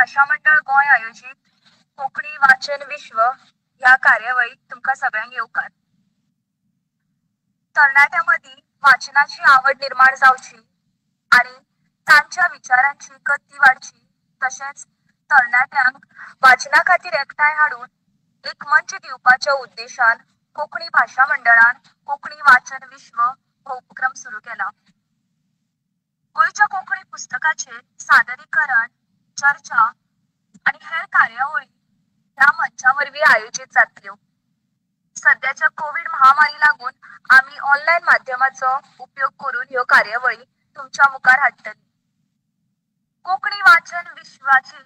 भाशा मंडळ गोंय आयोजीत कोंकणी वाचन विश्व ह्या कार्यावळीक तुमकां सगळ्यांक येवकार. तरणाट्यां मदीं वाचनाची आवड निर्माण जावची आनी तांच्या विचारांची गती वाडची, तशेंच तरणाट्यांक वाचना खातीर एकठांय हाडून एक मंच दिवपाच्या उद्देशान कोंकणी भाशा मंडळान कोंकणी वाचन विश्व हो उपक्रम सुरू केला. गोंयच्या कोंकणी पुस्तकाचेर सादरीकरण, चर्चा आनी हेर कार्यावळी ह्या मंचा वरवीं आयोजीत जातल्यो. सद्याच्या कोवीड महामारी लागून आमी ऑनलायन माध्यमाचो उपयोग करून ह्यो कार्यावळी तुमच्या मुखार हाडटली. कोंकणी वाचन विश्वाची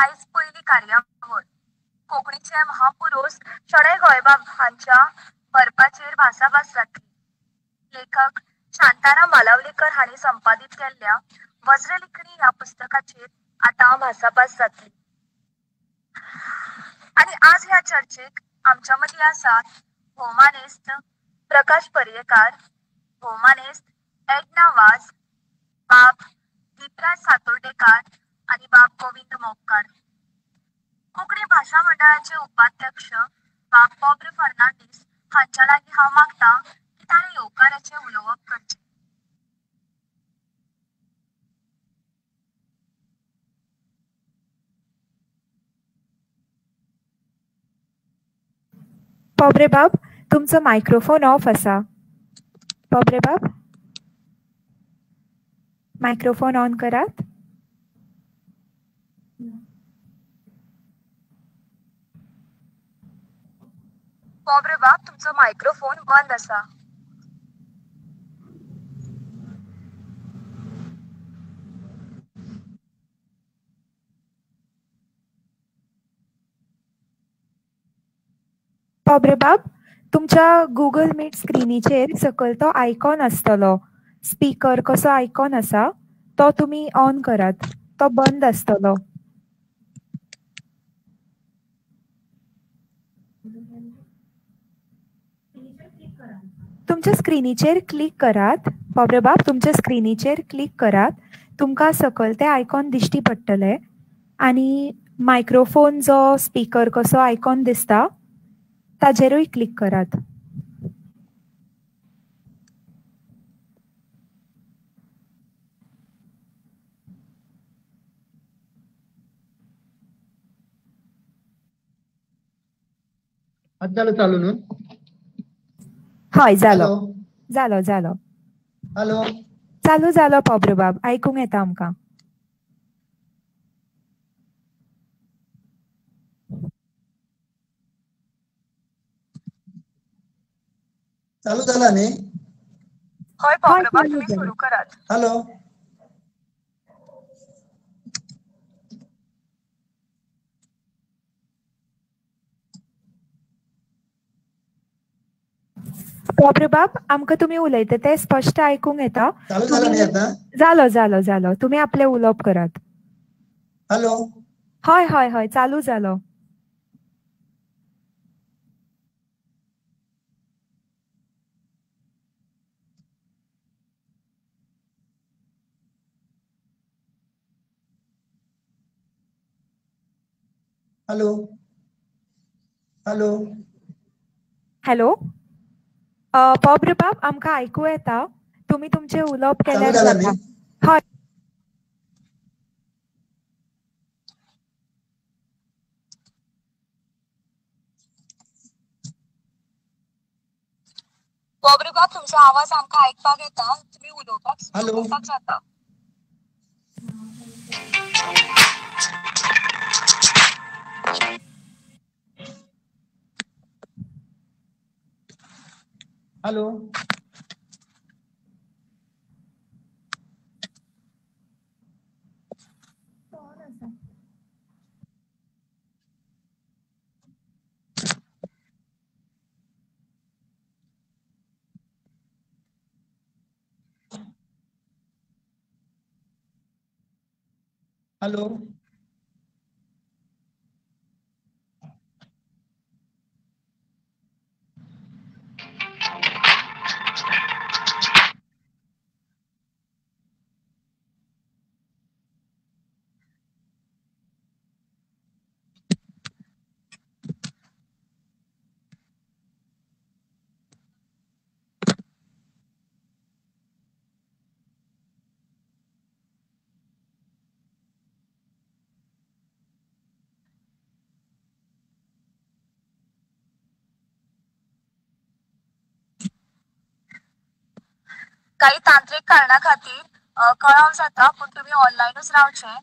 आयज पयली कार्यावळ कोंकणीचे महापुरूस शणै गोंयबाब हांच्या बरपाचेर भासाभास जातली. लेखक शांताराम वालावलीकर हांणी संपादीत केल्ल्या वज्रलिखणी ह्या पुस्तकाचेर आतां भासाभास जातली. आनी आज ह्या चर्चेक आमच्या मदीं आसात भोवमानेस्त प्रकाश पर्येकार, भोवमानेस्त एडना वाझ, बाब दीपराज सातोर्डेकार आनी बाब गोविंद मोपकार. कोंकणी भाशा मंडळाचे उपाध्यक्ष बाब पोब्र फर्नांडीस हांच्या लागीं हांव मागता की ताणें येवकाराचें उलोवप करचें. पोब्रे बाब, तुमचो मायक्रोफोन ऑफ आसा. पोब्रे बाब, मायक्रोफोन ऑन करात. पोब्रे बाब, तुमचो मायक्रोफोन बंद आसा. पोब्रे बाब, तुमच्या गुगल मीट स्क्रिनीचेर सकयल तो आयकॉन आसतलो, स्पीकर कसो आयकॉन आसा तो तुमी ऑन करात, तो बंद आसतलो. तुमच्या स्क्रिनीचेर क्लिक करात. पोब्रे बाब, तुमच्या स्क्रिनीचेर क्लिक करात, तुमकां सकयल ते आयकॉन दिश्टी पडटले आनी मायक्रोफोन जो स्पीकर कसो आयकॉन दिसता ताजेरूय क्लिक करात. आतां जालो चालू न्हू? हय, जालो जालो जालो. हॅलो, चालू जालो पोब्रे बाब, आयकूंक येता आमकां. चालू झाला न्ही? हय पोब्रे बाब, तुमी सुरू करात. हॅलो, पोब्रे बाब, आमकां तुमी उलयता तें स्पश्ट आयकूंक येता. चालू झाला न्ही आतां? जालो जालो जालो, तुमी आपलें उलोवप करात. हॅलो, हय हय हय, चालू जालो. हॅलो हॅलो हॅलो, पोब्रे बाब, आमकां आयकूं येता, तुमी तुमचें उलोवप केल्यार जाता. हय पोब्रे बाब, तुमचो आवाज आमकां आयकपाक येता, तुमी उलोवपाक सुरू करपाक जाता. हॅलो, हॅलो, काही तांत्रिक कारणा खातीर कळाव जाता, पूण तुमी ऑनलायनूच रावचे.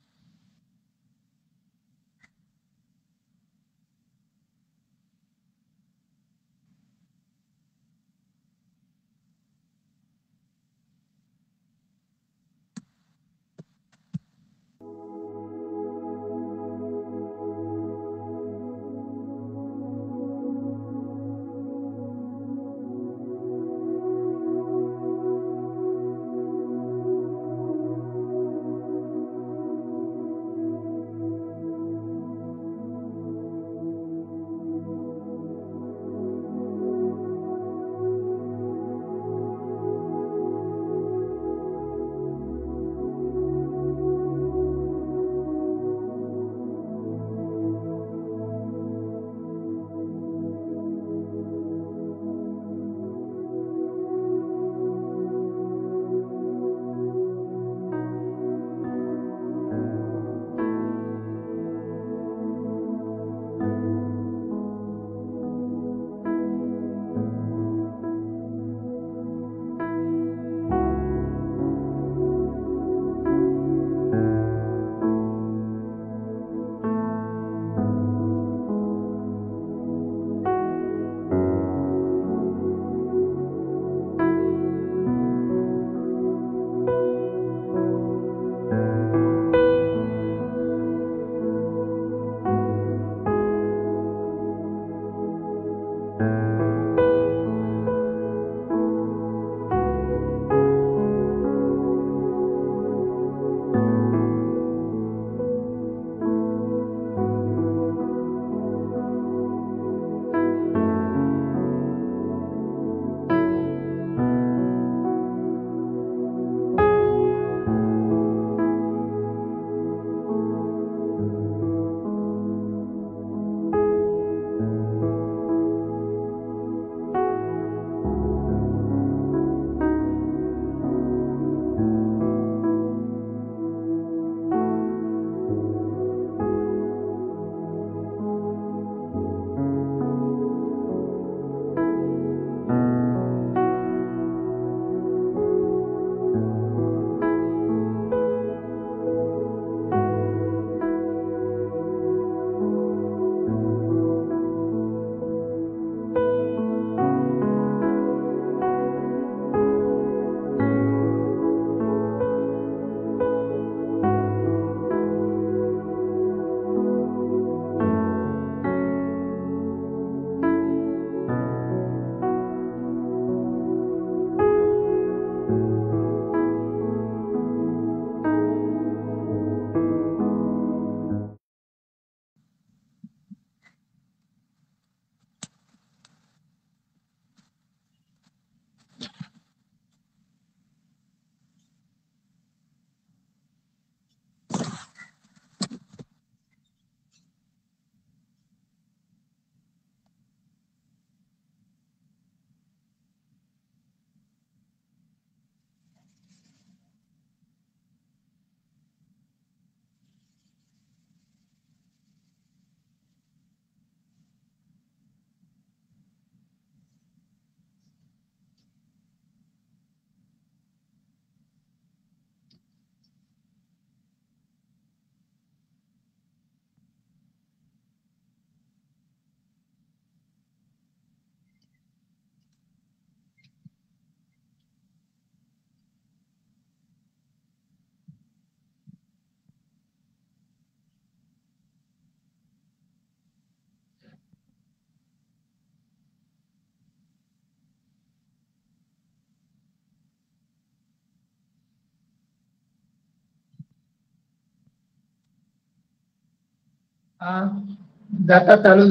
जाता चालू.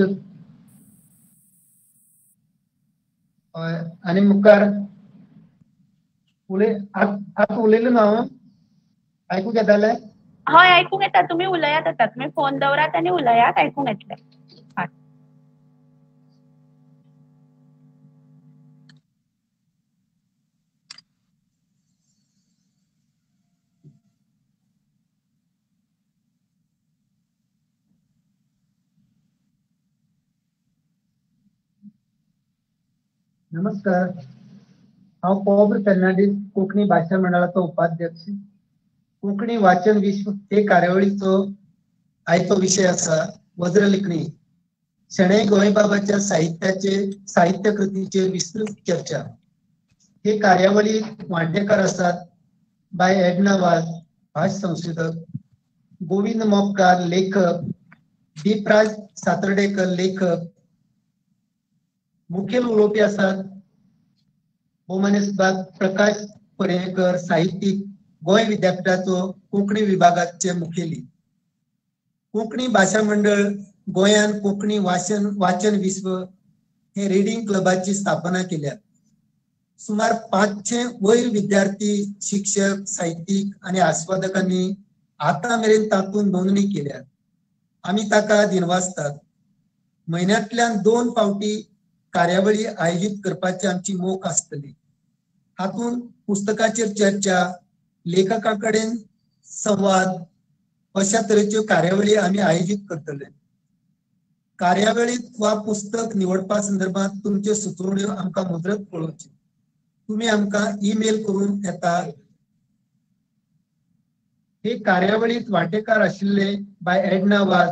हय आनी मुखार उलय आतां उलयलें ना हांव, आयकूंक येतालें? हय आयकूंक येता, तुमी उलयात आतां, तुमी फोन दवरात आनी उलयात, आयकूंक येतलें. नमस्कार, हांव पॉब्र फेर्नांडीस, कोंकणी भाशा मंडळाचो उपाध्यक्ष. कोंकणी वाचन विश्व हे कार्यावळीचो आयचो विशय आसा वज्रलिखणी, शणै गोंयबाबाच्या साहित्याचे साहित्यकृतीचेर विस्तृत चर्चा. हे कार्यावळीत वांटेकार आसात बाय एडना वाज, भाश संशोधक, गोविंद मोपकार लेखक, दीपराज सातर्डेकर लेखक. मुखेल उलोवपी आसात भोवमानेस्त बाब प्रकाश पर्येकर, साहित्यीक, गोंय विद्यापीठाचो कोंकणी विभागाचे मुखेली. कोंकणी भाशा मंडळ गोंयान कोंकणी वाचन विश्व हे रिडींग क्लबाची स्थापना केल्या. सुमार 500 वयर विद्यार्थी, शिक्षक, साहित्यीक आनी आस्वादकांनी आतां मेरेन तातूंत नोंदणी केल्या. आमी ताका दिनवासतात. म्हयन्यांतल्यान 2 फावटी कार्यावळी आयोजीत करपाची आमची मोख आसतली. हातूंत पुस्तकाचेर चर्चा, लेखका कडेन संवाद अशा तरेच्यो कार्यावळी आमी आयोजीत करतले. कार्यावळीत वा पुस्तक निवडपा संदर्भात तुमच्यो सुचोवण्यो आमकां मुजरत कळोवच्यो. तुमी आमकां ईमेल करून येता. हे कार्यावळीत वांटेकार आशिल्ले बाय एडना वाज,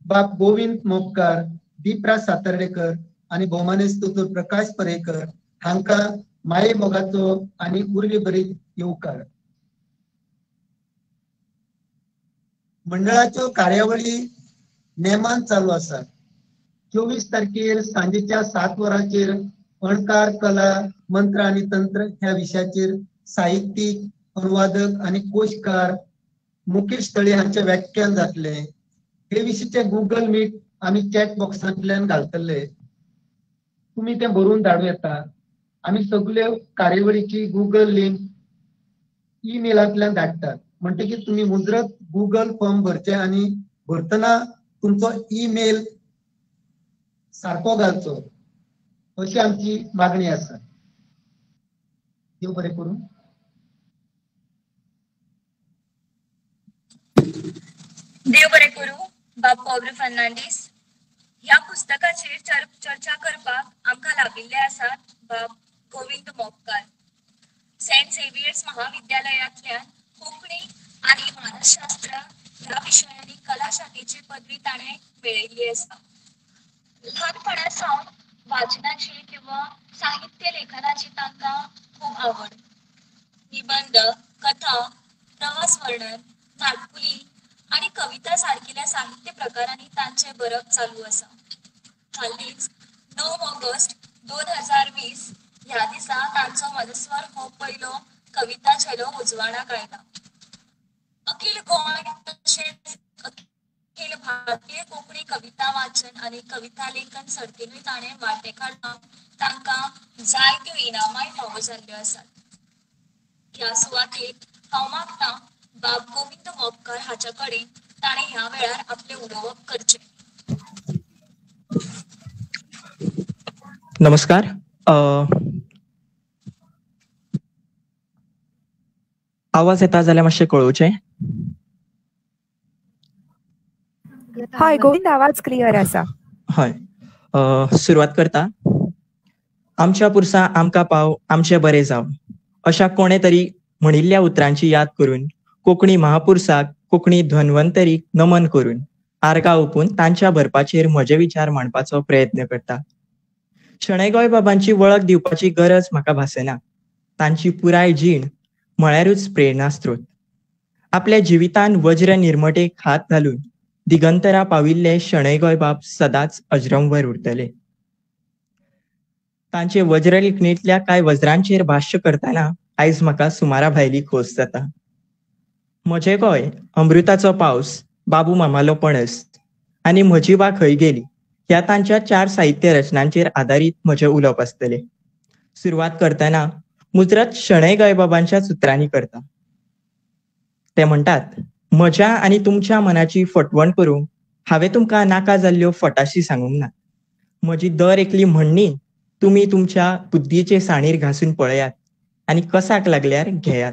बाब गोविंद मोपकार, दीपराज सातर्डेकर आनी भोवमानेस्त दोतोर प्रकाश पर्येकर हांकां माये मोगाचो आनी उर्बे भरीत येवकार. मंडळाच्यो कार्यावळी नेमान चालू आसात. 24 तारखेर सांजेच्या 7 वरांचेर अणकार, कला, मंत्र आनी तंत्र ह्या विशयाचेर साहित्यीक, अनुवादक आनी कोशकार मुकेश तळे हांचे व्याख्यान जातले. हे विशींचे गुगल मीट आमी चॅट बॉक्सांतल्यान घालतले. तुमी तें बरोवन धाडूं येता. आमी सगल्यो कार्यावळीची गुगल लिंक ईमेलांतल्यान धाडटात. म्हणटकीर तुमी मुजरत गुगल फॉर्म भरचे आनी भरतना तुमचो ईमेल सारको घालचो अशी आमची मागणी आसा. देव बरें करूं. देव बरें करूं बाब पॉब्र फर्नांडीस. ह्या पुस्तकाचेर चर्चा करपाक आमकां लाभिल्ले आसात बाब गोविंद मोपकार, सेंट झेवियर्स महाविद्यालयांतल्यान कोंकणी आनी मानसशास्त्र ह्या विशयांनी कला शाखेची पदवी ताणें मेळयल्ली आसा. ल्हानपणा सावन वाचनाची किंवा साहित्य लेखनाची तांकां खूब आवड. निबंद, कथा, प्रवास वर्णन, नाटकुली आनी कविता सारकिल्या साहित्य प्रकारांनी तांचें बरप चालू आसा. हालींच 9 ऑगस्ट 2020 ह्या दिसा तांचो मनस्वर हो पयलो कविता झेलो उजवाडाक आयला. अखिल गोंय तशेंच अखिल भारतीय कोंकणी कविता वाचन आनी कविता लेखन सर्तीनूय ताणें वांटेकार जावन तांकां जायत्यो इनामांय फावो जाल्ल्यो आसात. ह्या सुवातेर हांव मागतां बाब गोविंद मोपकार हाच्या कडेन ताणें ह्या वेळार आपलें उलोवप करचें. नमस्कार. आवाज येता जाल्यार मातशें कळोवचें. हय गोविंद, आवाज क्लियर आसा. हय, सुरवात करता. आमच्या पुरसा आमकां पाव, आमचें बरें जावं अशा कोणे तरी म्हणिल्ल्या उतरांची याद करून कोंकणी महापुरसाक, कोंकणी धन्वंतरीक नमन करून आर्गां ओंपून तांच्या बरपाचेर म्हजे विचार मांडपाचो प्रयत्न करता. शणै गोंयबाबांची वळख दिवपाची गरज म्हाका भासना. तांची पुराय जीण म्हळ्यारूच प्रेरणास्त्रोत. आपल्या जिवितान वज्र निर्मटेक हात घालून दिगंतरा पाविल्ले शणै गोंयबाब सदांच अजरंवर उरतले. तांचे वज्रलिखणेंतल्या कांय वज्रांचेर भाश्य करतना आयज म्हाका सुमारा भायली खोस जाता. म्हजें गोंय, अमृताचो पावस, बाबू मामालो पणस आनी म्हजी बा खंय गेली ह्या तांच्या 4 साहित्य रचनांचेर आदारीत म्हजें उलोवप आसतलें. सुरवात करतना मुजरत शणै गोंयबाबांच्या सुत्रांनी करता. ते म्हणटात, म्हज्या आनी तुमच्या मनाची फटवण करूंक हांवें तुमकां नाका जाल्ल्यो फटाशी सांगूंक ना. म्हजी दर एकली म्हणणी तुमी तुमच्या बुद्धीचे साणीर घासून पळयात आनी कसाक लागल्यार घेयात.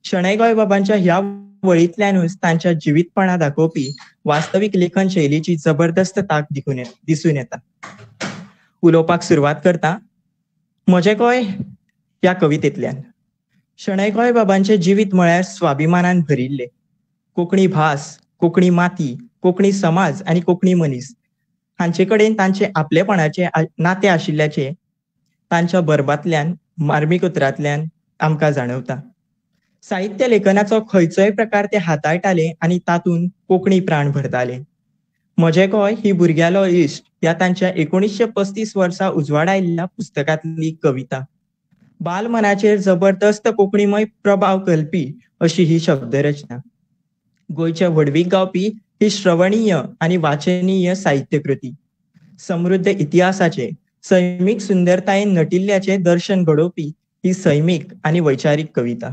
शणै गोंयबाबांच्या ह्या वळींतल्यानूच तांच्या जिवीतपणा दाखोवपी वास्तवीक लेखन शैलीची जबरदस्त तांक दिसून येता. उलोवपाक सुरवात करता. म्हजें गोंय ह्या कवितेंतल्यान. शणै गोंयबाबांचें जिवीत म्हळ्यार स्वाभिमानान भरिल्लें. कोंकणी भास, कोंकणी माती, कोंकणी समाज आनी कोंकणी मनीस हांचे कडेन तांचे आपलेपणाचे नातें आशिल्ल्याचें तांच्या बरपांतल्यान, मार्मीक उतरांतल्यान आमकां जाणवता. साहित्य लेखनाचो खंयचोय प्रकार ते हाताळटाले आनी तातूंत कोंकणी प्राण भरताले. म्हजें गोंय ही भुरग्यालो इश्ट ह्या तांच्या 1935 वर्सा उजवाडायल्ल्या पुस्तकांतली कविता बालमनाचेर जबरदस्त कोंकणीमय प्रभाव घालपी अशी ही शब्दरचना. गोंयच्या व्हडवीक गावपी ही श्रवणीय आनी वाचनीय साहित्यकृती. समृद्ध इतिहासाचे, सैमीक सुंदरतायेन नटिल्ल्याचे दर्शन घडोवपी ही सैमीक आनी वैचारीक कविता.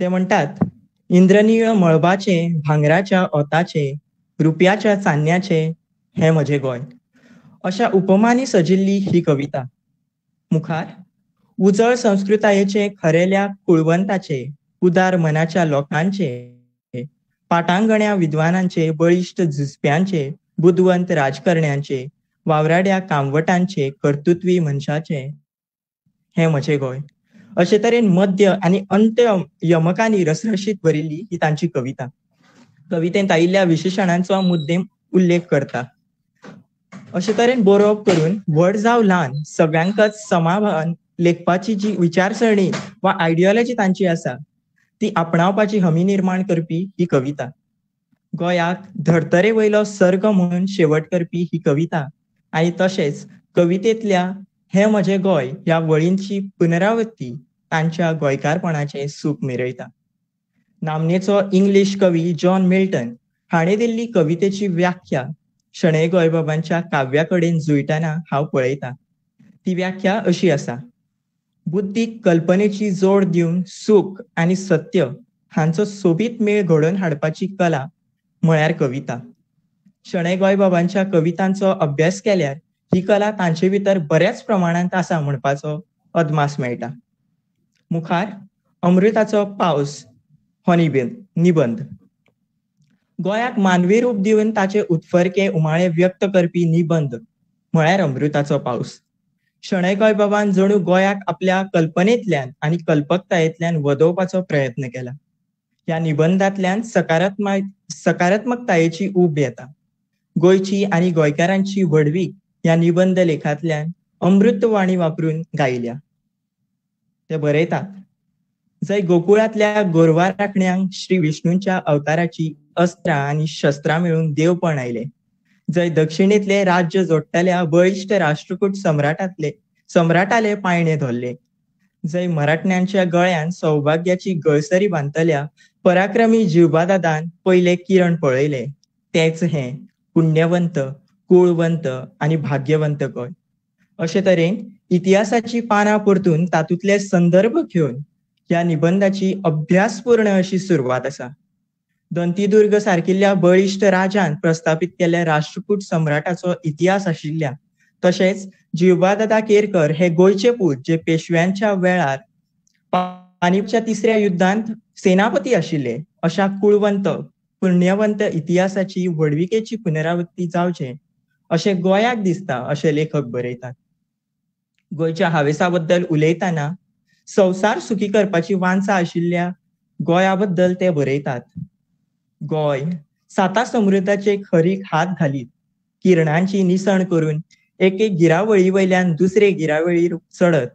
ते म्हणटात, इंद्रनीळ मळबाचे, भांगराच्या ओताचे, रुपयाच्या चान्न्याचे हें म्हजें गोंय, अशा उपमानी सजिल्ली ही कविता. मुखार उजळ संस्कृतायेचे, खरेल्या कुळवंताचे, उदार मनाच्या लोकांचे, पाटांगण्या विद्वानांचे, बळिश्ट झुजप्यांचे, बुदवंत राजकारण्यांचे, वावराड्या कामवटांचे, कर्तृत्वी मनशाचे हें म्हजें गोंय, अशे तरेन मध्य आनी अंत्य यमकांनी रसरशीत भरिल्ली ही तांची कविता. कवितेंत आयिल्ल्या विशेशणांचो मुद्देम उल्लेख करता. अशे तरेन बरोवप करून व्हड जावं ल्हान सगळ्यांकच समाधान लेखपाची जी विचारसरणी वा आयडियोलॉजी तांची आसा ती आपणावपाची हमी निर्माण करपी ही कविता. गोंयाक धर्तरे वयलो सर्ग म्हणून शेवट करपी ही कविता आनी तशेंच कवितेंतल्या हें म्हजें गोंय ह्या वळींची पुनरावृत्ती तांच्या गोंयकारपणाचें सूख मिरयता. नामनेचो इंग्लीश कवी जॉन मिल्टन हाणें दिल्ली कवितेची व्याख्या शणै गोंयबाबांच्या काव्या कडेन जुळटना हांव पळयतां. ती व्याख्या अशी आसा, बुद्धीक कल्पनेची जोड दिवन सूख आनी सत्य हांचो सोबीत मेळ घडोवन हाडपाची कला म्हळ्यार कविता. शणै गोंयबाबांच्या कवितांचो अभ्यास केल्यार ही कला तांचे भितर बऱ्याच प्रमाणांत आसा म्हणपाचो अदमास मेळटा. मुखार अमृताचो पावस हो निबंद. गोंयाक मानवी रूप दिवन ताचे उत्फर्के उमाळे व्यक्त करपी निबंद म्हळ्यार अमृताचो पावस. शणै गोंयबाबान जणू गोंयाक आपल्या कल्पनेंतल्यान आनी कल्पकतायेंतल्यान वदोवपाचो प्रयत्न केला. ह्या निबंदांतल्यान सकारात्मकतायेची ऊब येता. गोंयची आनी गोंयकारांची व्हडवीक ह्या निबंद लेखांतल्यान अमृतवाणी वापरून गायल्या. ते बरयतात, जंय गोकुळांतल्या गोरवां राखण्यांक श्री विष्णूच्या अवताराची अस्त्रां आनी शस्त्रां मेळून देवपण आयलें, जंय दक्षिणेंतले राज्य जोडटल्या बळिश्ट राष्ट्रकूट सम्राटाले पायणे धरले, जंय मराठण्यांच्या गळ्यान सौभाग्याची गळसरी बांदतल्या पराक्रमी जिवबादादान पयले किरण पळयले, तेच हें पुण्यवंत, कुळवंत आनी भाग्यवंत गोंय. अशे तरेन इतिहासाची पानां परतून तातूंतले संदर्भ घेवन ह्या निबंदाची अभ्यासपूर्ण अशी सुरवात आसा. दंतीदुर्ग सारकिल्ल्या बळिश्ट राजान प्रस्थापित केल्ल्या राष्ट्रकूट सम्राटाचो इतिहास आशिल्ल्या, तशेंच जिवबादादा केरकर हे गोंयचे पूत जे पेशव्यांच्या वेळार पानिपतच्या तिसऱ्या युद्धांत सेनापती आशिल्ले, अशा कुळवंत पुण्यवंत इतिहासाची व्हडविकेची पुनरावृत्ती जावचें अशें गोंयाक दिसता अशें लेखक बरयतात. गोंयच्या हावेसा बद्दल उलयतना संवसार सुखी करपाची वान्सा आशिल्ल्या गोंया बद्दल ते बरयतात. गोंय साता समृद्धाचे खरीक हात घालीत, किरणांची निसण करून एके गिरावळी वयल्यान दुसरे गिरावळीर चडत,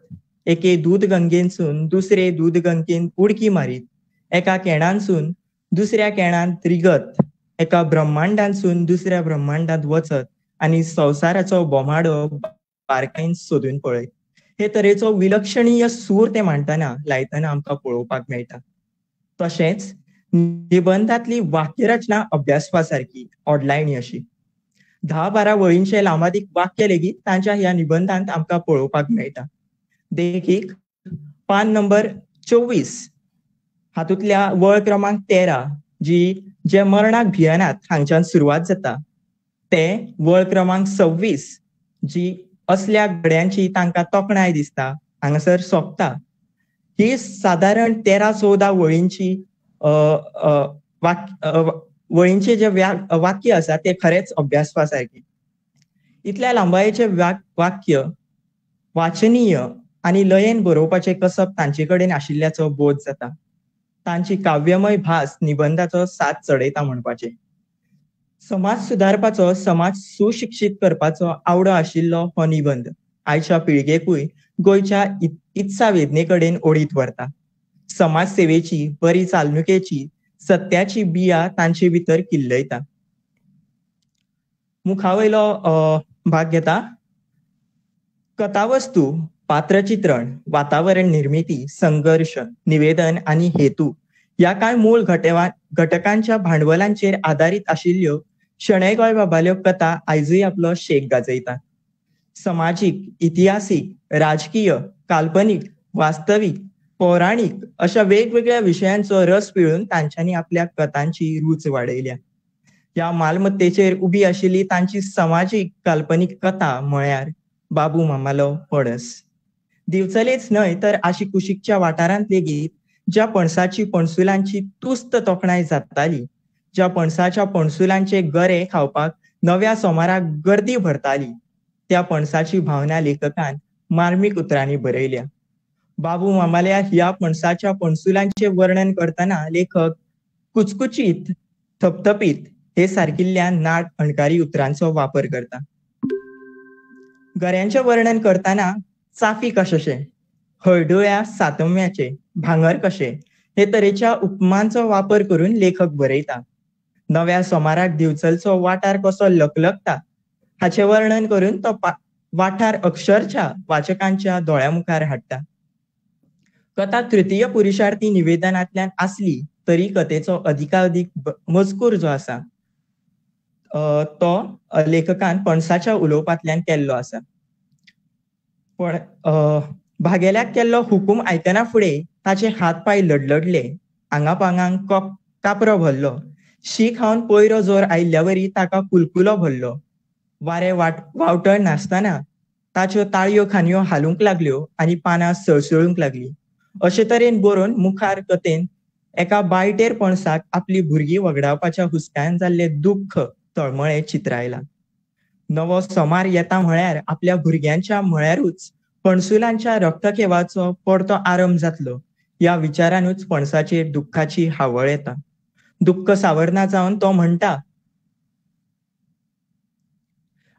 एके दूद गंगेनसून दुसरे दूद गंगेन उडकी मारीत, एका केणांसून दुसऱ्या केणांत रिगत, एका ब्रह्मांडांसून दुसऱ्या ब्रह्मांडांत वचत आनी संवसाराचो बोमाडो बारकायेन सोदून पळयत, हे तरेचो विलक्षणीय सूर ते मांडटना लायतना आमकां पळोवपाक मेळटा. तशेंच निबंधांतली वाक्यरचना अभ्यासपा सारकी ओडलायणी अशी 10-12 वळींचे लांबादीक वाक्य लेगीत तांच्या ह्या निबंधांत आमकां पळोवपाक मेळटा. देखीक पान नंबर 24 हातूंतल्या वळ क्रमांक 13 जी जे मरणाक भियेनात हांगच्यान सुरवात जाता, ते वळ क्रमांक 26 जी असल्या गड्यांची तांकां तोखणाय दिसता हांगासर सोंपता. ही सादारण 13-14 वळींची वळींचे जे वाक्य आसा ते खरेंच अभ्यासपा सारकें. इतल्या लांबायेचे वाक्य वाचनीय आनी लयेन बरोवपाचें कसब तांचे कडेन आशिल्ल्याचो बोध जाता. तांची काव्यमय भास निबंधाचो साथ चडयता म्हणपाचें. समाज सुदारपाचो, समाज सुशिक्षीत करपाचो आवडो आशिल्लो हो निबंध आयच्या पिळगेकूय गोंयच्या इत्सा वेदने कडेन ओडीत व्हरता. समाज सेवेची, बरी चालणुकेची, सत्याची बिया तांचे भितर किल्लयता. मुखावयलो भाग घेता. कथावस्तू, पात्रचित्रण, वातावरण निर्मिती, संघर्ष, निवेदन आनी हेतू ह्या कांय मूळ घटकांच्या भांडवलांचेर आदारीत आशिल्ल्यो शणै गोंयबाबाल्यो कथा आयजूय आपलो शेक गाजयता. समाजीक, इतिहासीक, राजकीय, काल्पनीक, वास्तवीक, पौराणीक अशा वेगवेगळ्या विशयांचो रस पिळून तांच्यांनी आपल्या कथांची रूच वाडयल्या. ह्या मालमत्तेचेर उबी आशिल्ली तांची समाजीक काल्पनीक कथा म्हळ्यार बाबू मामालो पणस. दिवचलेच न्हय तर आशिकुशीकच्या वाठारांत लेगीत ज्या पणसाची पणसुलांची तुस्त तोखणाय जाताली, ज्या पणसाच्या पणसुलांचे गरे खावपाक नव्या सोमाराक गर्दी भरताली, त्या पणसाची भावना लेखकान मार्मीक उतरांनी बरयल्या. बाबू मामाल्या ह्या पणसाच्या पणसुलांचे वर्णन करतना लेखक कुचकुचीत, थपथपीत हे सारकिल्ल्या नाट अणकारी उतरांचो वापर करता. गऱ्यांचे वर्णन करतना चाफी कशें, हळडुळ्या सातम्याचे भांगर कशें हे तरेच्या उपमांचो वापर करून लेखक बरयता. नव्या सोमाराक दिवचलचो वाठार कसो लकलकता हाचें वर्णन करून तो वाठार अक्षरशा वाचकांच्या दोळ्या मुखार हाडटा. कथा तृतीय पुरुषार्थी निवेदनांतल्यान आसली तरी कथेचो अधिकाधिक मजकूर जो आसा तो लेखकान पणसाच्या उलोवपांतल्यान केल्लो आसा. पण भागेल्याक केल्लो हुकूम आयकना फुडें ताचे हात पांय लडलडले, आंगापांगांक कापरो भरलो, शी खावन पयरो जोर आयिल्ल्यावरी ताका कुलकुलो भरलो. वारें वावटळ नासतना ताच्यो ताळयो खांदयो हालूंक लागल्यो आनी पानां सळसळूंक लागली. अशे तरेन बरोवन मुखार कथेन एका बायटेर पणसाक आपली भुरगीं वगडावपाच्या हुस्क्यान जाल्ले दुख्ख तळमळे चित्रायला. नवो सोमार येता म्हळ्यार आपल्या भुरग्यांच्या म्हळ्यारूच पणसुलांच्या रक्तखेवाचो परतो आरंभ जातलो ह्या विचारानूच पणसाचेर दुख्खाची हावळ येता. दुख्ख सावरना जावन तो म्हणटा,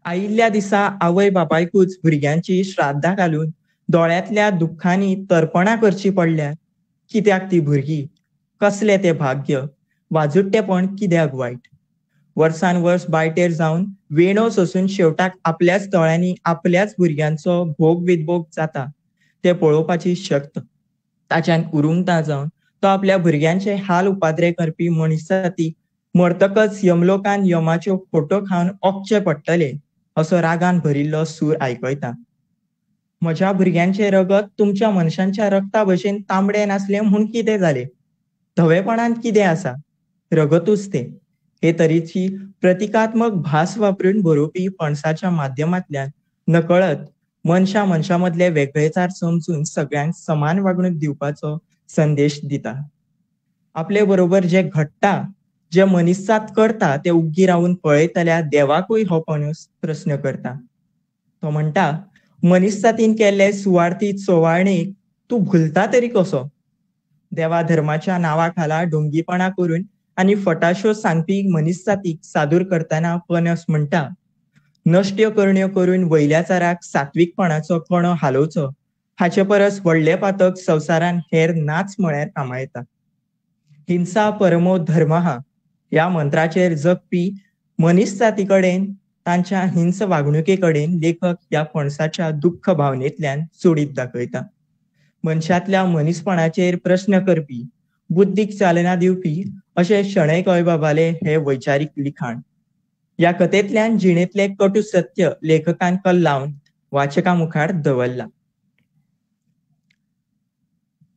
आयिल्ल्या दिसा आवय बापायकूच भुरग्यांची श्राद्धां घालून दोळ्यांतल्या दुख्खांनी तर्पणां करची पडल्यार कित्याक ती भुरगीं, कसलें तें भाग्य, वाजुट्टेपण कित्याक वायट. वर्सान वर्स बायटेर जावन वेणो सोसून शेवटाक आपल्याच दोळ्यांनी आपल्याच भुरग्यांचो भोग विदभोग जाता ते पळोवपाची शक्त ताच्यान उरूंक ना जावन तो आपल्या भुरग्यांचे हाल उपाद्रे करपी मनीसजातीक मरतकच यमलोकान यमाच्यो फोटो खावन ओंकचे पडटले असो रागान भरिल्लो सूर आयकयता. म्हज्या भुरग्यांचें रगत तुमच्या मनशांच्या रगता भशेन तांबडें नासलें म्हूण कितें जालें, धवेपणांत कितें आसा, रगतूच तें. हे तरेची प्रतिकात्मक भास वापरून बरोवपी पणसाच्या माध्यमांतल्यान नकळत मनशा मनशा मदले वेगळेचार समजून सगळ्यांक समान वागणूक दिवपाचो संदेश दिता. आपले बरोबर जे घडटा, जे मनीसजात करता ते उग्गी रावन पळयतल्या देवाकूय हो पणस प्रस्न करता. तो म्हणटा, मनीसजातीन केल्ले सुवार्थी चोवाळणेक तूं भुलता तरी कसो? देवा धर्माच्या नांवा खाला ढोंगीपणा करून आनी फटाश्यो सांगपी मनीसजातीक सादूर करतना पणस म्हणटा, नश्ट्यो करण्यो करून वयल्याचाराक सात्वीकपणाचो कणो हालोवचो हाचे परस व्हडले पातक संवसारान हेर नाच म्हळ्यार कामा येता. हिंसा परमो धर्महा ह्या मंत्राचेर जगपी मनीसजाती कडेन, तांच्या हिंस वागणुके कडेन लेखक ह्या पणसाच्या दुख्ख भावनेंतल्यान सोडीत दाखयता. मनशांतल्या मनीसपणाचेर प्रस्न करपी, बुद्धीक चालना दिवपी अशें शणै गोंयबाबाले हे वैचारीक लिखाण. ह्या कथेंतल्यान जिणेंतले कटू सत्य लेखकान कल्लावन वाचकां मुखार दवरला.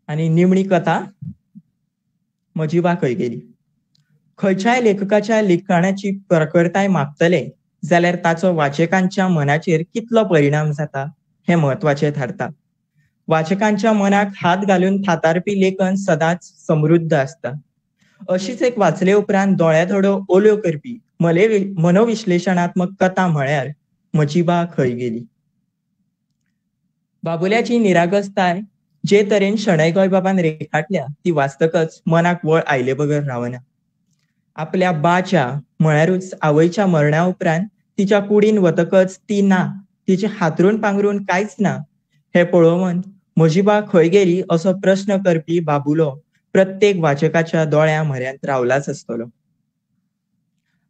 आनी निमणी कथा म्हजी बा खंय गेली. खंयच्याय लेखकाच्या लिखाणाची प्रखरताय मापतले जाल्यार ताचो वाचकांच्या मनाचेर कितलो परिणाम जाता हें म्हत्वाचें थारता. वाचकांच्या मनाक हात घालून थातारपी लेखन सदांच समृद्ध आसता. अशीच एक वाचले उपरांत दोळ्याधडो ओल्यो करपी मनोविश्लेशणात्मक कथा म्हळ्यार म्हजी बा खंय गेली. बाबुल्याची निरागसताय जे तरेन शणै गोंयबाबान रेखाटल्या ती वाचतकच मनाक वळ आयले बगर रावना. आपल्या बाच्या म्हळ्यारूच आवयच्या मरणा उपरांत तिच्या कुडीन वतकच ती ना, तिचे हातरून पांगरून कांयच ना हे पळोवन म्हजी बा खंय गेली असो प्रस्न करपी बाबुलो प्रत्येक वाचकाच्या दोळ्या म्हऱ्यांत रावलाच आसतलो.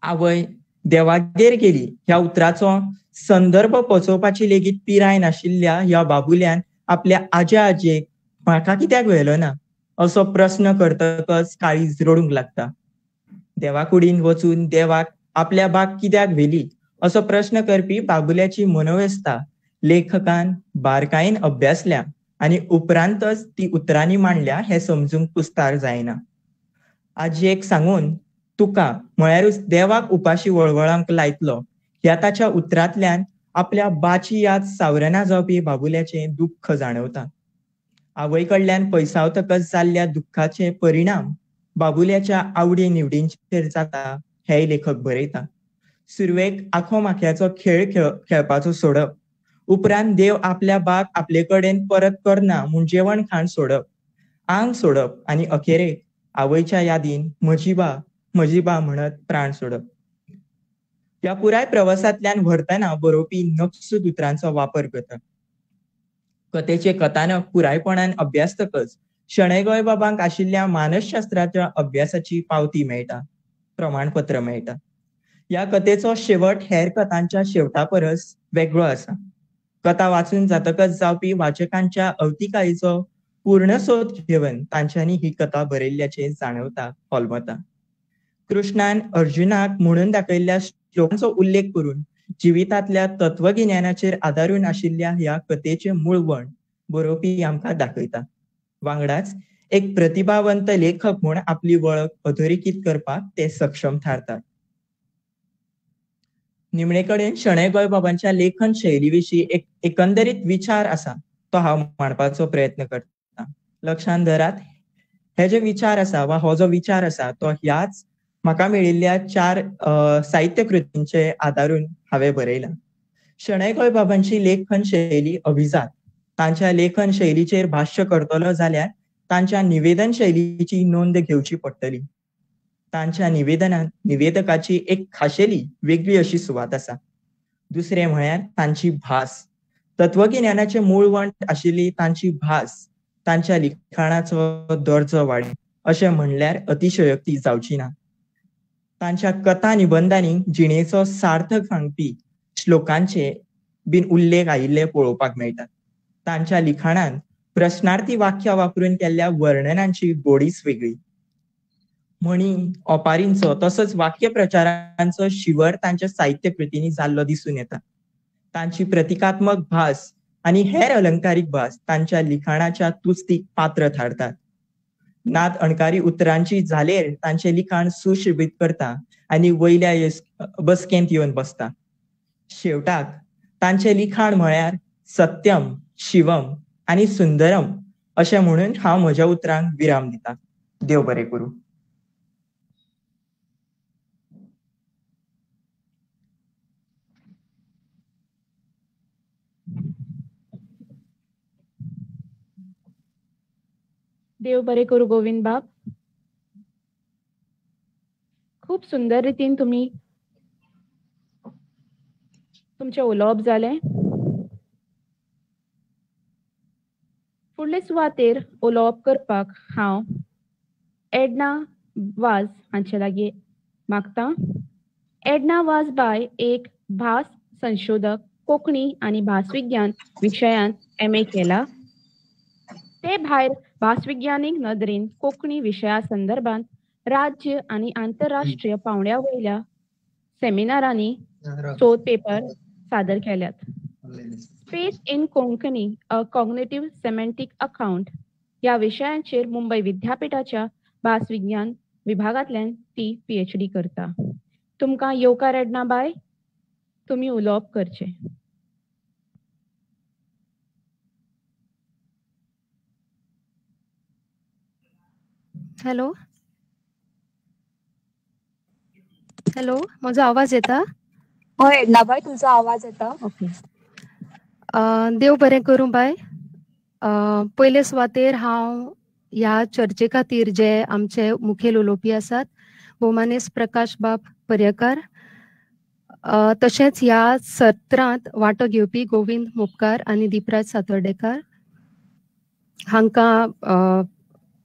आवय देवागेर गेली ह्या उतराचो संदर्भ पचोवपाची लेगीत पिराय नाशिल्ल्या ह्या बाबुल्यान आपल्या आज्या आजयेक म्हाका कित्याक व्हेलो ना असो प्रस्न करतकच काळीज रडूंक लागता. देवाकुडीन वचून देवाक आपल्या बाक कित्याक व्हेली असो प्रस्न करपी बाबुल्याची मनोवेवस्था लेखकान बारकायेन अभ्यासल्या आनी उपरांतच ती उतरांनी मांडल्या हें समजूंक कुस्तार जायना. आजयेक सांगून तुका म्हळ्यारूच देवाक उपाशी वळवळांक लायतलो ह्या ताच्या उतरांतल्यान आपल्या बाची याद सावरना जावपी बाबुल्याचें दुख्ख जाणवता. आवय कडल्यान पयसावतकच जाल्ल्या दुख्खाचे परिणाम बाबुल्याच्या आवडी निवडींचेर जाता हेय लेखक बरयता. सुरवेक आखो माख्याचो खेळ खेळपाचो सोडप, उपरांत देव आपल्या बाक आपले कडेन परत करना म्हूण जेवण खाण सोडप, आंग सोडप आनी अखेरेक आवयच्या यादीन म्हजी बा म्हजी बा म्हणत प्राण सोडप. ह्या पुराय प्रवासांतल्यान व्हरतना बरोवपी नकसूद उतरांचो वापर करता. कथेचे कथानक पुरायपणान अभ्यासतकच शणै गोंयबाबांक आशिल्ल्या मानसशास्त्राच्या अभ्यासाची पावती मेळटा, प्रमाणपत्र मेळटा. ह्या कथेचो शेवट हेर कथांच्या शेवटा परस वेगळो आसा. कथा वाचून जातकच जावपी वाचकांच्या अवतिकायेचो पूर्ण सोद घेवन तांच्यांनी ही कथा बरयल्ल्याचें जाणवता, होलमता. कृष्णान अर्जुनाक म्हणून दाखयल्ल्या श्लोकांचो उल्लेख करून जिवितांतल्या तत्वगिन्यानाचेर आदारून आशिल्ल्या ह्या कथेचें मूळवण बरोवपी आमकां दाखयता. वांगडाच एक प्रतिभावंत लेखक म्हूण आपली वळख अधोरेखीत करपाक ते सक्षम थारतात. निमणे कडेन शणै गोंयबाबांच्या लेखन शैली विशीं एक एकंदरीत विचार आसा तो हांव मांडपाचो प्रयत्न करता. लक्षांत धरात, हे जे विचार आसा वा हो जो विचार आसा तो ह्याच म्हाका मेळिल्ल्या चार साहित्यकृतींचे आदारून हांवें बरयला. शणै गोंयबाबांची लेखन शैली अभिजात. तांच्या लेखन शैलीचेर भाश्य करतलो जाल्यार तांच्या निवेदन शैलीची नोंद घेवची पडटली. तांच्या निवेदनांत निवेदकाची एक खाशेली वेगळी अशी सुवात आसा. दुसरें म्हळ्यार तांची भास. तत्वगिन्यानाचे मूळवण आशिल्ली तांची भास तांच्या लिखाणाचो दर्जो वाडय अशें म्हणल्यार अतिशयोक्ती जावची ना. तांच्या कथा निबंधांनी जिणेचो सार्थक सांगपी श्लोकांचे बीन उल्लेख आयिल्ले पळोवपाक मेळटात. तांच्या लिखाणांत प्रश्नार्थी वाक्यां वापरून केल्ल्या वर्णनांची गोडीच वेगळी. म्हणी, ओपारींचो तसोच वाक्यप्रचारांचो शिवर तांच्या साहित्यकृतींनी जाल्लो दिसून येता. तांची प्रतिकात्मक भास आनी हेर अलंकारीक भास तांच्या लिखाणाच्या तुस्तीक पात्र थारतात. नाद अणकारी उतरांची झालेर तांचें लिखाण सुशोभीत करता आनी वयल्या बसकेंत येवन बसता. शेवटाक तांचें लिखाण म्हळ्यार सत्यम, शिवम आनी सुंदरम अशें म्हणून हांव म्हज्या उतरांक विराम दिता. देव बरें करूं. देव बरें करूं गोविंद बाब. खूब सुंदर रितीन तुमी तुमचें उलोवप जालें. फुडले सुवातेर उलोवप करपाक हांव एडना वाज हांचे लागीं मागतां. एडना वाज बाय एक भास संशोधक, कोंकणी आनी भासविज्ञान विशयांत MA केला. ते भायर भासविज्ञानीक नदरेन कोंकणी विशया संदर्भात राज्य आनी आंतरराष्ट्रीय पांवड्या वयल्या सेमिनारांनी सोद पेपर सादर केल्यात. Space in Konkani a cognitive semantic account ह्या विशयांचेर मुंबय विद्यापीठाच्या भासविज्ञान विभागांतल्यान ती PhD करता. तुमकां येवकार एडना बाय, तुमी उलोवप करचें. हॅलो हॅलो, म्हजो आवाज येता? हय एडनाबाय, तुमचो आवाज येता. ओके. देव बरें करूं बाय. पयले सुवातेर हांव ह्या चर्चे खातीर जे आमचे मुखेल उलोवपी आसात भोवमानेस्त प्रकाश बाब पर्येकार, तशेंच ह्या सत्रांत वांटो घेवपी गोविंद मोपकार आनी दीपराज सातोर्डेकार हांकां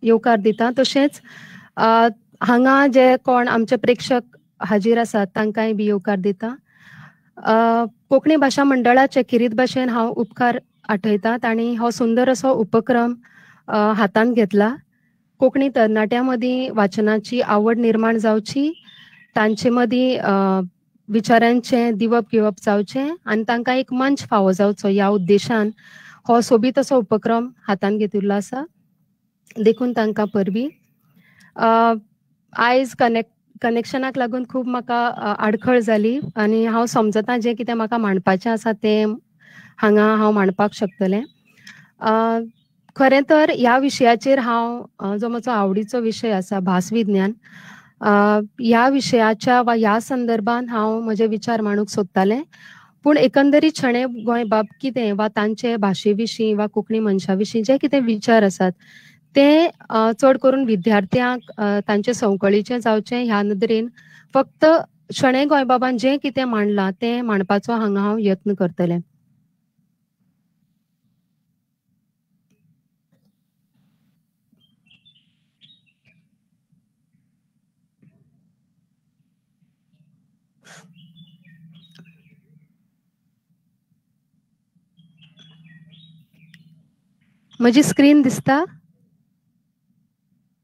येवकार दिता. तशेंच हांगा जे कोण आमचे प्रेक्षक हाजीर आसात तांकांय बी येवकार दिता. कोंकणी भाशा मंडळाचे खेरीत भाशेन हांव उपकार आठयतात आनी हो सुंदर असो उपक्रम हातांत घेतला. कोंकणी तरणाट्यां मदीं वाचनाची आवड निर्माण जावची, तांचे मदीं विचारांचें दिवप घेवप जावचें आनी तांकां एक मंच फावो जावचो ह्या उद्देशान हो सोबीत असो उपक्रम हातांत घेतिल्लो आसा, देखून तांकां परबीं. आयज कनेक्शनाक लागून खूब म्हाका आडखळ जाली आनी हांव समजता जें कितें म्हाका मांडपाचें आसा तें हांगा हांव मांडपाक शकतलें. खरें तर ह्या विशयाचेर हांव जो म्हजो आवडीचो विशय आसा भासविज्ञान, ह्या विशयाच्या वा ह्या संदर्भान हांव म्हजे विचार मांडूंक सोदतालें. पूण एकंदरीत शणै गोंयबाब कितें वा तांचे भाशे विशीं वा कोंकणी मनशा विशीं जे कितें विचार आसात ते चड करून विद्यार्थ्यांक तांचे संवकळीचें जावचें ह्या नदरेन फक्त शणै गोंयबाबान जें कितें मांडलां तें मांडपाचो हांगा हांव यत्न करतलें. म्हजी स्क्रीन दिसता?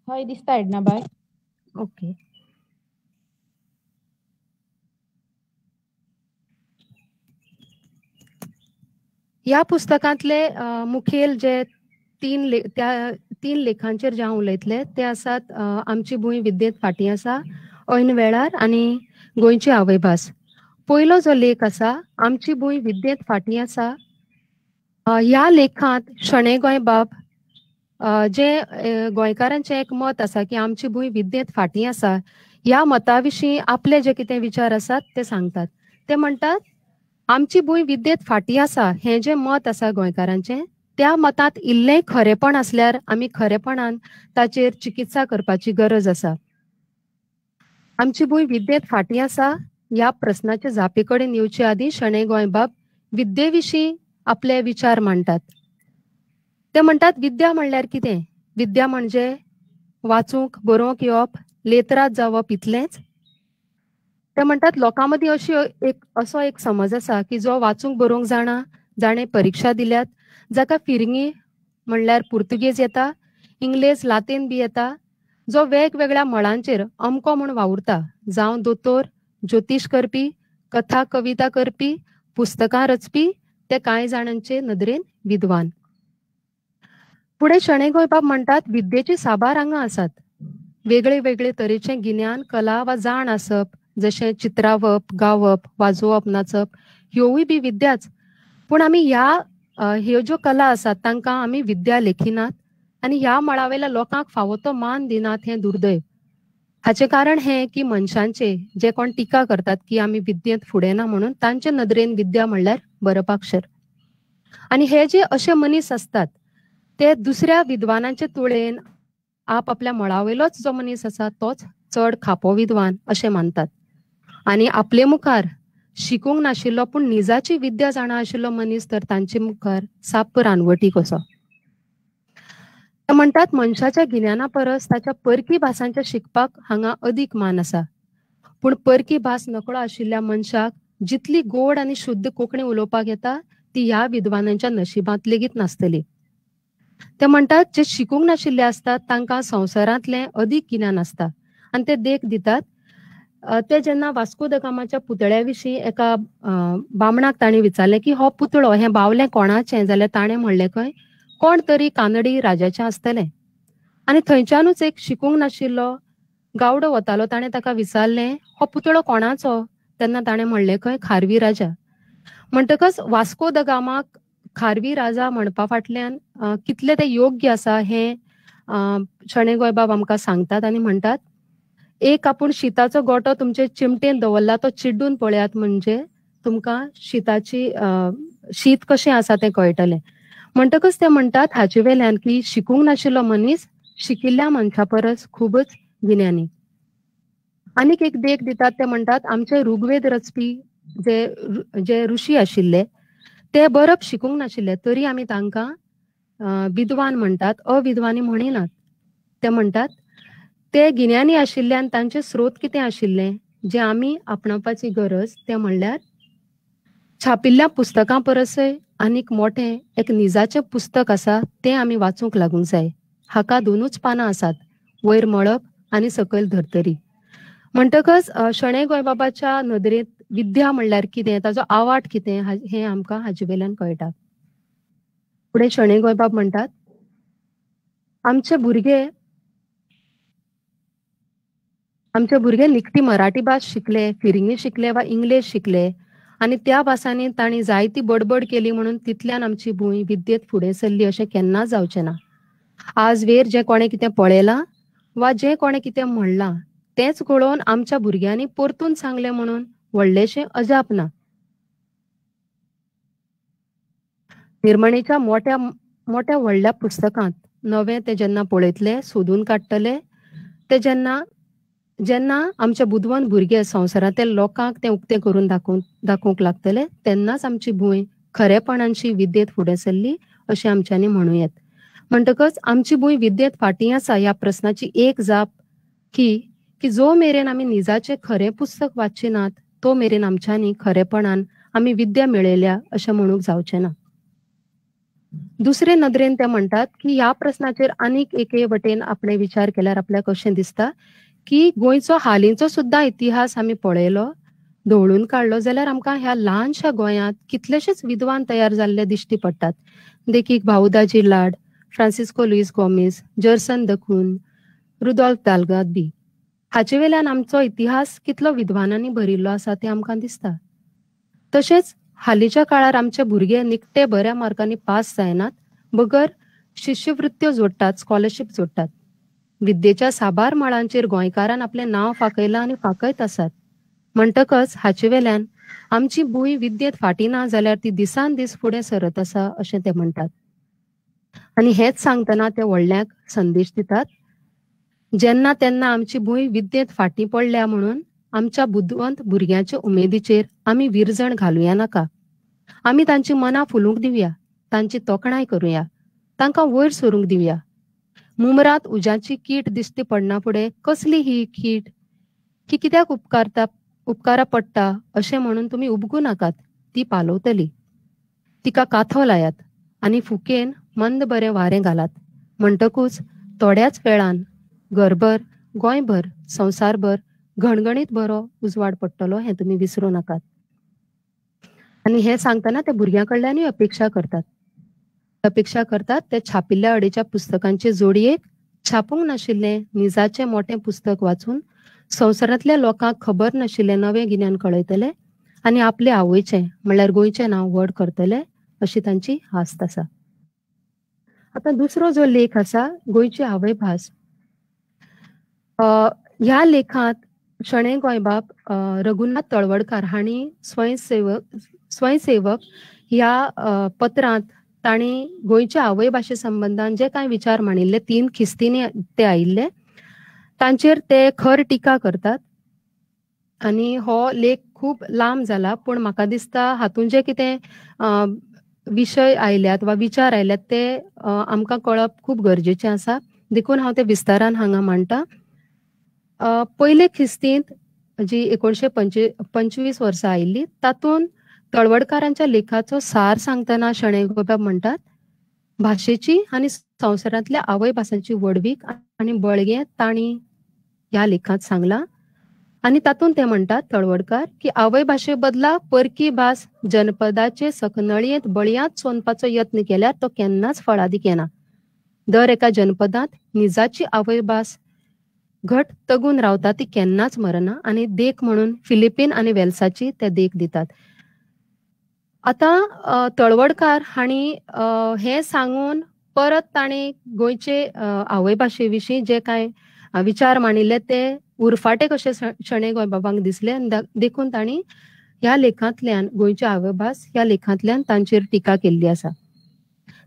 हय दिसता एडना बाय. ओके. ह्या पुस्तकांतले मुखेल जे तीन लेखांचेर जे हांव उलयतलें ते आसात आमची भूंय विद्येंत फाटीं आसा, ऐन वेळार आनी गोंयची आवयभास. पयलो जो लेख आसा आमची भूंय विद्येंत फाटीं आसा, ह्या लेखांत शणै गोंयबाब जे गोंयकारांचें एक मत आसा की आमची भूंय विद्येंत फाटीं आसा ह्या मता विशीं आपले जे कितें विचार आसात ते सांगतात. ते म्हणटात आमची भूंय विद्येंत फाटीं आसा हें जें मत आसा गोंयकारांचें त्या मतांत इल्लेंय खरेपण आसल्यार आमी खरेपणान ताचेर चिकित्सा करपाची गरज आसा. आमची भूंय विद्येंत फाटीं आसा ह्या प्रस्नाच्या जापे कडेन येवचे आदीं शणै गोंयबाब विद्ये विशीं आपले विचार मांडटात. ते म्हणटात विद्या म्हणल्यार कितें? विद्या म्हणजे वाचूंक बरोवंक येवप, लेत्राद जावप इतलेंच? ते म्हणटात लोकां मदीं अशी एक असो एक समज आसा की जो वाचूंक बरोवंक जाणा, जाणें परिक्षा दिल्यात, जाका फिरंगी म्हणल्यार पुर्तुगेज येता, इंग्लेज लातीन बी येता, जो वेगवेगळ्या मळांचेर अमको म्हूण वावुरता, जावं दोतोर, ज्योतीश करपी, कथा कविता करपी, पुस्तकां रचपी, ते कांय जाणांचे नदरेन विद्वान. फुडें शणै गोंयबाब म्हणटात विद्येची साबार आंगां आसात. वेगळे वेगळे तरेचें गिन्यान, कला वा जाण आसप, जशें चित्रावप, गावप, वाजोवप, नाचप ह्योवूय बी विद्याच. पूण आमी ह्यो ज्यो कला आसात तांकां आमी विद्या लेखिनात आनी ह्या मळावेल्या लोकांक फावो तो मान दिनात हें दुर्दैव. हाचें कारण हें की मनशांचे जे कोण टिका करतात की आमी विद्येंत फुडें ना म्हणून, तांचे नदरेन विद्या म्हणल्यार बरपाक्षर. आनी हे जे अशे मनीस आसतात ते दुसऱ्या विद्वानांचे तुळेन आपल्या मळावयलोच जो मनीस आसा तोच चड खापो विद्वान अशें मानतात. आनी आपले मुखार शिकूंक नाशिल्लो पूण निजाची विद्या जाणा आशिल्लो मनीस तर तांचे मुखार साप्प रानवटी कसो. ते म्हणटात मनशाच्या गिन्याना परस ताच्या परकी भासांच्या शिकपाक हांगा अदीक मान आसा. पूण परकी भास नकळो आशिल्ल्या मनशाक जितली गोड आनी शुद्ध कोंकणी उलोवपाक येता ती ह्या विद्वानांच्या नशिबांत लेगीत नासतली. ते म्हणटात जे शिकूंक नाशिल्ले आसतात तांकां संवसारांतलें अदीक गिन्यान आसता आनी ते देख दितात. ते जेन्ना वास्को the गामाच्या पुतळ्या विशीं एका बामणाक ताणें विचारलें की हो पुतळो हें बावलें कोणाचें, जाल्यार ताणें म्हणलें खंय कोण तरी कानडी राजाचें आसतलें. आनी थंयच्यानूच एक शिकूंक नाशिल्लो गावडो वतालो, ताणें ताका विचारलें हो पुतळो कोणाचो, तेन्ना ताणें म्हणलें खंय खारवी राजा. म्हणटकच वास्को the गामाक खारवी राजा म्हणपा फाटल्यान कितलें तें योग्य आसा हें शणै गोंयबाब आमकां सांगतात आनी म्हणटात एक आपूण शिताचो गोटो तुमचे चिमटेन दवरला तो चिड्डून पळयात म्हणजे तुमकां शिताची शीत कशें आसा तें कळटलें. म्हणटकच ते म्हणटात हाचे वेल्यान की शिकूंक नाशिल्लो मनीस शिकिल्ल्या मनशा परस खूबच गिन्यानी. आनीक एक देख दितात, ते म्हणटात आमचे ऋग्वेद रचपी जे जे ऋषी आशिल्ले ते बरप शिकूंक नाशिल्ले तरी आमी तांकां विद्वान म्हणटात, अविद्वानी म्हणिनात. ते म्हणटात ते गिन्यानी आशिल्ल्यान तांचे स्रोत कितें आशिल्ले जे आमी आपणावपाची गरज, ते म्हणल्यार छापिल्ल्या पुस्तकां परसय आनीक मोठें एक निजाचें पुस्तक आसा तें आमी वाचूंक लागूंक जाय. हाका दोनूच पानां आसात, वयर मळब आनी सकयल धर्तरी. म्हणटकच शणै गोंयबाबाच्या नदरेंत विद्या म्हणल्यार कितें, ताजो आवाट कितें हें आमकां हाजे वेल्यान कळटा. फुडें शणै गोंयबाब म्हणटात आमचे भुरगे निखटी मराठी भास शिकले, फिरंगी शिकले वा इंग्लीश शिकले आनी त्या भासांनी तांणी जायती बडबड केली म्हणून तितल्यान आमची भूंय विद्येत फुडें सरली अशें केन्नाच जावचें ना. आज वेर जें कोणें कितें पळयलां वा जें कोणें कितें म्हणलां तेंच घडोवन आमच्या भुरग्यांनी परतून सांगलें म्हणून व्हडलेशें अजाप ना. निर्मणेच्या मोठ्या मोठ्या व्हडल्या पुस्तकांत नवें ते जेन्ना पळयतले, सोदून काडटले, ते जेन्ना जेन्ना आमचे बुदवंत भुरगे संवसारांतल्या लोकांक तें उक्तें करून दाखोवंक लागतले तेन्नाच आमची भूंय खरेपणानशी विद्येत फुडें सरली अशें आमच्यांनी म्हणूं येत. म्हणटकच आमची भूंय विद्येत फाटीं आसा ह्या प्रस्नाची एक जाप की की जो मेरेन आमी निजाचें खरें पुस्तक वाचचे नात तो मेरेन आमच्यांनी खरेपणान आमी विद्या मेळयल्या अशें म्हणूंक जावचें ना. दुसरे नदरेन ते म्हणटात की ह्या प्रस्नाचेर आनीक एके वटेन आपणे विचार केल्यार आपल्याक अशें दिसता की गोंयचो हालींचो सुद्दां इतिहास आमी पळयलो, धवळून काडलो जाल्यार आमकां ह्या ल्हानशा गोंयांत कितलेशेच विद्वान तयार जाल्ले दिश्टी पडटात. देखीक भाऊदाजी लाड, फ्रांसिस्को लुईस गोमेज, जर्सन दखून, रुदोल्फ दाल्गाद बी. हाचे वेल्यान आमचो इतिहास कितलो विद्वानांनी भरिल्लो आसा तें आमकां दिसता. तशेंच हालींच्या काळार आमचे भुरगे निखटे बऱ्या मार्कांनी पास जायनात बगर शिश्यवृत्त्यो जोडटात, स्कॉलरशीप जोडटात. विद्येच्या साबार मळांचेर गोंयकारान आपलें नांव फांकयलां आनी फांकयत आसात. म्हणटकच हाचे वेल्यान आमची भूंय विद्येंत फाटीं ना जाल्यार ती दिसान दीस फुडें सरत आसा अशें ते म्हणटात. आनी हेंच सांगतना ते व्हडल्यांक संदेश दितात, जेन्ना तेन्ना आमची भूंय विद्येंत फाटीं पडल्या म्हणून आमच्या बुदवंत भुरग्यांचे उमेदीचेर आमी विरजण घालुया नाका. आमी तांची मनां फुलूंक दिवया, तांची तोखणाय करुया, तांकां वयर सरूंक दिवया. मुमरांत उज्याची कीट दिश्टी पडना फुडें कसली ही कीट, ही कित्याक उपकारा पडटा अशें म्हणून तुमी उबगूं नाकात, ती पालवतली. तिका काथो लायात आनी फुकेन मंद बरें वारें घालात. म्हणटकूच थोड्याच वेळान घरभर, गोंयभर, संवसारभर घणघणीत बरो उजवाड पडटलो हें तुमी विसरूं नाकात. आनी हें सांगतना ते भुरग्यां कडल्यानूय अपेक्षा करतात. अपेक्षा करतात ते छापिल्ल्या अडेच्या पुस्तकांचे जोडयेक छापूंक नाशिल्लें निजाचें मोठें पुस्तक वाचून संवसारांतल्या लोकांक खबर नाशिल्लें नवें गिन्यान कळयतले आनी आपले आवयचें म्हणल्यार गोंयचें नांव व्हड करतले अशी तांची आस्त आसा. आतां दुसरो जो लेख आसा गोंयची आवयभास, ह्या लेखांत शणै गोंयबाब रघुनाथ तळवडकार हांणी स्वयंसेवक ह्या पत्रांत तांणी गोंयच्या आवयभाशे संबंदान जे कांय विचार मांडिल्ले, 3 खिस्तींनी ते आयिल्ले, तांचेर ते खर टिका करतात. आनी हो लेख खूब लांब जाला पूण म्हाका दिसता हातूंत जे कितें विशय आयल्यात वा विचार आयल्यात ते आमकां कळप खूब गरजेचें आसा, देखून हांव ते विस्तारान हांगा मांडटा. पयले खिस्तींत जी 1925 वर्सा आयिल्ली तातूंत तळवडकारांच्या लेखाचो सार सांगतना शणै गोंयबाब म्हणटात, भाशेची आनी संवसारांतल्या आवयभासांची व्हडवीक आनी बळगें तांणी ह्या लेखांत सांगलां. आनी तातूंत ते म्हणटात तळवडकार की आवयभाशे बदला परकी भास जनपदाचे सकनळयेंत बळयांत सोंदपाचो यत्न केल्यार तो केन्नाच फळादीक येना. दर एका जनपदांत निजाची आवयभास घट तगून रावता, ती केन्नाच मरना. आनी देख म्हणून फिलिपीन आनी वेल्साची ते देख दितात. आतां तळवडकार हांणी हें सांगून परत तांणी गोंयचे आवयभाशे विशीं जे कांय विचार मांडिल्ले ते उरफाटे कशे शणै गोंयबाबांक दिसले आनी देखून तांणी ह्या लेखांतल्यान गोंयची आवयभास ह्या लेखांतल्यान तांचेर टिका केल्ली आसा.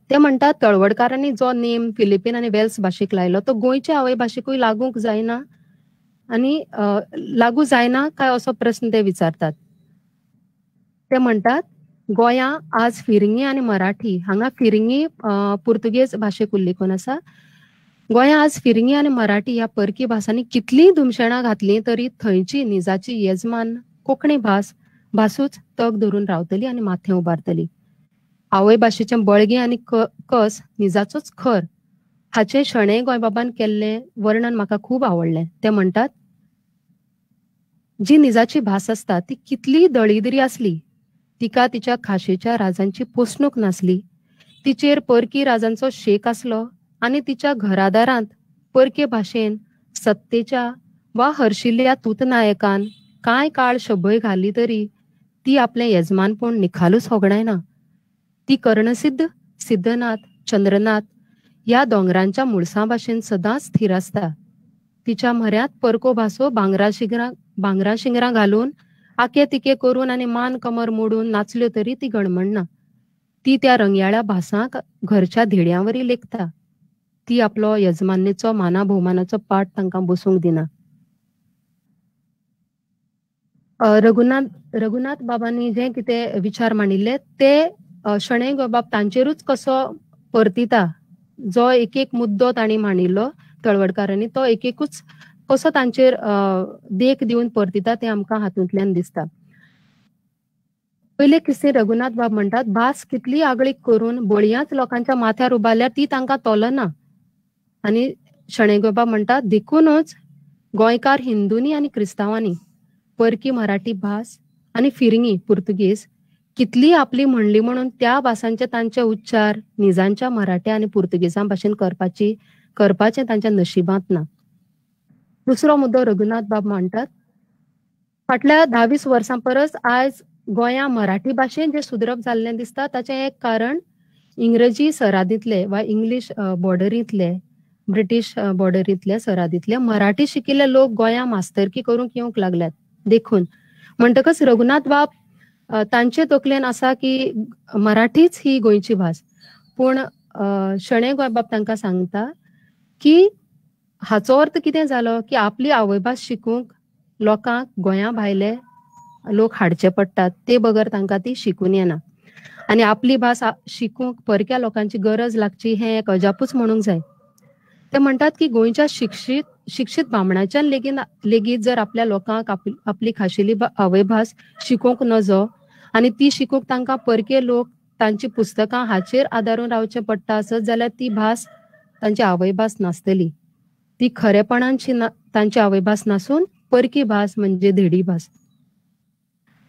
ते म्हणटात तळवडकारांनी जो नेम फिलिपीन आनी वेल्स भाशेक लायलो तो गोंयचे आवयभाशेकूय लागूंक जायना आनी लागू जायना काय असो प्रस्न ते विचारतात. ते म्हणटात गोंया आज फिरंगी आनी मराठी, हांगा फिरंगी पुर्तुगेज भाशेक उल्लेखून आसा, गोंया आज फिरंगी आनी मराठी ह्या परकी भासांनी कितलींय धुमशेणां घातलीं तरी थंयची निजाची येजमान कोंकणी भास भासूच तग धरून रावतली आनी माथें उबारतली. आवय भाशेचें बळगें आनी कस निजाचोच खर हाचें शणै गोंयबाबान केल्लें वर्णन म्हाका खूब आवडलें. ते म्हणटात जी निजाची भास आसता ती कितलीय दळिद्री आसली तिका तिच्या खाशेच्या राजांची पोसणूक नासली, तिचेर परकी राजांचो शेक आसलो आनी तिच्या घरादारांत परके भाशेन सत्तेच्या वा हर्शिल्ल्या तूतनायकान कांय काळ शबय घाली तरी ती आपलें येजमानपण निखालूस होगडायना. ती कर्णसिद्ध, सिद्धनाथ, चंद्रनाथ ह्या दोंगरांच्या मुळसां भाशेन सदांच थीर आसता. तिच्या म्हऱ्यांत परको भासो भांगरा शिंगरां घालून आके तिके करून आनी मान कमर मोडून नाचल्यो तरी ती गणमणना. ती त्या रंगयाळ्या भासांक घरच्या धेड्यांवरी लेखता. ती आपलो यजमान्येचो माना भोवमानाचो पाठ तांकां बसूंक दिना. रघुनाथ बाबांनी जे कितें विचार मांडिल्ले ते शणै गोंयबाब तांचेरूच कसो परतिता, जो एक एक मुद्दो तांणी मांडिल्लो तळवडकारांनी तो एक एकूच कसो तांचेर देख दिवन परतिता तें आमकां हातूंतल्यान दिसता. पयले किस्से रघुनाथ बाब म्हणटात भास कितली आगळीक करून बळयांच लोकांच्या माथ्यार उबारल्यार ती तांकां तोलना. आनी शणै गोंयबाब म्हणटात देखूनच गोंयकार हिंदूंनी आनी क्रिस्तांवांनी परकी मराठी भास आनी फिरंगी पुर्तुगेज कितली आपली म्हणली म्हणून त्या भासांचे तांचे उच्चार निजांच्या मराठ्या आनी पुर्तुगेजां भाशेन करपाचें तांच्या नशिबांत ना. दुसरो मुद्दो रघुनाथ बाब म्हणटात फाटल्या 10-20 वर्सां परस आयज गोंया मराठी भाशेन जें सुदरप जाल्लें दिसता ताचें एक कारण इंग्रजी सरादींतले वा इंग्लीश बॉर्डरींतले, ब्रिटीश बॉर्डरींतले सरादींतले मराठी शिकिल्ले लोक गोंया मास्तरकी करूंक येवंक लागल्यात. देखून म्हणटकच रघुनाथ बाब तांचे तकलेन आसा की मराठीच ही गोंयची भास, पूण शणै गोंयबाब तांकां सांगता की हाचो अर्थ कितें जालो की आपली आवयभास शिकूंक लोकांक गोंया भायले लोक हाडचे पडटात, ते बगर तांकां ती शिकून येना आनी आपली भास शिकूंक परक्या लोकांची गरज लागची हें एक अजापूच म्हणूंक जाय. ते म्हणटात की गोंयच्या शिक्षीत बामणाच्यान लेगीत जर आपल्या लोकांक आपली खाशेली आवयभास शिकोवंक नजो आनी ती शिकूंक तांकां परके लोक तांची पुस्तकां हाचेर आदारून रावचें पडटा आसत जाल्यार ती भास तांची आवयभास नासतली. ती खरेपणानशी तांची आवयभास नासून परकी भास म्हणजे धेडी भास.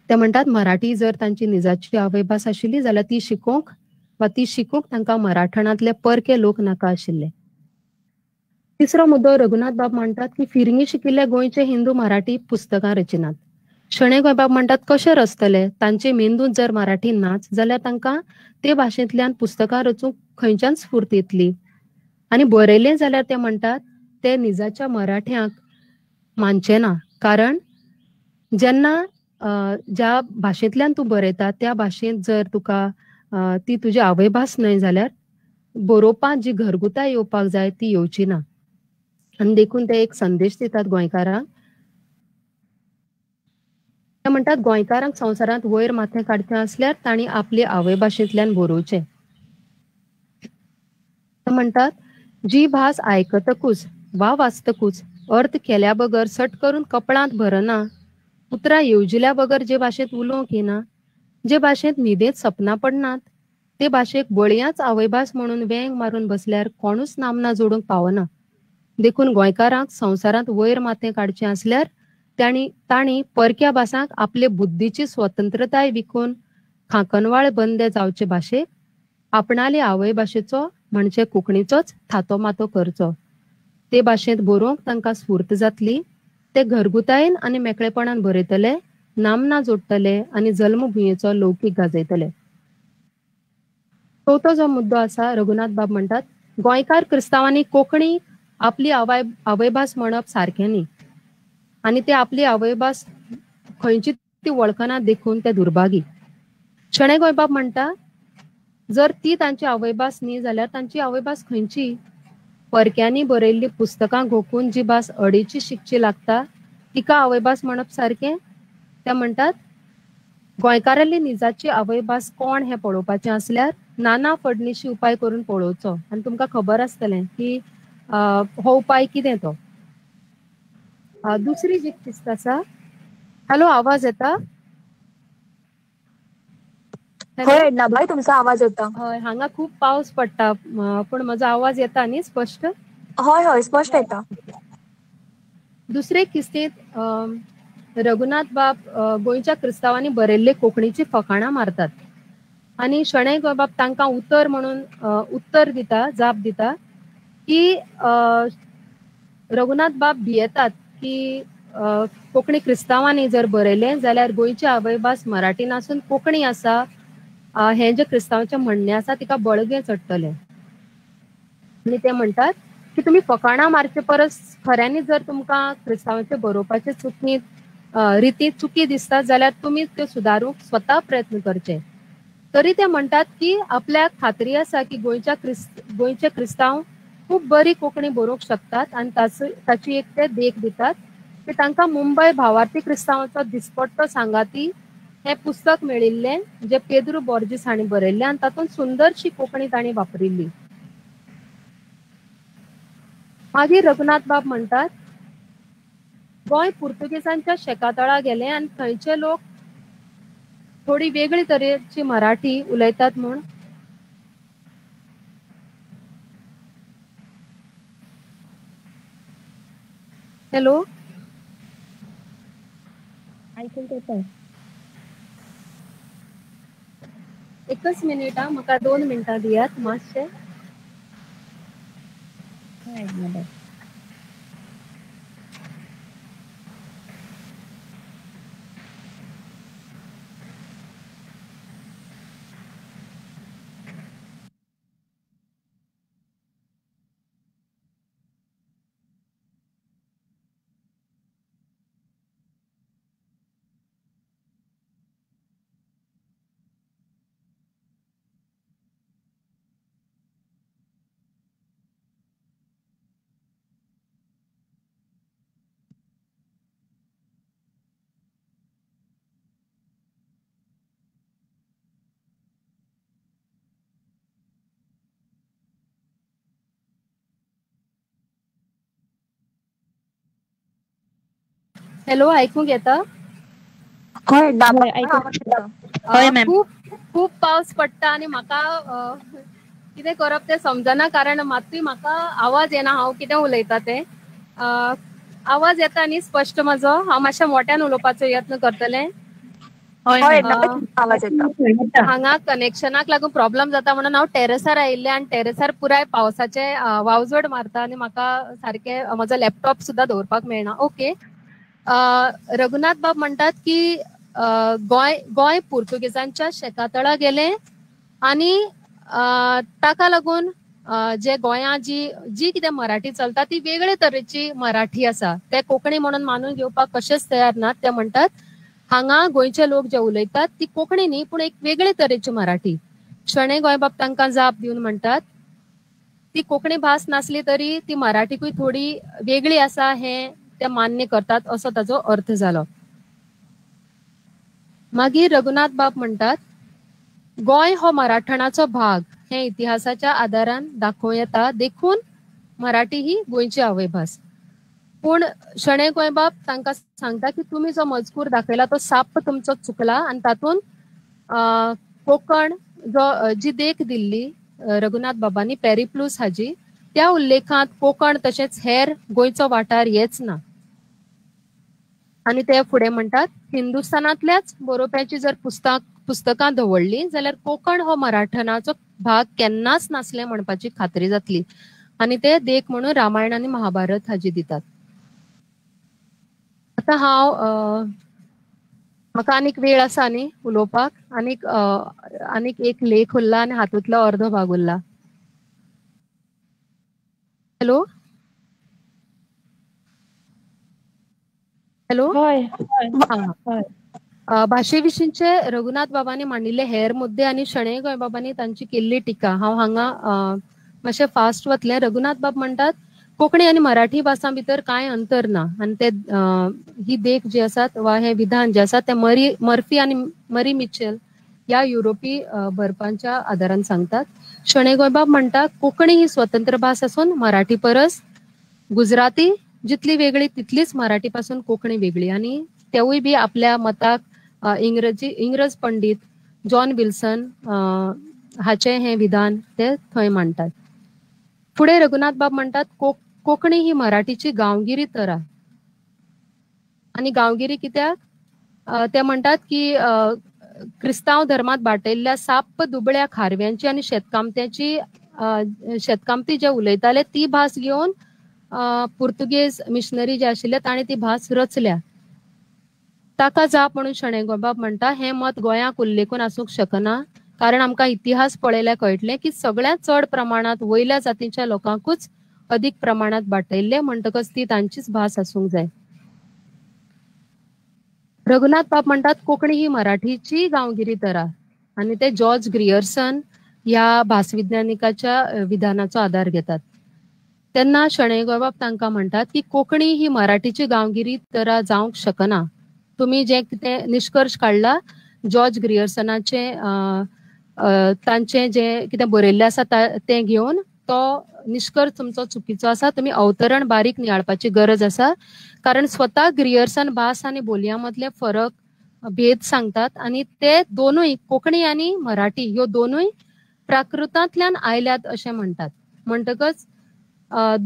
ते म्हणटात मराठी जर तांची निजाची आवयभास आशिल्ली जाल्यार ती शिकोवंक वा ती शिकूंक तांकां मराठणांतले परके लोक नाका आशिल्ले. तिसरो मुद्दो रघुनाथ बाब म्हणटात की फिरंगी शिकिल्ले गोंयचे हिंदू मराठी पुस्तकां रचिनात. शणै गोंयबाब म्हणटात कशें रचतले, तांचे मेंदूंत जर मराठी नाच जाल्यार तांकां ते भाशेंतल्यान पुस्तकां रचूंक खंयच्यान स्फूर्त येतली. आनी बरयलें जाल्यार ते म्हणटात ते निजाच्या मराठ्यांक मानचे ना, कारण जेन्ना ज्या भाशेंतल्यान तूं बरयता त्या भाशेंत जर तुका ती तुजी आवयभास न्हय जाल्यार बरोवपांत जी घरगुताय येवपाक जाय ती येवची ना. आनी देखून ते एक संदेश दितात गोंयकारांक. ते म्हणटात गोंयकारांक संवसारांत वयर माथें काडचें आसल्यार तांणी आपले आवयभाशेंतल्यान बरोवचें. ते म्हणटात जी भास आयकतकूच वा वाचतकूच अर्थ केल्या बगर सट करून कपळांत भरना, उतरां येवजिल्या बगर जे भाशेंत उलोवंक येना, जे भाशेंत न्हिदेंत सपनां पडनात ते भाशेक बळयांच आवयभास म्हणून वेंग मारून बसल्यार कोणूच नामना जोडूंक पावना. देखून गोंयकारांक संवसारांत वयर माथें काडचें आसल्यार तांणी परक्या भासांक आपले बुद्धीची स्वतंत्रताय विकून खांकनवाळ बंदे जावचे भाशेक आपणाले आवयभाशेचो म्हणजे कोंकणीचोच थातो मातो करचो. ते भाशेंत बरोवंक तांकां स्फूर्त जातली, ते घरगुतायेन आनी मेकळेपणान बरयतले, नामना जोडटले आनी जल्मभुंयेचो लौकीक गाजयतले. चवथो जो मुद्दो आसा रघुनाथ बाब म्हणटात गोंयकार क्रिस्तांवांनी कोंकणी आपली आवयभास म्हणप सारकें न्ही आनी ते आपली आवयभास खंयची ती वळखना देखून ते दुर्भागी. शणै गोंयबाब म्हणटा जर ती तांची आवयभास न्ही जाल्यार तांची आवयभास खंयची? परक्यांनी बरयल्ली पुस्तकां घोकून जी भास अडेची शिकची लागता तिका आवयभास म्हणप सारकें? ते म्हणटात गोंयकारांली निजाची आवयभास कोण हें पळोवपाचें आसल्यार नाना फडणीशी उपाय करून पळोवचो. आनी तुमकां खबर आसतलें की हो उपाय कितें तो. दुसरी जी किस्त आसा. हॅलो, आवाज येता? हय एडनाबाय, तुमचो आवाज येता. हय, हांगा खूब पावस पडटा पूण म्हजो आवाज येता न्ही स्पश्ट? हय हय स्पश्ट येता. दुसरे किस्तींत रघुनाथ बाब गोंयच्या क्रिस्तांवांनी बरयल्ले कोंकणीची फकाणां मारतात आनी शणै गोंयबाब तांकां उतर म्हणून उत्तर दिता, जाप दिता की रघुनाथ बाब भियेतात की कोंकणी क्रिस्तांवांनी जर बरयलें जाल्यार गोंयची आवयभास मराठी नासून कोंकणी आसा हें जें क्रिस्तांवाचें म्हणणें आसा तिका बळगें चडटलें. आनी ते म्हणटात की तुमी फकाणां मारचे परस खऱ्यांनी जर तुमकां क्रिस्तांवाचें बरोवपाचे चुकी रिती चुकी दिसता जाल्यार तुमी त्यो सुदारूंक स्वता प्रयत्न करचे. तरी ते म्हणटात की आपल्याक खात्री आसा की गोंयचे क्रिस्तांव खूब बरी कोंकणी बरोवंक शकतात आनी ताची एक ते देख दितात की तांकां मुंबय भावार्थी क्रिस्तांवाचो दिसपट्टो सांगाती हें पुस्तक मेळिल्लें जें पेद्रू बॉर्जीस हांणी बरयल्लें आनी तातूंत सुंदरशी कोंकणी तांणी वापरिल्ली. मागीर रघुनाथ बाब म्हणटात गोंय पुर्तुगेजांच्या शेकातळा गेलें आनी थंयचे लोक थोडी वेगळी तरेची मराठी उलयतात म्हूण. हॅलो, आयकूंक येता? एकच मिनीट हा, म्हाका 2 मिनटां दियात मातशें. हॅलो, आयकूंक येता? हय, हय मॅम. खूब खूब पावस पडटा आनी म्हाका कितें करप तें समजना, कारण मातूय म्हाका आवाज येना हांव कितें उलयता तें. आवाज येता न्ही स्पश्ट म्हजो? हांव मातशें मोट्यान उलोवपाचो यत्न करतलें. हांगा कनेक्शनाक लागून प्रॉब्लम जाता म्हणून हांव टेरसार आयिल्लें आनी टेरसार पुराय पावसाचें वावझड मारता आनी म्हाका सारकें म्हजो लॅपटॉप सुद्दां दवरपाक मेळना. ओके, रघुनाथ बाब म्हणटात की गोंय गोंय पुर्तुगेजांच्या शेकातळा गेलें आनी ताका लागून जे गोंया जी जी कितें मराठी चलता ती वेगळे तरेची मराठी आसा, ते कोंकणी म्हणून मानून घेवपाक कशेंच तयार नात. ते म्हणटात हांगा गोंयचे लोक जे उलयतात ती कोंकणी न्ही पूण एक वेगळे तरेची मराठी. शणै गोंयबाब तांकां जाप दिवन म्हणटात ती कोंकणी भास नासली तरी ती मराठीकूय थोडी वेगळी आसा हें ते मान्य करतात असो ताजो अर्थ जालो. मागीर रघुनाथ बाब म्हणटात गोंय हो मराठणाचो भाग हें इतिहासाच्या आदारान दाखोवं येता, देखून मराठी ही गोंयची आवयभास. पूण शणै गोंयबाब तांकां सांगता की तुमी जो मजकूर दाखयला तो साप्प तुमचो चुकला आनी तातूंत कोंकण जो जी देख दिल्ली रघुनाथ बाबांनी पेरिप्लूस हाजी, त्या उल्लेखांत कोंकण तशेंच हेर गोंयचो वाठार येच ना. आनी ते फुडें म्हणटात हिंदुस्थानांतल्याच बरोवप्यांची जर पुस्तकां दवरलीं जाल्यार कोंकण हो मराठणाचो भाग केन्नाच नासले म्हणपाची खात्री जातली. आनी ते देख म्हणून रामायण आनी महाभारत हाजी दितात. आतां हांव म्हाका आनीक वेळ आसा न्ही उलोवपाक, आनीक आनीक एक लेख उरला आनी हातूंतलो अर्दो भाग उरला. हॅलो, हॅलो, हय हय. भाशे विशींचे रघुनाथ बाबांनी मांडिल्ले हेर मुद्दे आनी शणै गोंयबाबांनी तांची केल्ली टिका हांव हांगा मातशें फास्ट वतलें. रघुनाथ बाब म्हणटात कोंकणी आनी मराठी भासां भितर कांय अंतर ना आनी ते ही देख जी आसात वा हे विधान जे आसा ते मर्फी आनी मरी मिचेल ह्या युरोपी बरपांच्या आदारान सांगतात. शणै गोंयबाब म्हणटा कोंकणी ही स्वतंत्र भास आसून मराठी परस गुजराती जितली वेगळी तितलीच मराठी पासून कोंकणी वेगळी आनी तेवूय बी आपल्या मताक इंग्रज पंडीत जॉन विल्सन हाचें हें विधान ते थंय मांडटात. फुडें रघुनाथ बाब म्हणटात कोंकणी ही मराठीची गांवगिरी तरा आनी गांवगिरी कित्याक ते म्हणटात की क्रिस्तांव धर्मात बाटयल्ल्या साप्प दुबळ्या खारव्यांची आनी शेतकामत्यांची शेतकामती जे उलयताले ती भास घेवन पुर्तुगेज मिशनरी जे आशिल्ले ताणें ती भास रचल्या. ताका जाप म्हणून शणै गोंयबाब म्हणटा हें मत गोंयाक उल्लेखून आसूंक शकना कारण आमकां इतिहास पळयल्यार कळटलें की सगळ्यांत चड प्रमाणांत वयल्या जातीच्या लोकांकूच अदीक प्रमाणांत बाटयल्ले म्हणटकच ती तांचीच भास आसूंक जाय. रघुनाथ बाब म्हणटात कोंकणी ही मराठीची गांवगिरी तरा आनी ते जॉर्ज ग्रियर्सन ह्या भासविज्ञानिकाच्या विधानाचो आदार घेतात. तेन्ना शणै गोंयबाब तांकां म्हणटात की कोंकणी ही मराठीची गांवगिरी तरा जावंक शकना. तुमी जे कितें निश्कर्श काडला जॉर्ज ग्रियर्सनाचे तांचें जें कितें बरयल्लें आसा तें घेवन तो निश्कर्श तुमचो चुकीचो आसा. तुमी अवतरण बारीक नियाळपाची गरज आसा कारण स्वता ग्रियर्सन भास आनी बोलयां मदले फरक भेद सांगतात आनी ते दोनूय कोंकणी आनी मराठी ह्यो दोनूय प्राकृतांतल्यान आयल्यात अशें म्हणटात. म्हणटकच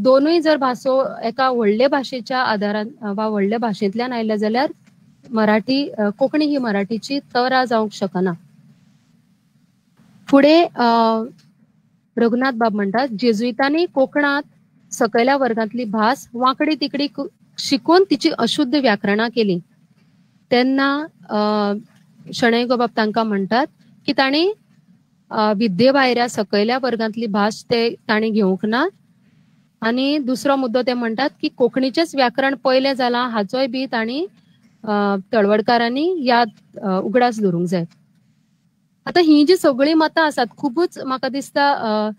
दोनूय जर भासो एका व्हडले भाशेच्या आदारान वा व्हडले भाशेंतल्यान आयल्या जाल्यार मराठी कोंकणी ही मराठीची तरा जावंक शकना. फुडें रघुनाथ बाब म्हणटात जेजुईतांनी कोंकणांत सकयल्या वर्गांतली भास वांकडी तिकडी शिकून तिची अशुद्ध व्याकरणां केली. तेन्ना शणै गोंयबाब तांकां म्हणटात की तांणी विद्ये भायऱ्या सकयल्या वर्गांतली भास ते तांणी घेवंक ना. आनी दुसरो मुद्दो ते म्हणटात की कोंकणीचेच व्याकरण पयलें जालां हाचोय बी तांणी तळवडकारांनी याद उगडास धरूंक जाय. आतां ही जी सगळीं मतां आसात खुबूच म्हाका दिसता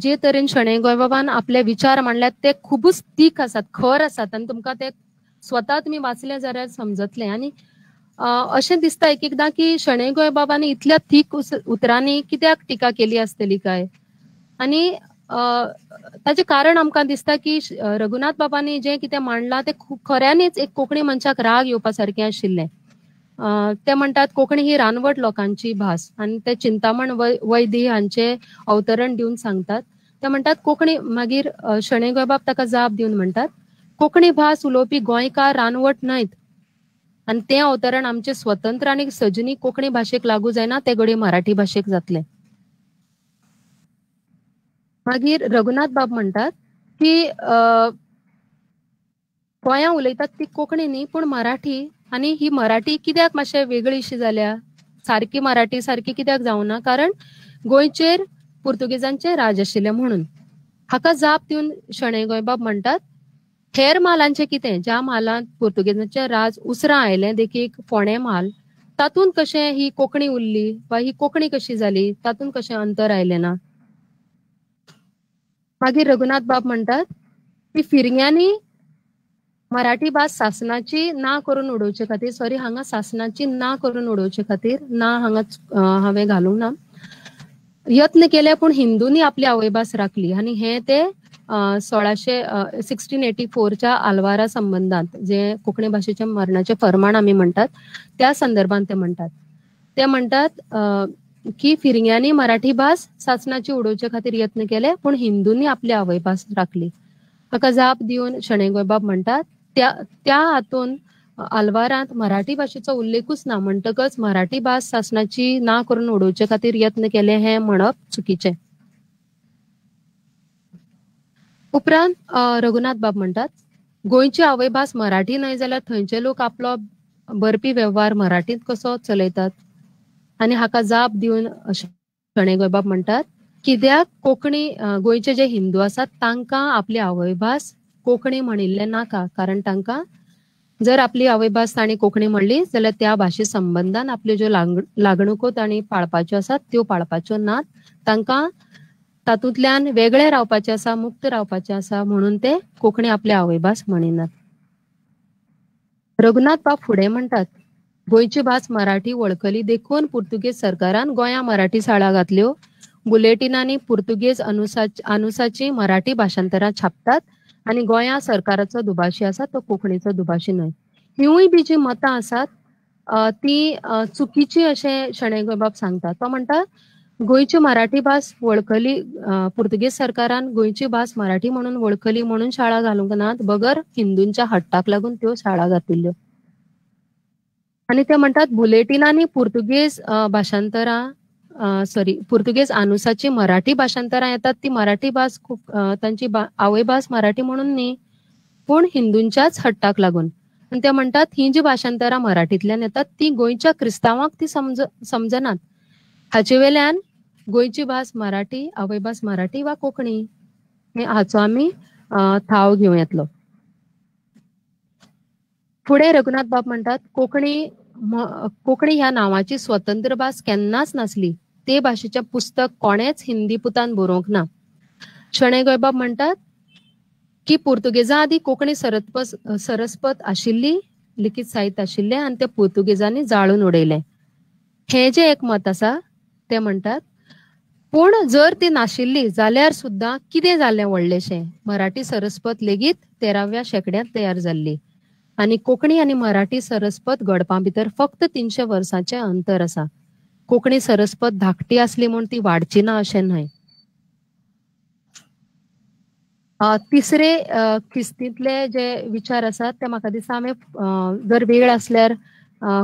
जे तरेन शणै गोंयबाबान आपले विचार मांडल्यात ते खुबूच तीख आसात, खर आसात आनी तुमकां ते स्वता तुमी वाचले जाल्यार समजतलें. आनी अशें दिसता एक एकदां की शणै गोंयबाबांनी इतल्या थीक उतरांनी कित्याक टिका केली आसतली काय आनी ताचें कारण आमकां दिसता की रघुनाथ बाबांनी जें कितें मांडलां तें खऱ्यांनीच एक कोंकणी मनशाक राग येवपा सारकें आशिल्लें. ते म्हणटात कोंकणी ही रानवट लोकांची भास आनी ते चिंतामण वैदी हांचे अवतरण दिवन सांगतात. ते म्हणटात कोंकणी मागीर शणै गोंयबाब ताका जाप दिवन म्हणटात कोंकणी भास उलोवपी गोंयकार रानवट न्हयत आनी तें अवतरण आमचे स्वतंत्र आनी सजनी कोंकणी भाशेक लागू जायना तें घडये मराठी भाशेक जातलें. मागीर रघुनाथ बाब म्हणटात की गोंया उलयतात ती कोंकणी न्ही पूण मराठी आनी ही मराठी कित्याक मातशें वेगळीशी जाल्या, सारकी मराठी सारकी कित्याक जावना कारण गोंयचेर पुर्तुगेजांचें राज आशिल्लें म्हणून. हाका जाप दिवन शणै गोंयबाब म्हणटात हेर म्हालांचें कितें ज्या म्हालांत पुर्तुगेजांचें राज उसरां आयलें देखीक फोंडें म्हाल तातूंत कशें ही कोंकणी उरली वा ही कोंकणी कशी जाली तातूंत कशें अंतर आयलें ना. मागीर रघुनाथ बाब म्हणटात की फिरंग्यांनी मराठी भास सासनाची ना करून उडोवचे खातीर, सॉरी हांगा सासनाची ना करून उडोवचे खातीर ना हांगा हांवें घालूंक ना यत्न केले पूण हिंदूंनी आपली आवयभास राखली आनी हें ते 1684च्या आलवारा संबंदांत जे कोंकणी भाशेच्या मरणाचें फर्माण आमी म्हणटात त्या संदर्भात ते म्हणटात. ते म्हणटात की फिरंग्यांनी मराठी भास सासनाची उडोवचे खातीर यत्न केले पूण हिंदूंनी आपली आवयभास राखली. हाका जाप दिवन शणै गोंयबाब म्हणटात त्या हातून आलवारांत मराठी भाशेचो उल्लेखूच ना म्हणटकच मराठी भास सासनाची ना करून उडोवचे खातीर यत्न केले हें म्हणप चुकीचें. उपरांत रघुनाथ बाब म्हणटात गोंयची आवयभास मराठी न्हय जाल्यार थंयचे लोक आपलो बरपी वेव्हार मराठींत कसो चलयतात आनी हाका जाप दिवन शणै गोंयबाब म्हणटात कित्याक कोंकणी गोंयचे जे हिंदू आसात तांकां आपली आवयभास कोंकणी म्हणिल्लें नाका कारण तांकां जर आपली आवयभास तांणी कोंकणी म्हणली जाल्यार त्या भाशे संबंदान आपल्यो ज्यो लागणुको तांणी पाळपाच्यो आसात त्यो पाळपाच्यो नात, तांकां तातूंतल्यान वेगळे रावपाचें आसा, मुक्त रावपाचें आसा, म्हणून ते कोंकणी आपली आवयभास म्हणिनात. रघुनाथ बाब फुडें म्हणटात, गोंयची भास मराठी वळखली देखून पुर्तुगेज सरकारान गोंया मराठी शाळा घातल्यो. बुलेटिनांनी पुर्तुगेज अनुसाची मराठी भाशांतरां छापतात आनी गोंया सरकाराचो दुभाशी आसा तो कोंकणीचो दुभाशी न्हय. हिवूय बी जी मतां आसात ती चुकीची अशें शणै गोंयबाब सांगता. तो म्हणटा गोंयची मराठी भास वळखली, पुर्तुगेज सरकारान गोंयची भास मराठी म्हणून वळखली म्हणून शाळा घालूंक नात, बगर हिंदूंच्या हट्टाक लागून त्यो शाळा घातिल्ल्यो. आनी ते म्हणटात बुलेटिनांनी पुर्तुगेज भाशांतरां पुर्तुगेज अनुसाची मराठी भाशांतरां येतात ती मराठी भास खूब तांची आवयभास मराठी म्हणून न्ही, पूण हिंदूंच्याच हट्टाक लागून. आनी ते म्हणटात ही जी भाशांतरां मराठींतल्यान येतात ती गोंयच्या क्रिस्तांवांक ती समजनात. हाचे वेल्यान गोंयची भास मराठी, आवयभास मराठी वा कोंकणी हे हाचो आमी थाव घेवं येतलो. फुडें रघुनाथ बाब म्हणटात कोंकणी कोंकणी ह्या नांवाची स्वतंत्र भास केन्नाच नासली. ते भाशेचें पुस्तक कोणेच हिंदी पुतान बरोवंक ना. शणै गोंयबाब म्हणटात की पुर्तुगेजां आदी कोंकणी सरस्पत आशिल्ली, लिखीत साहित्य आशिल्लें आनी ते पुर्तुगेजांनी जाळून उडयलें. हें जें एक मत आसा ते म्हणटात, पूण जर ती नाशिल्ली जाल्यार सुद्दां कितें जालें व्हडलेशें, मराठी सरस्पत लेगीत 13व्या शेंकड्यांत तयार जाल्ली आनी कोंकणी आनी मराठी सरस्पत घडपा भितर फक्त 300 वर्सांचें अंतर आसा. कोंकणी सरस्पत धाकटी आसली म्हूण ती वाडची ना अशें न्हय. तिसरे खिस्तींतले जे विचार आसात ते म्हाका दिसता हांवें जर वेळ आसल्यार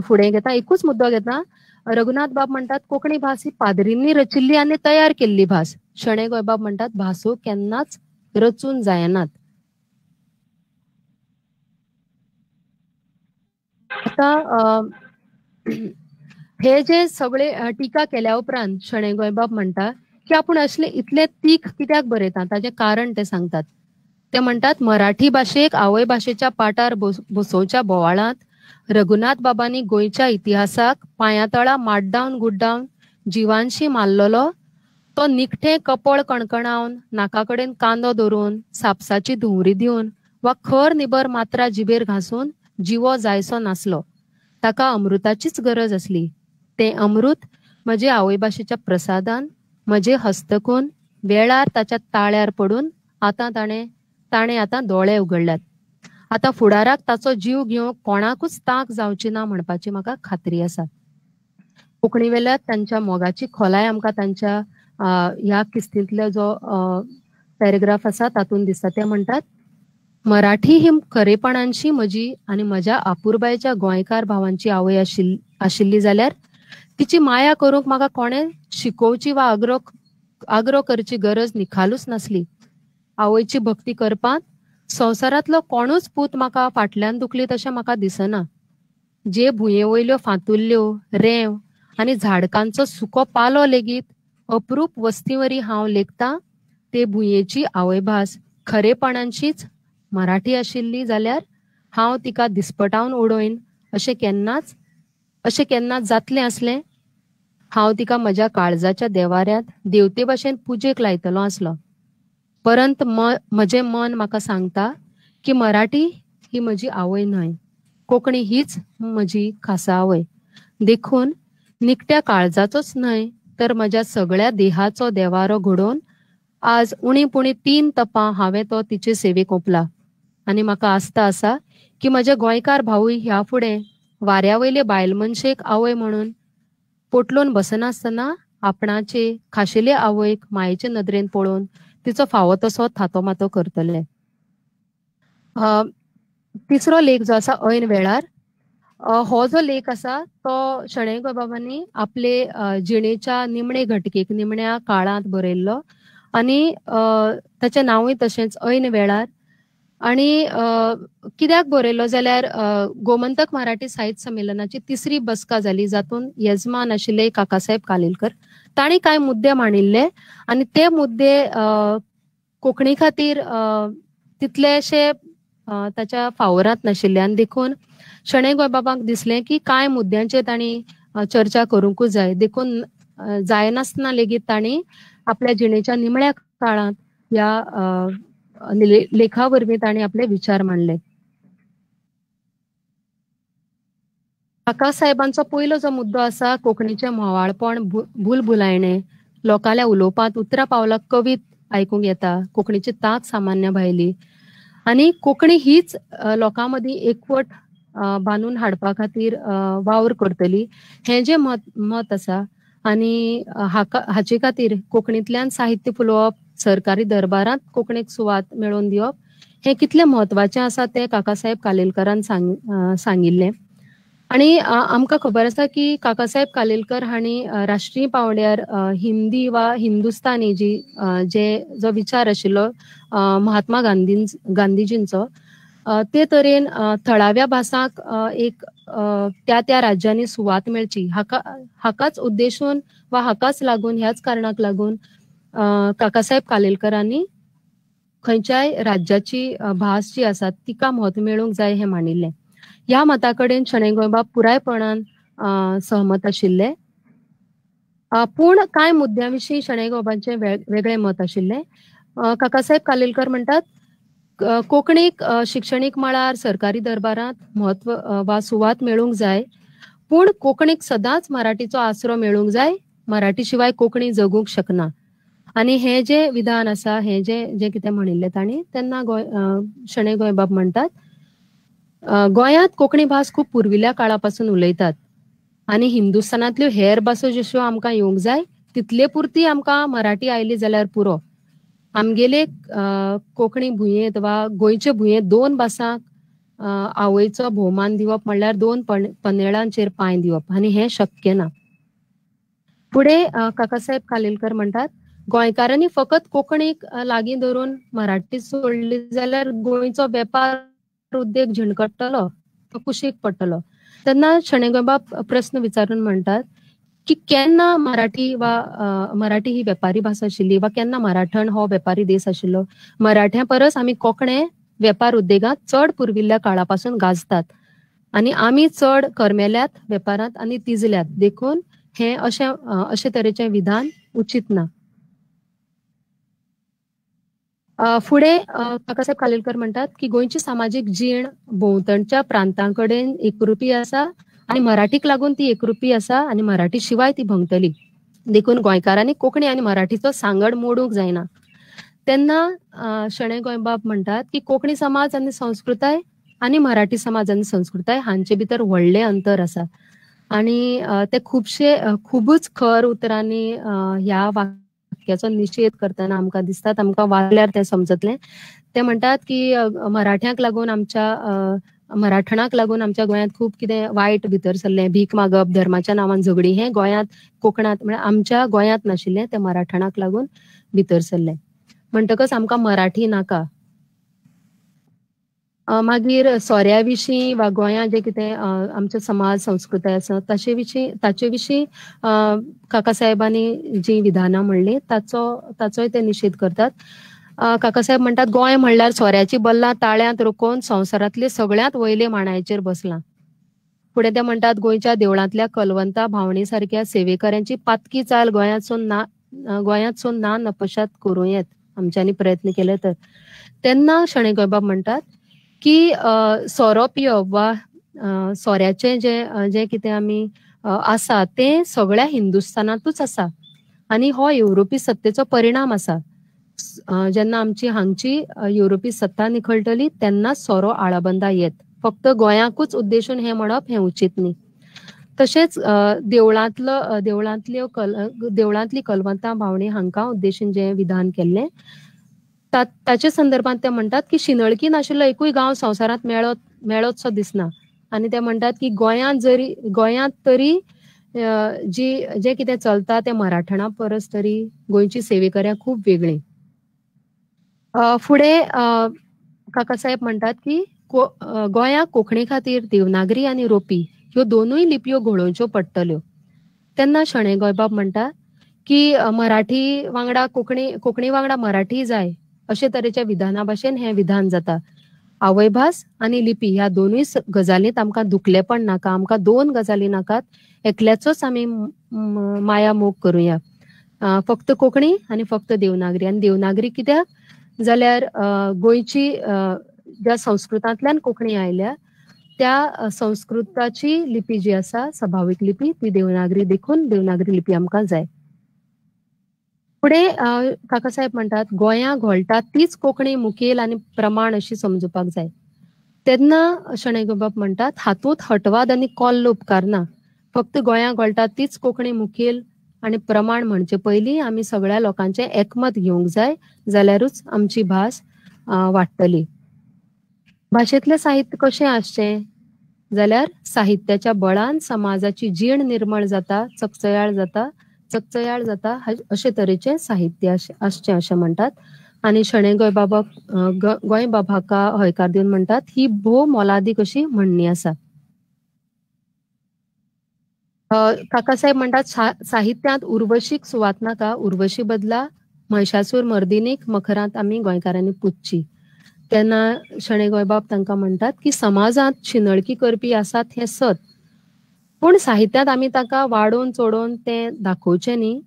फुडें घेता. एकूच मुद्दो घेता. रघुनाथ बाब म्हणटात कोंकणी भास ही पाद्रींनी रचिल्ली आनी तयार केल्ली भास. शणै गोंयबाब म्हणटात भासो केन्नाच रचून जायनात. आतां हे जे सगळे टिका केल्या उपरांत शणै गोंयबाब म्हणटा की आपूण असले इतले तीख कित्याक बरयता ताचें कारण ते सांगतात. ते म्हणटात मराठी भाशेक आवय भाशेच्या पाटार बसोवच्या बोवाळांत रघुनाथ बाबांनी गोंयच्या इतिहासाक पांयातळा माड्डावन गुड्डावन जिवानशी मारलेलो तो निखटें कपळ कणकणावन, नाका कडेन कांदो धरून, सापसाची धुंवरी दिवन वा खर निबर मात्रा जिबेर घांसून जिवो जायसो नासलो. ताका अमृताचीच गरज आसली. तें अमृत म्हजे आवयभाशेच्या प्रसादान, म्हजे हस्तकून वेळार ताच्या ताळ्यार पडून आतां ताणें आतां दोळे उगडल्यात. आतां फुडाराक ताचो जीव घेवंक कोणाकूच तांक जावची ना म्हणपाची म्हाका खात्री आसा. कोंकणी वेल्या तांच्या मोगाची खोलाय आमकां तांच्या ह्या किस्तींतलो जो पॅरेग्राफ आसा तातूंत दिसता. ते म्हणटात मराठी ही खरेपणानशी म्हजी आनी म्हज्या आपुरबायेच्या गोंयकार भावांची आवय आशिल्ली जाल्यार तिची माया करूंक म्हाका कोणें शिकोवची वा आग्रो करची गरज निखालूच नासली. आवयची भक्ती करपांत संवसारांतलो कोणूच पूत म्हाका फाटल्यान दुखलीत अशें म्हाका दिसना. जे भुंये वयल्यो फांतुल्ल्यो, रेंव आनी झाडकांचो सुको पालो लेगीत अप्रूप वस्तीवरी हांव लेखतां ते भुंयेची आवयभास खरेपणानशीच मराठी आशिल्ली जाल्यार हांव तिका दिसपटावन उडोवन अशें केन्नाच जातलें आसलें? हांव तिका म्हज्या काळजाच्या देवाऱ्यांत देवते भाशेन पुजेक लायतलो आसलो. परंत म्हजें मन म्हाका सांगता की मराठी ही म्हजी आवय न्हय, कोंकणी हीच म्हजी खासा आवय. देखून निखट्या काळजाचोच न्हय तर म्हज्या सगळ्या देहाचो देवारो घडोवन आज उणी पुणी 3 तपां हांवें तो तिचे सेवेक ओंपला. आनी म्हाका आस्था आसा की म्हजे गोंयकार भावूय ह्या फुडें वाऱ्या वयले बायल मनशेक आवय म्हणून पोटलून बसनासतना आपणाचे खाशेले आवयक मायेचे नदरेन पळोवन तिचो फावो तसो थातो मातो करतले. तिसरो लेख जो आसा ऐन वेळार, हो जो लेख आसा तो शणै गोंयबाबांनी आपले जिणेच्या निमणे घटकेक, निमण्या काळांत बरयल्लो आनी ताचें नांवूय तशेंच ऐन वेळार. आनी कित्याक बरयलो जाल्यार गोमंतक मराठी साहित्य संमेलनाची 3री बसका जाली जातूंत येजमान आशिल्ले काकासाहेब कालेलकर. तांणी कांय मुद्दे मांडिल्ले आनी ते मुद्दे कोंकणी खातीर तितलेशे ताच्या फावोरांत नाशिल्लें आनी देखून शणै गोंयबाबाक दिसलें की कांय मुद्द्यांचेर तांणी चर्चा करूंकूच जाय. देखून जायनासतना लेगीत तांणी आपल्या जिणेच्या निमण्या काळांत ह्या लेखा वरवीं तांणी आपले विचार मांडले. काकासाहेबांचो पयलो जो मुद्दो आसा कोंकणीचें म्होंवाळपण भूलभुलायणें, लोकांल्या उलोवपांत उतरां पावलां कवीत आयकूंक येता, कोंकणीची तांक सामान्य भायली आनी कोंकणी हीच लोकां मदीं एकवट बांदून हाडपा खातीर वावर करतली हें जें मत आसा आनी हाचे खातीर कोंकणींतल्यान साहित्य फुलोवप, सरकारी दरबारांत कोंकणीक सुवात मेळोवन दिवप हें कितलें म्हत्वाचें आसा तें काकासाहेब कालेलकरान सांगिल्लें. आनी आमकां खबर आसा की काकासाहेब कालेलकर हांणी राष्ट्रीय पांवड्यार हिंदी वा हिंदुस्तानी जी जे जो विचार आशिल्लो महात्मा गांधीजींचो ते तरेन थळाव्या भासांक एक त्या त्या राज्यांनी सुवात मेळची हाकाच उद्देशून वा हाकाच लागून ह्याच कारणाक लागून काकासाहेब कालेलकरांनी खंयच्याय राज्याची भास जी आसा तिका म्हत्व मेळूंक जाय हें मांडिल्लें. ह्या मता कडेन शणै गोंयबाब पुरायपणान सहमत आशिल्ले. पूण कांय मुद्द्यां विशीं शणै गोंयबाबांचें वेगळें मत आशिल्लें. काकासाहेब कालेलकर म्हणटात कोंकणीक शिक्षणीक मळार सरकारी दरबारांत म्हत्व वा सुवात मेळूंक जाय, पूण कोंकणीक सदांच मराठीचो आसरो मेळूंक जाय, मराठी शिवाय कोंकणी जगूंक शकना. आनी हें जें विधान आसा, हें जें जें कितें म्हणिल्लें तांणी तेन्ना शणै गोंयबाब म्हणटात गोंयांत कोंकणी भास खूब पुर्विल्ल्या काळा पासून उलयतात आनी हिंदुस्थानांतल्यो हेर भासो जश्यो आमकां येवंक जाय तितले पुरती आमकां मराठी आयली जाल्यार पुरो. आमगेले कोंकणी भुंयेंत वा गोंयचे भुंयेंत दोन भासांक आवयचो भोवमान दिवप म्हणल्यार दोन पनेळांचेर पांय दिवप आनी हें शक्य ना. फुडें काकासाहेब कालेलकर म्हणटात गोंयकारांनी फकत कोंकणीक लागीं धरून मराठी सोडली जाल्यार गोंयचो वेपार उद्देग झिणकट्टलो, तो कुशीक पडटलो. तेन्ना शणै गोंयबाब प्रस्न विचारून म्हणटात की केन्ना मराठी वा मराठी ही वेपारी भास आशिल्ली वा केन्ना मराठण हो वेपारी देश आशिल्लो? मराठ्यां परस आमी कोंकणे वेपार उद्देगांत चड पुर्विल्ल्या काळा पासून गाजतात आनी आमी चड करमेल्यात वेपारांत आनी तिजल्यात, देखून हें अशें अशे तरेचें विधान उचीत ना. फुडें काकासाहेब कालेलकर म्हणटात की गोंयची सामाजीक जीण भोंवतणच्या प्रांतां कडेन एकरुपी आसा आनी मराठीक लागून ती एकरुपी आसा आनी मराठी शिवाय ती भंगतली, देखून गोंयकारांनी कोंकणी आनी मराठीचो सांगड मोडूंक जायना. तेन्ना शणै गोंयबाब म्हणटात की कोंकणी समाज आनी संस्कृताय आनी मराठी समाज आनी संस्कृताय हांचे भितर व्हडलें अंतर आसा आनी ते खुबशे खुबूच खर उतरांनी ह्या वाक्याचो निशेध करतना आमकां दिसतात. आमकां वाचल्यार तें समजतलें. ते म्हणटात की मराठ्यांक लागून आमच्या मराठणाक लागून आमच्या गोंयांत खूब कितें वायट भितर सरलें, भीक मागप, धर्माच्या नांवान झगडी हें गोंयांत कोंकणांत म्हळ्यार आमच्या गोंयांत नाशिल्लें, तें मराठणाक लागून भितर सरलें, म्हणटकच आमकां मराठी नाका. मागीर सोऱ्या विशीं वा गोंयांत जें कितें आमचो समाज संस्कृताय आसा ताचे विशीं काकासाहेबांनी जीं विधानां म्हणलीं ताचोय ते निशेध करतात. काकासाहेब म्हणटात गोंय म्हणल्यार सोऱ्याची बल्लां ताळ्यांत रोखोवन संवसारांतले सगळ्यांत वयले माणायचेर बसलां. फुडें ते म्हणटात गोंयच्या देवळांतल्या कलवंता भावणी सारक्या सेवेकऱ्यांची पातकी चाल गोंयांतसून ना नपश्यात करूं येत आमच्यांनी प्रयत्न केले तर. तेन्ना शणै गोंयबाब म्हणटात की सोरो पिवप वा सोऱ्याचें जें जें कितें आमी आसा तें सगळ्या हिंदुस्थानांतूच आसा आनी हो येवरोपी सत्तेचो परिणाम आसा. जेन्ना आमची हांगची युरोपी सत्ता निखळटली तेन्नाच सोरो आळाबंदा येत, फक्त गोंयाकूच उद्देशून हें म्हणप हें उचीत न्ही. तशेंच देवळांतली कलवंतां भावणी हांकां उद्देशून जें विधान केल्लें ताचे संदर्भात ते म्हणटात की शिनळकी नाशिल्लो एकूय गांव संवसारांत मेळतसो दिसना आनी ते म्हणटात की गोंयांत तरी जी जें कितें चलता तें मराठणा परस तरी गोंयची सेवेकऱ्यां खूब वेगळीं. फुडें काकासाहेब म्हणटात की गोंयाक कोंकणी खातीर देवनागरी आनी रोपी ह्यो दोनूय लिपयो घोळोवच्यो पडटल्यो. तेन्ना शणै गोंयबाब म्हणटात की मराठी वांगडा कोंकणी वांगडा मराठी जाय अशे तरेच्या विधाना भाशेन हें विधान जाता. आवयभास आनी लिपी ह्या दोनूय गजालींत आमकां दुखलेपण नाका, आमकां दोन गजाली नाकात, एकल्याचोच आमी माया मोग करुया, फक्त कोंकणी आनी फक्त देवनागरी. आनी देवनागरी कित्याक जाल्यार गोंयची ज्या संस्कृतांतल्यान कोंकणी आयल्या त्या संस्कृताची लिपी जी आसा सभावीक लिपी ती देवनागरी, देखून देवनागरी लिपी आमकां जाय. फुडें काकासाहेब म्हणटात गोंया घोळटा तीच कोंकणी मुखेल आनी प्रमाण अशी समजुपाक जाय. तेन्ना शणै गोंयबाब म्हणटात हातूंत हटवाद आनी कोल्ल उपकारना, फक्त गोंया घोळटा तीच कोंकणी मुखेल आनी प्रमाण म्हणचे पयलीं आमी सगळ्या लोकांचें एकमत घेवंक जाय, जाल्यारूच आमची भास वाडटली. भाशेंतलें साहित्य कशें आसचें जाल्यार साहित्याच्या बळान समाजाची जीण निर्मळ जाता, चकचयाळ जाता, चकचयाळ जाता अशे तरेचें साहित्य आसचें अशें म्हणटात. आनी शणै गोंयबाब हाका हयकार दिवन म्हणटात ही भोव मोलादीक अशी म्हणणी आसा. काकासाहेब म्हणटात साहित्यांत उर्वशीक सुवात नाका, उर्वशी बदला महिषासूर मर्दिनीक मखरांत आमी गोंयकारांनी पुजची. तेन्ना शणै गोंयबाब तांकां म्हणटात की समाजांत शिंदळकी करपी आसात हें सत, पूण साहित्यांत आमी तांकां वाडोवन चडोवन तें दाखोवचें न्ही,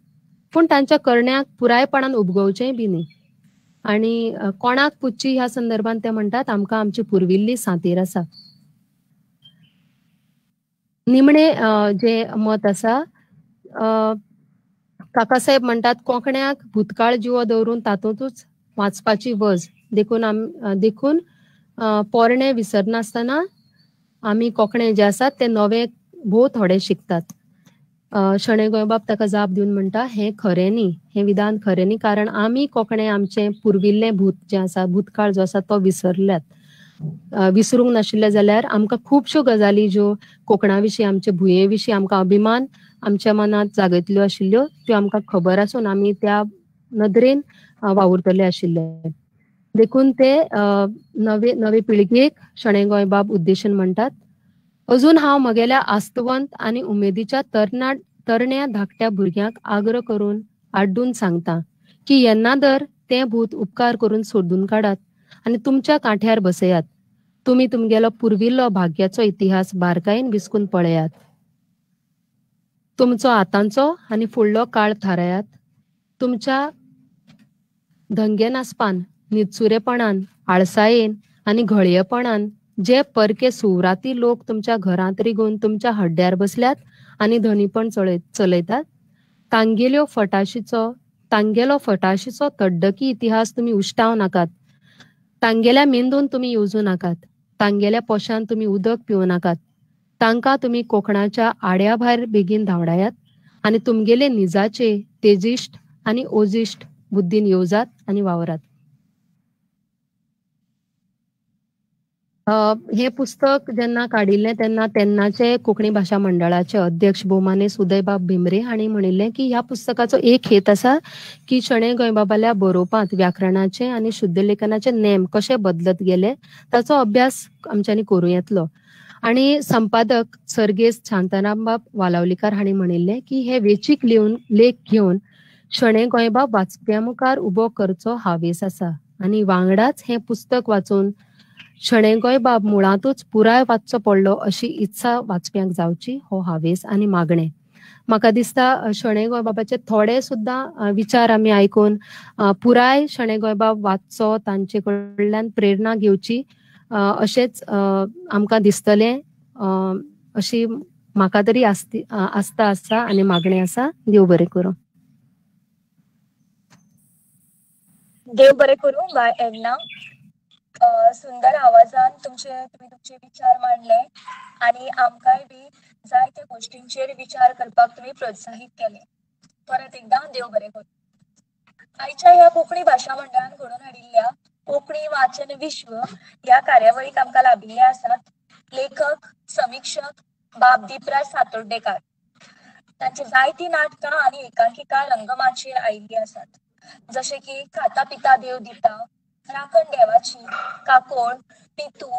पूण तांच्या करण्याक पुरायपणान उबगोवचेंय बी न्ही. आनी कोणाक पुजची ह्या संदर्भात ते म्हणटात आमकां आमची पुर्विल्ली सांतेर आसा. निमणे जे मत आसा, काकासाहेब म्हणटात कोंकण्याक भूतकाळ जिवो दवरून तातूंतच वाचपाची वज, देखून पोरणे विसरनासतना आमी कोंकणे जे आसात ते नवे भोव थोडे शिकतात. शणै गोंयबाब ताका जाप दिवन म्हणटा हें खरें न्ही, हें विधान खरें न्ही, कारण आमी कोंकणे आमचें पुर्विल्लें भूत जें आसा, भूतकाळ जो आसा तो विसरल्यात. विसरूंक नाशिल्लें जाल्यार आमकां खुबश्यो गजाली ज्यो कोंकणा विशीं, आमचे भुंये विशीं आमकां अभिमान आमच्या मनांत जागयतल्यो आशिल्ल्यो त्यो आमकां खबर आसून आमी त्या नदरेन वावुरतले आशिल्ले. देखून ते नवे नवे पिळगेक शणै गोंयबाब उद्देशून म्हणटात अजून हांव म्हगेल्या आस्तवंत आनी उमेदीच्या तरण्या धाकट्या भुरग्यांक आग्रो करून आड्डून सांगता की येन्ना दर तें भूत उपकार करून सोदून काडात आनी तुमच्या कांठ्यार बसयात. तुमी तुमगेलो पुर्विल्लो भाग्याचो इतिहास बारकायेन विस्कून पळयात, तुमचो आतांचो आनी फुडलो काळ थारायात. तुमच्या धंगेनासपान, निचुरेपणान, आळसायेन आनी घळयेपणान जे परके सुवराती लोक तुमच्या घरांत रिगून तुमच्या हड्ड्यार बसल्यात आनी धनीपण चलयतात तांगेलो फटाशीचो तड्डकी इतिहास तुमी उश्टाव नाकात, तांगेल्या मेंदून तुमी येवजू नाकात, तांगेल्या पोशान तुमी उदक पिवं नाकात. तांकां तुमी कोंकणाच्या आड्या भायर बेगीन धांवडायात आनी तुमगेले निजाचे तेजिश्ट आनी ओजिश्ट बुद्दीन येवजात आनी वावरात. हें पुस्तक जेन्ना काडिल्लें तेन्ना तेन्नाचे कोंकणी भाशा मंडळाचे अध्यक्ष भोवमानेस्त उदयबाब भिमरे हांणी म्हणिल्लें की ह्या पुस्तकाचो एक हेत आसा की शणै गोंयबाबाल्या बरोवपांत व्याकरणाचे आनी शुद्धलेखनाचे नेम कशे बदलत गेले ताचो अभ्यास आमच्यांनी करूं येतलो. आनी संपादक सर्गेस्त शांतारामबाब वालावलीकार हांणी म्हणिल्लें की हे वेंचीक लेख घेवन शणै गोंयबाब वाचप्या मुखार उबो करचो हावेस आसा आनी वांगडाच हें पुस्तक वाचून शणै गोंयबाब मुळांतूच पुराय वाचचो पडलो अशी इत्सा वाचप्यांक जावची हो हावेस आनी मागणें. म्हाका दिसता शणै गोंयबाबाचे थोडे सुद्दां विचार आमी आयकून पुराय शणै गोंयबाब वाचचो, तांचे कडल्यान प्रेरणा घेवची अशेंच आमकां दिसतलें अशी म्हाका तरी आस्था आसा आनी मागणें आसा. देव बरें करूं. देव बरें करूं बाय एडना. सुंदर आवाजान तुमी तुमचे विचार मांडले आनी आमकांय बी जायत्या गोष्टींचेर विचार करपाक तुमी प्रोत्साहीत केले. परत एकदा देव बरें करूं. आयच्या ह्या कोंकणी भाशा मंडळान घडोवन हाडिल्ल्या कोंकणी वाचन विश्व ह्या कार्यावळीक आमकां लाभिल्ले आसात लेखक समिक्षक बाब दीपराज सातोर्डेकार. तांची जायतीं नाटकां आनी एकांकिका रंगमाचयेर आयिल्ली आसात, जशे की खाता पिता देव दिता, राखण देवाची, काकोळ, पितू,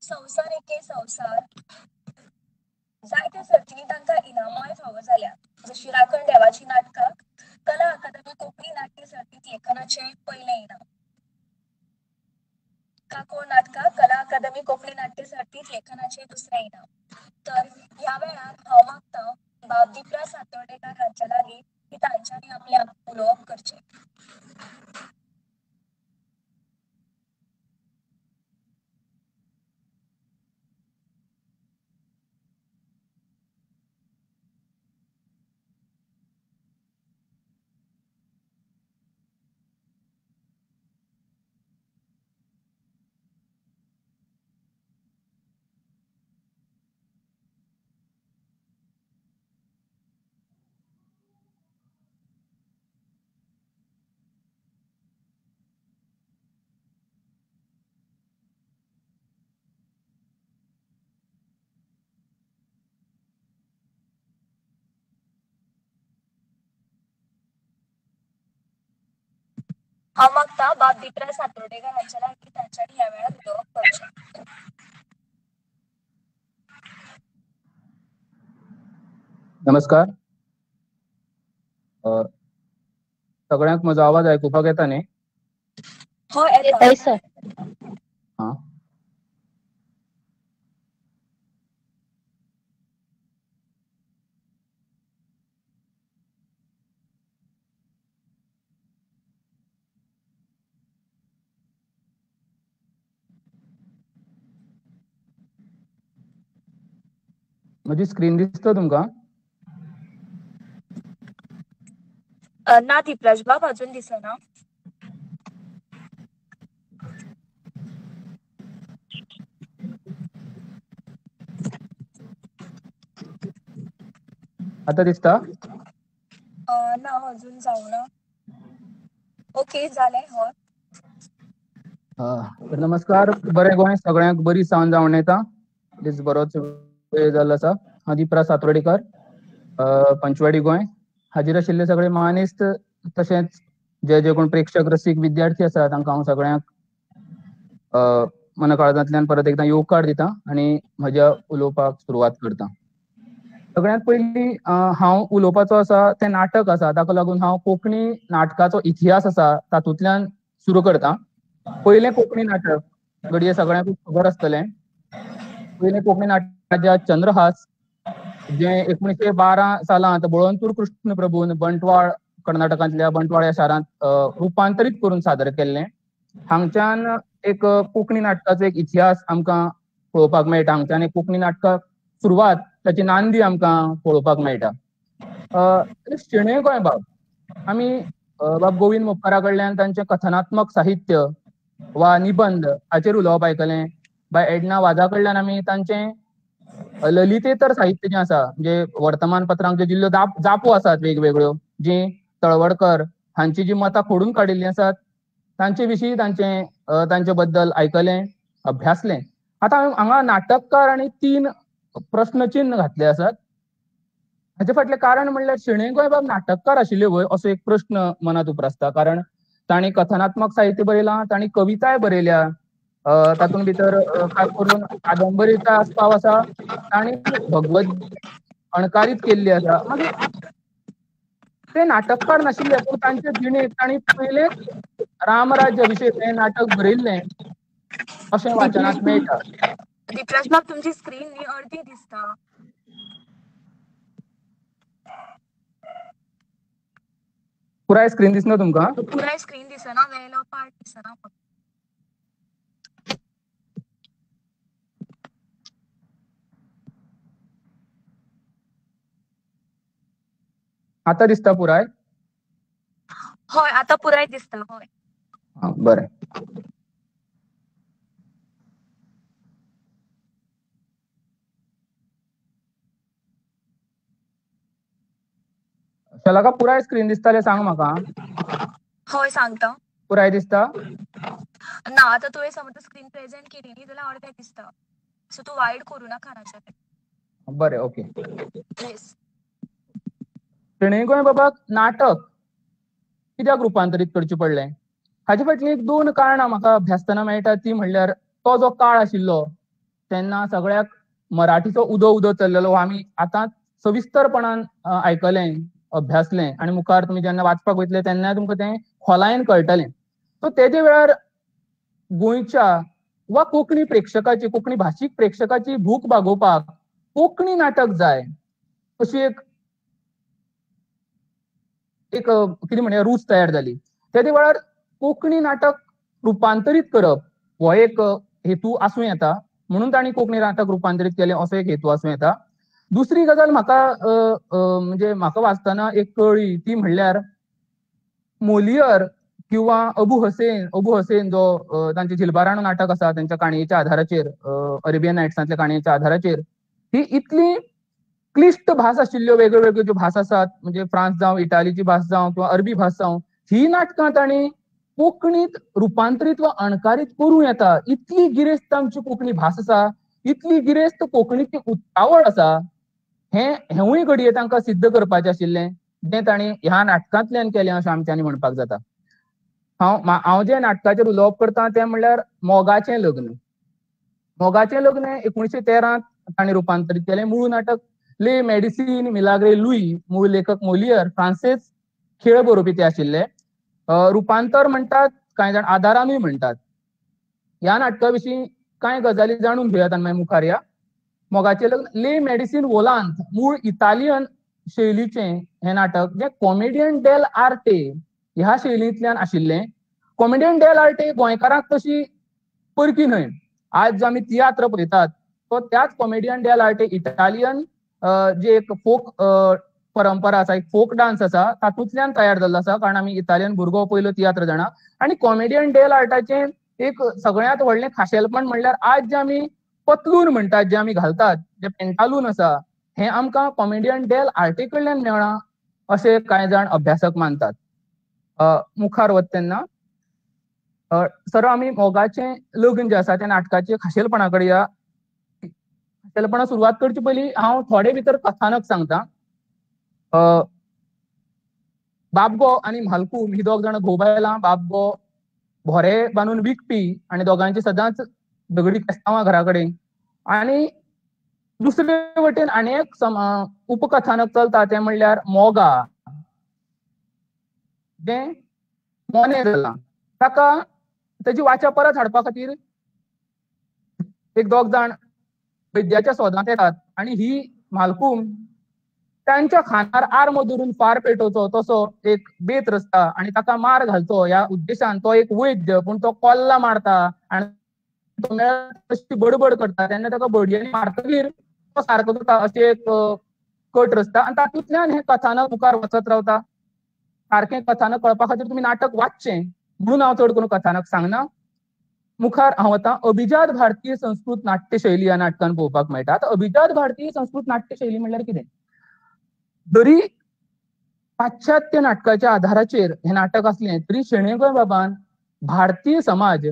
संवसार एके संवसार. जायत्या सर्तींनी तांकां इनामांय फावो जाल्या, जशी राखण देवाची नाटकाक कला अकादमी कोंकणी नाट्य सर्तींत लेखनाचें पयलें इनाम. काकोळ नाटकाक कला अकादमी कोंकणी नाट्य सर्तीत लेखनाचे दुसरें इनाम. तर ह्या वेळार हांव मागता बाब दीपराज सातोर्डेकार हांच्या लागीं की तांच्यांनी आपलें उलोवप करचें. हांव मागता बाब दीपराज सातोर्डेकार हांच्या लागीं तांच्यांनी ह्या वेळार उलोवप करचें. नमस्कार. सगळ्यांक म्हजो आवाज आयकुपाक येता न्ही? हय येता सर. हां, म्हजी स्क्रीन दिसता तुमकां? ना दीपराज बाब, अजून दिसना. आता दिसता? ना अजून जावना. ओके जालें. हय. नमस्कार. बरें गोंय सगळ्यांक बरी सांज जावन येता. दीस बरोच वेळ जाल्लो आसा. हांव दीपराज सातोर्डेकार, पंचवाडी गोंय. हाजीर आशिल्ले सगळे मानेस्त तशेंच जे जे कोण प्रेक्षक रसीक विद्यार्थी आसा तांकां हांव सगळ्यांक मनकाळजांतल्यान परत एकदां येवकार दिता आनी म्हज्या उलोवपाक सुरवात करता. सगळ्यांत पयलीं हांव उलोवपाचो आसा तें नाटक आसा, ताका लागून हांव कोंकणी नाटकाचो इतिहास आसा तातूंतल्यान सुरू करता. पयलें कोंकणी नाटक घडये सगळ्यांकूच खबर आसतलें. पयलें कोंकणी नाटक चंद्रहास, जें 1912 सालांत बळवंतूर कृष्ण प्रभून बंटवाळ, कर्नाटकांतल्या बंटवाळ ह्या शारांत रुपांतरीत करून सादर केल्लें. हांगच्यान एक कोंकणी नाटकाचो एक इतिहास आमकां पळोवपाक मेळटा. हांगच्यान एक कोंकणी नाटकाक सुरवात, ताची नांदी आमकां पळोवपाक मेळटा. शणै गोंयबाब, आमी बाब गोविंद मोपकारा कडल्यान तांचें कथनात्मक साहित्य वा निबंद हाचेर उलोवप आयकलें. बाय एडना वाजा कडल्यान आमी तांचें ललितेतर साहित्य जें आसा, म्हणजे वर्तमानपत्रांक ज्यो दिल्ल्यो जापो आसात वेगवेगळ्यो, जीं तळवडकर हांची जी मतां खोडून काडिल्लीं आसात तांचे विशीं तांचे तांचे बद्दल आयकलें, अभ्यासलें. आतां हांगा नाटककार आनी 3 प्रश्नचिन्ह घातले आसात. हाचे फाटलें कारण म्हणल्यार शणै गोंयबाब नाटककार आशिल्ले व्हय असो एक प्रश्न मनांत उप्रासता. कारण तांणी कथनात्मक साहित्य बरयलां, तांणी कविताय बरयल्या, तातूंत भितर खास करून कादंबरीचा आस्पाव आसा, तांणी भगवत अणकारीत केल्ली आसा. मागीर ते नाटककार नाशिल्ले, पूण तांचे जिणेंत तांणी पयलेंच रामराज्य विशय हें नाटक बरयल्लें अशें वाचनांत मेळटा. दीपराज बाब, तुमची स्क्रीन न्ही अर्दी दिसता. पुराय स्क्रीन दिसना तुमकां? पुराय स्क्रीन दिसना, वेलो पार्ट दिसना. आता दिसता पुराय? हय, आता पुराय दिसता. हय, बरें. शलाका पुराय स्क्रीन दिसताले सांग म्हाका. हय सांगता. पुराय दिसता ना? आता तुवें समज स्क्रीन प्रेझेंट केली न्ही जाल्यार अर्दें दिसता, सो तूं वायड करूं नाका नाजाल्यार. बरें, ओके. येस. शणै गोंयबाबाक नाटक कित्याक रुपांतरीत करचें पडलें हाचे फाटलीं एक 2 कारणां म्हाका अभ्यासतना मेळटा. ती म्हणल्यार तो जो काळ आशिल्लो तेन्ना सगळ्याक मराठीचो उदो उदो चल्लेलो, आमी आतां सविस्तरपणान आयकलें, अभ्यासलें आनी मुखार तुमी जेन्ना वाचपाक वयतले तेन्ना तुमकां तें खोलायेन कळटलें. सो तेजे वेळार गोंयच्या वा कोंकणी प्रेक्षकाची, कोंकणी भाशीक प्रेक्षकाची भूक भागोवपाक कोंकणी नाटक जाय अशी एक एक कितें म्हणया रूच तयार जाली. तेदे वेळार कोंकणी नाटक रुपांतरीत करप हो एक हेतू आसूं येता, म्हणून तांणी कोंकणी नाटक रुपांतरीत केलें असो एक हेतू आसूं येता. दुसरी गजाल म्हाका म्हणजे म्हाका वाचतना एक कळ्ळी ती म्हणल्यार मोलियर किंवा अबू हसेन जो तांचे झिलबाराणो नाटक आसा त्यांच्या काणयेच्या आधाराचेर, अरेबियन नायट्सांतल्या काणयेच्या आधाराचेर, ही इतली क्लिश्ट भास आशिल्ल्यो वेगळ्यो वेगळ्यो ज्यो भास आसात, म्हणजे फ्रांस जावं, इटालीची भास जावं किंवा अरबी भास जावं, ही नाटकां तांणी कोंकणीत रुपांतरीत वा अणकारीत करूं येता. इतली गिरेस्त आमची कोंकणी भास आसा, इतली गिरेस्त कोंकणीची उतावळ आसा, हें हेंवूय घडये तांकां सिद्ध करपाचें आशिल्लें, जें तांणी ह्या नाटकांतल्यान केलें अशें आमच्यांनी म्हणपाक जाता. हांव जें नाटकाचेर उलोवप करता तें म्हणल्यार मोगाचें लग्न. मोगाचें लग्न 1913 तांणी रुपांतरीत केलें. मूळ नाटक ले मेडिसीन मिलाग्रे लुई, मूळ लेखक मोलियर, फ्रांसेज खेळ बरोवपी ते आशिल्ले. रुपांतर म्हणटात, कांय जाण आदारानूय म्हणटात. ह्या नाटका विशीं कांय गजाली जाणून घेयात आनी मागीर मुखार या. मोगाचें लग्न ले मेडिसीन वोलांत, मूळ इटालियन शैलीचें हें नाटक जें कॉमेडियन डेल आर्टे ह्या शैलींतल्यान आशिल्लें. कॉमेडियन डेल आर्टे गोंयकारांक तशी परकी न्हय. आज जो आमी तियात्र पळयतात तो त्याच कॉमेडियन डेल आर्टे इटालियन जे एक फोक परंपरा आसा, एक फोक डान्स आसा, तातूंतल्यान तयार जाल्लो आसा. कारण आमी इटालियन भुरगो पयलो तियात्र जाणा. आनी कॉमेडियन डेल आर्टाचें एक सगळ्यांत व्हडलें खाशेलपण म्हणल्यार आज जे आमी पतलून म्हणटात, जे आमी घालतात, जे पेंटालून आसा, हें आमकां कॉमेडियन डेल आर्टे कडल्यान मेळ्ळां अशें कांय जाण अभ्यासक मानतात. मुखार वता तेन्ना सरळ आमी मोगाचें लग्न जें आसा त्या नाटकाचे खाशेलपणा कडेन या. खाशेलपणा सुरवात करचे पयलीं हांव थोडे भितर कथानक सांगता. बाबगो आनी म्हालकूम ही दोग जाणां घोव बायलां. बाबगो भोरे बांदून विकपी आनी दोगांची सदांच झगडी केस्तांवां घरा कडेन. आनी दुसरे वटेन आनी एक उपकथानक चलता तें म्हणल्यार मोगा जें मोनें जालां, ताका तेजी वाचा परत हाडपा खातीर एक दोग जाण वैद्याच्या सोदांत येतात आनी ही म्हालकूम तांच्या खांदार आर्म धरून फार पेटोवचो तसो एक बेत रचता आनी ताका मार घालचो ह्या उद्देशान तो एक वैद्य, पूण तो कोल्ला मारता आनी तो मेळत तशी बडबड करता तेन्ना ताका बडयांनी मारतगीर तो सारको जाता अशें एक कट रचता आनी तातूंतल्यान हें कथानक मुखार वचत रावता. सारकें कथानक कळपा खातीर तुमी नाटक वाचचें म्हणून हांव चड करून कथानक सांगना. मुखार हांव वता. अभिजात भारतीय संस्कृत नाट्यशैली ह्या नाटकान पळोवपाक मेळटा. आतां अभिजात भारतीय संस्कृत नाट्यशैली म्हणल्यार कितें? जरी पाश्चात्य नाटकाच्या आधाराचेर हें नाटक आसलें तरी शणै गोंयबाबान भारतीय समाज,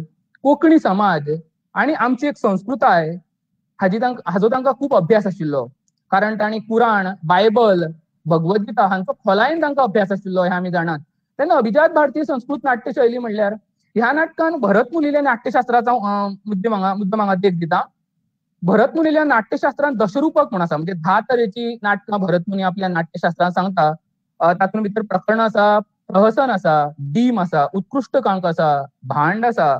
कोंकणी समाज आनी आमची एक संस्कृताय हाजो तांकां खूब अभ्यास आशिल्लो. कारण तांणी कुराण, बायबल, भगवद्गीता हांचो खोलायेन तांकां अभ्यास आशिल्लो हें आमी जाणात. तेन्ना अभिजात भारतीय संस्कृत नाट्यशैली म्हणल्यार ह्या नाटकान भरत मुनील्या नाट्यशास्त्राचो मुद्दो हांगा देख दिता. भरत मुनील्या नाट्यशास्त्रांत दशरूपक म्हूण आसा, म्हणजे 10 तरेची नाटकां भरत मुनी आपल्या नाट्यशास्त्रांत सांगता. तातूंत भितर प्रकरण आसा, प्रहसन आसा, डीम आसा, उत्कृश्ट कांक आसा, भांड आसा.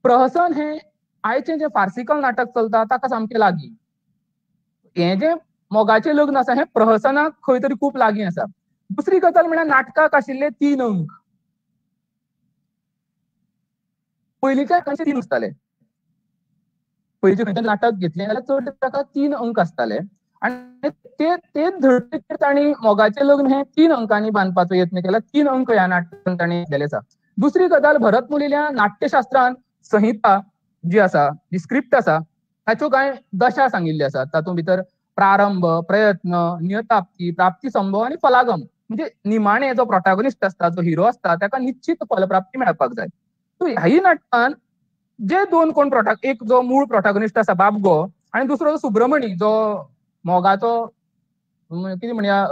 प्रहसन हें आयचें जें फार्सिकल नाटक चलता ताका सामकें लागीं. हें जें मोगाचें लग्न आसा हें प्रहसनाक खंय तरी खूब लागीं आसा. दुसरी गजाल म्हणल्यार नाटकाक आशिल्ले 3 अंक. पयलींच्या नाटकांचे 3 आसताले. पयलींचें खंयचें नाटक घेतलें जाल्यार चड ताका 3 अंक आसताले आनी तेच धर्तेचेर तांणी मोगाचें लग्न हें 3 अंकांनी बांदपाचो यत्न केला. 3 अंक ह्या नाटकान तांणी घेतलेले आसा. दुसरी गजाल, भरत मुनील्या नाट्यशास्त्रांत संहिता जी आसा, जी स्क्रिप्ट आसा, ताच्यो कांय दशा सांगिल्ल्यो आसात. तातूंत भितर प्रारंभ, प्रयत्न, नियताप्ती, प्राप्ती संभव आनी फलागम. म्हणजे निमाणे जो प्रोटागोनिस्ट आसता, जो हिरो आसता, ताका निश्चित फलप्राप्ती मेळपाक जाय. सो ह्याय नाटकान जे दोन कोण एक जो मूळ प्रोटागोनिस्ट आसा बाबगो आनी दुसरो जो सुब्रमणी जो मोगाचो कितें म्हणया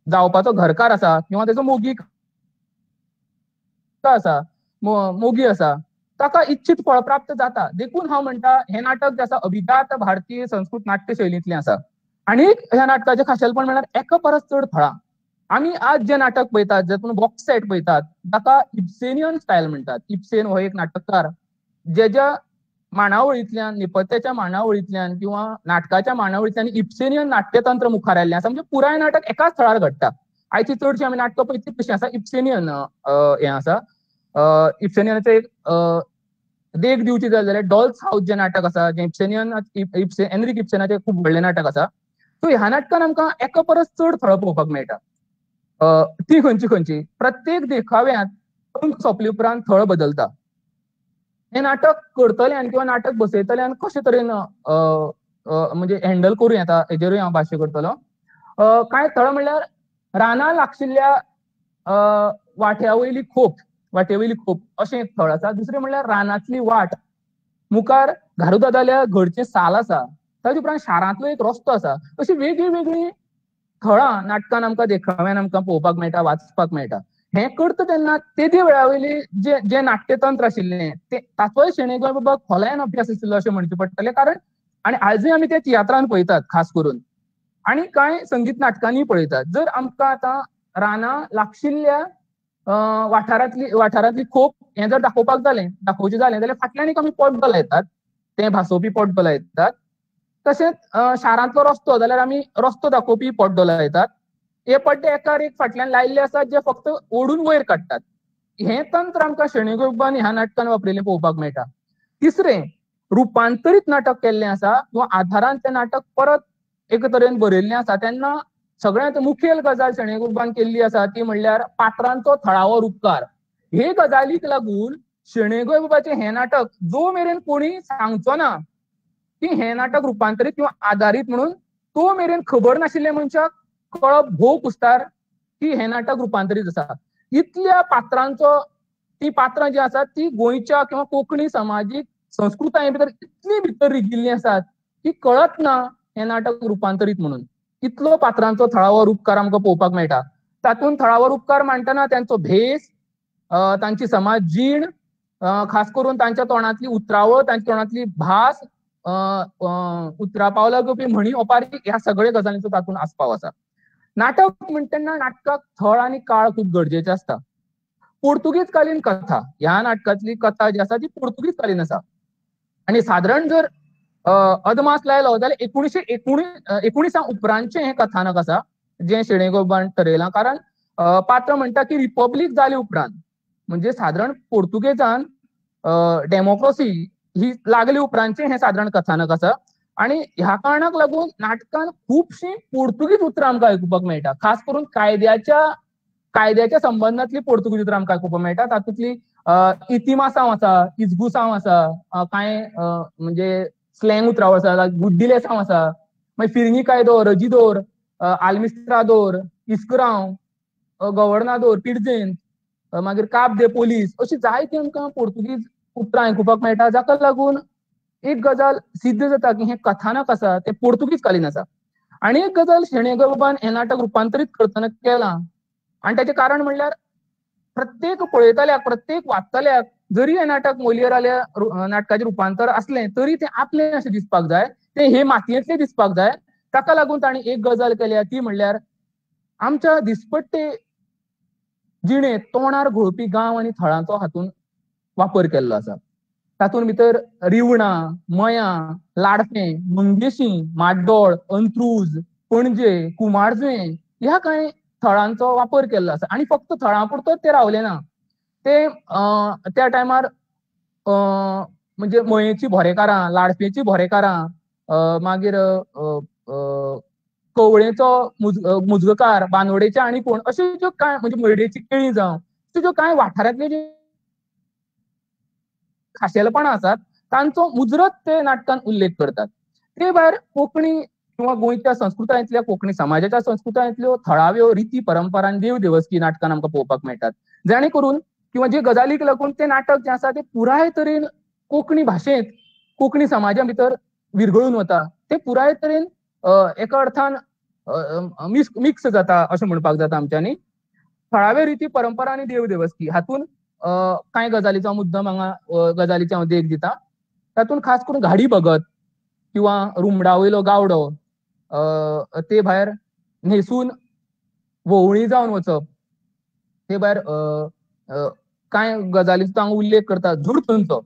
जावपाचो घरकार आसा किंवा तेजो मोगी आसा, मोगी आसा, ताका इच्छित फळ प्राप्त जाता. देखून हांव म्हणटा हें नाटक जें आसा अभिजात भारतीय संस्कृत नाट्यशैलींतलें आसा. आनी ह्या नाटकाचें खाशेलपण म्हणल्यार एका परस चड फळां. आमी आज जें नाटक पळयतात, जातूंत बॉक्स सेट पळयतात, ताका इब्सेनियन स्टायल म्हणटात. इब्सेन हो एक नाटककार जेज्या मांडावळींतल्यान, नेपथ्याच्या मांडावळींतल्यान किंवा नाटकाच्या मांडावळींतल्यान इब्सेनियन नाट्यतंत्र मुखार आयिल्लें आसा. म्हणजे पुराय नाटक एकाच थळार घडटा. आयची चडशी आमी नाटकां पळयत ती तशी आसा, इब्सेनियन हें आसा. इब्सेनियनाचें एक देख दिवची जाल्यार डॉल्स हाऊस जें नाटक आसा, जें इब्सेनियन एनरीक इब्सेनाचें खूब व्हडलें नाटक आसा. सो ह्या नाटकान आमकां एका परस चड थळां पळोवपाक मेळटा. ती खंयची खंयची, प्रत्येक देखाव्यांत अंक सोंपले उपरांत थळ बदलता. हें नाटक करतल्यान किंवा नाटक बसयतल्यान कशे तरेन म्हणजे हँडल करूं येता हेजेरूय हांव भाश्य करतलो. कांय थळां म्हणल्यार रानां लागशिल्ल्या वाट्या वयली खोप, वाटेवयली खोप अशें एक थळ आसा. दुसरें म्हणल्यार रानांतली वाट, मुखार घारूदादाल्या घरचें साल आसा, ताजे उपरांत शारांतलो एक रस्तो आसा. अशी वेगळीं वेगळीं थळां नाटकान आमकां देखाव्यान आमकां पळोवपाक मेळटा, वाचपाक मेळटा. हें करता तेन्ना तेदे वेळा वयली जे जें नाट्यतंत्र आशिल्लें तें ताचोय शणै गोंयबाबाक खोलायेन अभ्यास आशिल्लो अशें म्हणचें पडटलें. कारण आनी आयजूय आमी ते तियात्रान पळयतात खास करून, आनी कांय संगीत नाटकांनी पळयतात. जर आमकां आतां रानां लागशिल्ल्या वाठारांतली खोप हें जर दाखोवपाक जालें, दाखोवचें जालें जाल्यार फाटल्यान एक आमी पड्डो लायतात, तें भासोवपी पड्डो लायतात. तशेंच शारांतलो रस्तो जाल्यार आमी रस्तो दाखोवपी पड्डो लायतात. हे पड्डे एकार एक फाटल्यान लायिल्ले आसात जे फक्त ओडून वयर काडटात. हें तंत्र आमकां शणै गोंयबाबान ह्या नाटकान वापरिल्लें पळोवपाक मेळटा. तिसरें, रुपांतरीत नाटक केल्लें आसा किंवा आधारान तें नाटक परत एके तरेन बरयल्लें आसा तेन्ना सगळ्यांत मुखेल गजाल शणै गोंयबाबान केल्ली आसा ती म्हणल्यार पात्रांचो थळावो रुपकार. हे गजालीक लागून शणै गोंयबाबाचें हें नाटक जो मेरेन कोणी सांगचो ना की हें नाटक रुपांतरीत किंवा आदारीत म्हणून, तो मेरेन खबर नाशिल्ल्या मनशाक कळप भोव कुस्तार की हें नाटक रुपांतरीत आसा. इतल्या पात्रांचो, ती पात्रां जी आसात ती गोंयच्या किंवा कोंकणी समाजीक संस्कृताये भितर इतली भितर रिगिल्लीं आसात की कळत ना हें नाटक रुपांतरीत म्हणून. इतलो पात्रांचो थळावो रुपकार आमकां पळोवपाक मेळटा. तातूंत थळावो रुपकार मांडटना तांचो भेस, तांची समाज जीण, खास करून तांच्या तोंडांतली उतरावळ, तांच्या तोंडांतली भास, उतरा पावला घेवपी म्हणी ओपारी, ह्या सगळ्या गजालींचो तातूंत आस्पाव आसा. नाटक म्हणटना नाटकाक थळ आनी काळ खूब गरजेचें आसता. पोर्तुगीज कालीन कथा, ह्या नाटकांतली कथा जी आसा ती पोर्तुगीज कालीन आसा. आनी सादारण जर अदमास लायलो जाल्यार 1919 उपरांतचें हें कथानक आसा जें शणै गोंयबाबान ठरयलां. कारण पात्र म्हणटा की रिपब्लीक जाले उपरांत, म्हणजे सादारण पोर्तुगेजान डेमोक्रोसी ही लागले उपरांतचें हें सादारण कथानक आसा. आनी ह्या कारणाक लागून नाटकान खुबशीं पोर्तुगीज उतरां आमकां आयकुपाक मेळटा. खास करून कायद्याच्या संबंदांतली पोर्तुगीज उतरां आमकां आयकुपाक मेळटा. तातूंतली इतिमासांव आसा, इजगुसांव आसा, कांय म्हणजे स्लँग उतरावळ आसा, गुड्डिलेसांव आसा, मागीर फिरंगी कायदो, रजिदोर, आल्मिस्त्रादोर, इस्क्रांव, गव्हर्नादोर, पिर्जेंत, मागीर काब दे पोलीस, अशी जायती आमकां पोर्तुगीज उतरां आयकुपाक मेळटा, जाका लागून एक गजाल सिद्ध जाता की हें कथानक आसा तें पोर्तुगीज कालीन आसा. आनी एक गजाल शणै गोंयबाबान हें नाटक रुपांतरीत करतना केलां आनी ताचें कारण म्हणल्यार प्रत्येक पळयतल्याक, प्रत्येक वाचतल्याक जरी हें नाटक मोलियराल्या नाटकाचें रुपांतर आसलें तरी तें आपलें अशें दिसपाक जाय, तें हे मातयेंतलें दिसपाक जाय. ताका लागून तांणी एक गजाल केल्या ती म्हणल्यार आमच्या दिसपट्टे जिणेंत तोंडार घोळपी गांव आनी थळांचो हातूंत वापर केल्लो आसा. तातूंत भितर रिवणां, मयां, लाडफें, मंगेशी, माड्डोळ, अंत्रूज, पणजे, कुमारजुंवें ह्या कांय थळांचो वापर केल्लो आसा. आनी फक्त थळां पुरतोच ते रावले ना, ते त्या टायमार म्हणजे मयेची भोरेकारां, लाडफेची भोरेकारां, मागीर कवळेचो मुजगकार, बांदोडेचे आनी कोण, अश्यो ज्यो कांय म्हणजे मयडेची केळी जावं, त्यो ज्यो कांय वाठारांतल्यो ज्यो खाशेलपणां आसात तांचो मुजरत ते नाटकान उल्लेख करतात. ते भायर कोंकणी किंवा गोंयच्या संस्कृतायेंतल्या, कोंकणी समाजाच्या संस्कृतायेंतल्यो थळाव्यो रिती, परंपरा आनी देव देवस्की नाटकान आमकां पळोवपाक मेळटात, जाणे करून किंवा जे गजालीक लागून तें नाटक जें आसा तें पुराय तरेन कोंकणी भाशेंत, कोंकणी समाजा भितर विरगळून वता, तें पुराय तरेन एका अर्थान मिक्स जाता अशें म्हणपाक जाता आमच्यांनी. थळाव्यो रिती, परंपरा आनी देव देवस्की हातूंत कांय गजालीचो मुद्दम हांगा गजालीची हांव देख दिता. तातूंत खास करून घाडी भगत किंवा रुमडा वयलो गावडो, ते भायर न्हेसून व्होवळी जावन वचप, ते भायर कांय गजालीचो हांगा उल्लेख करता, झुडतुंचो,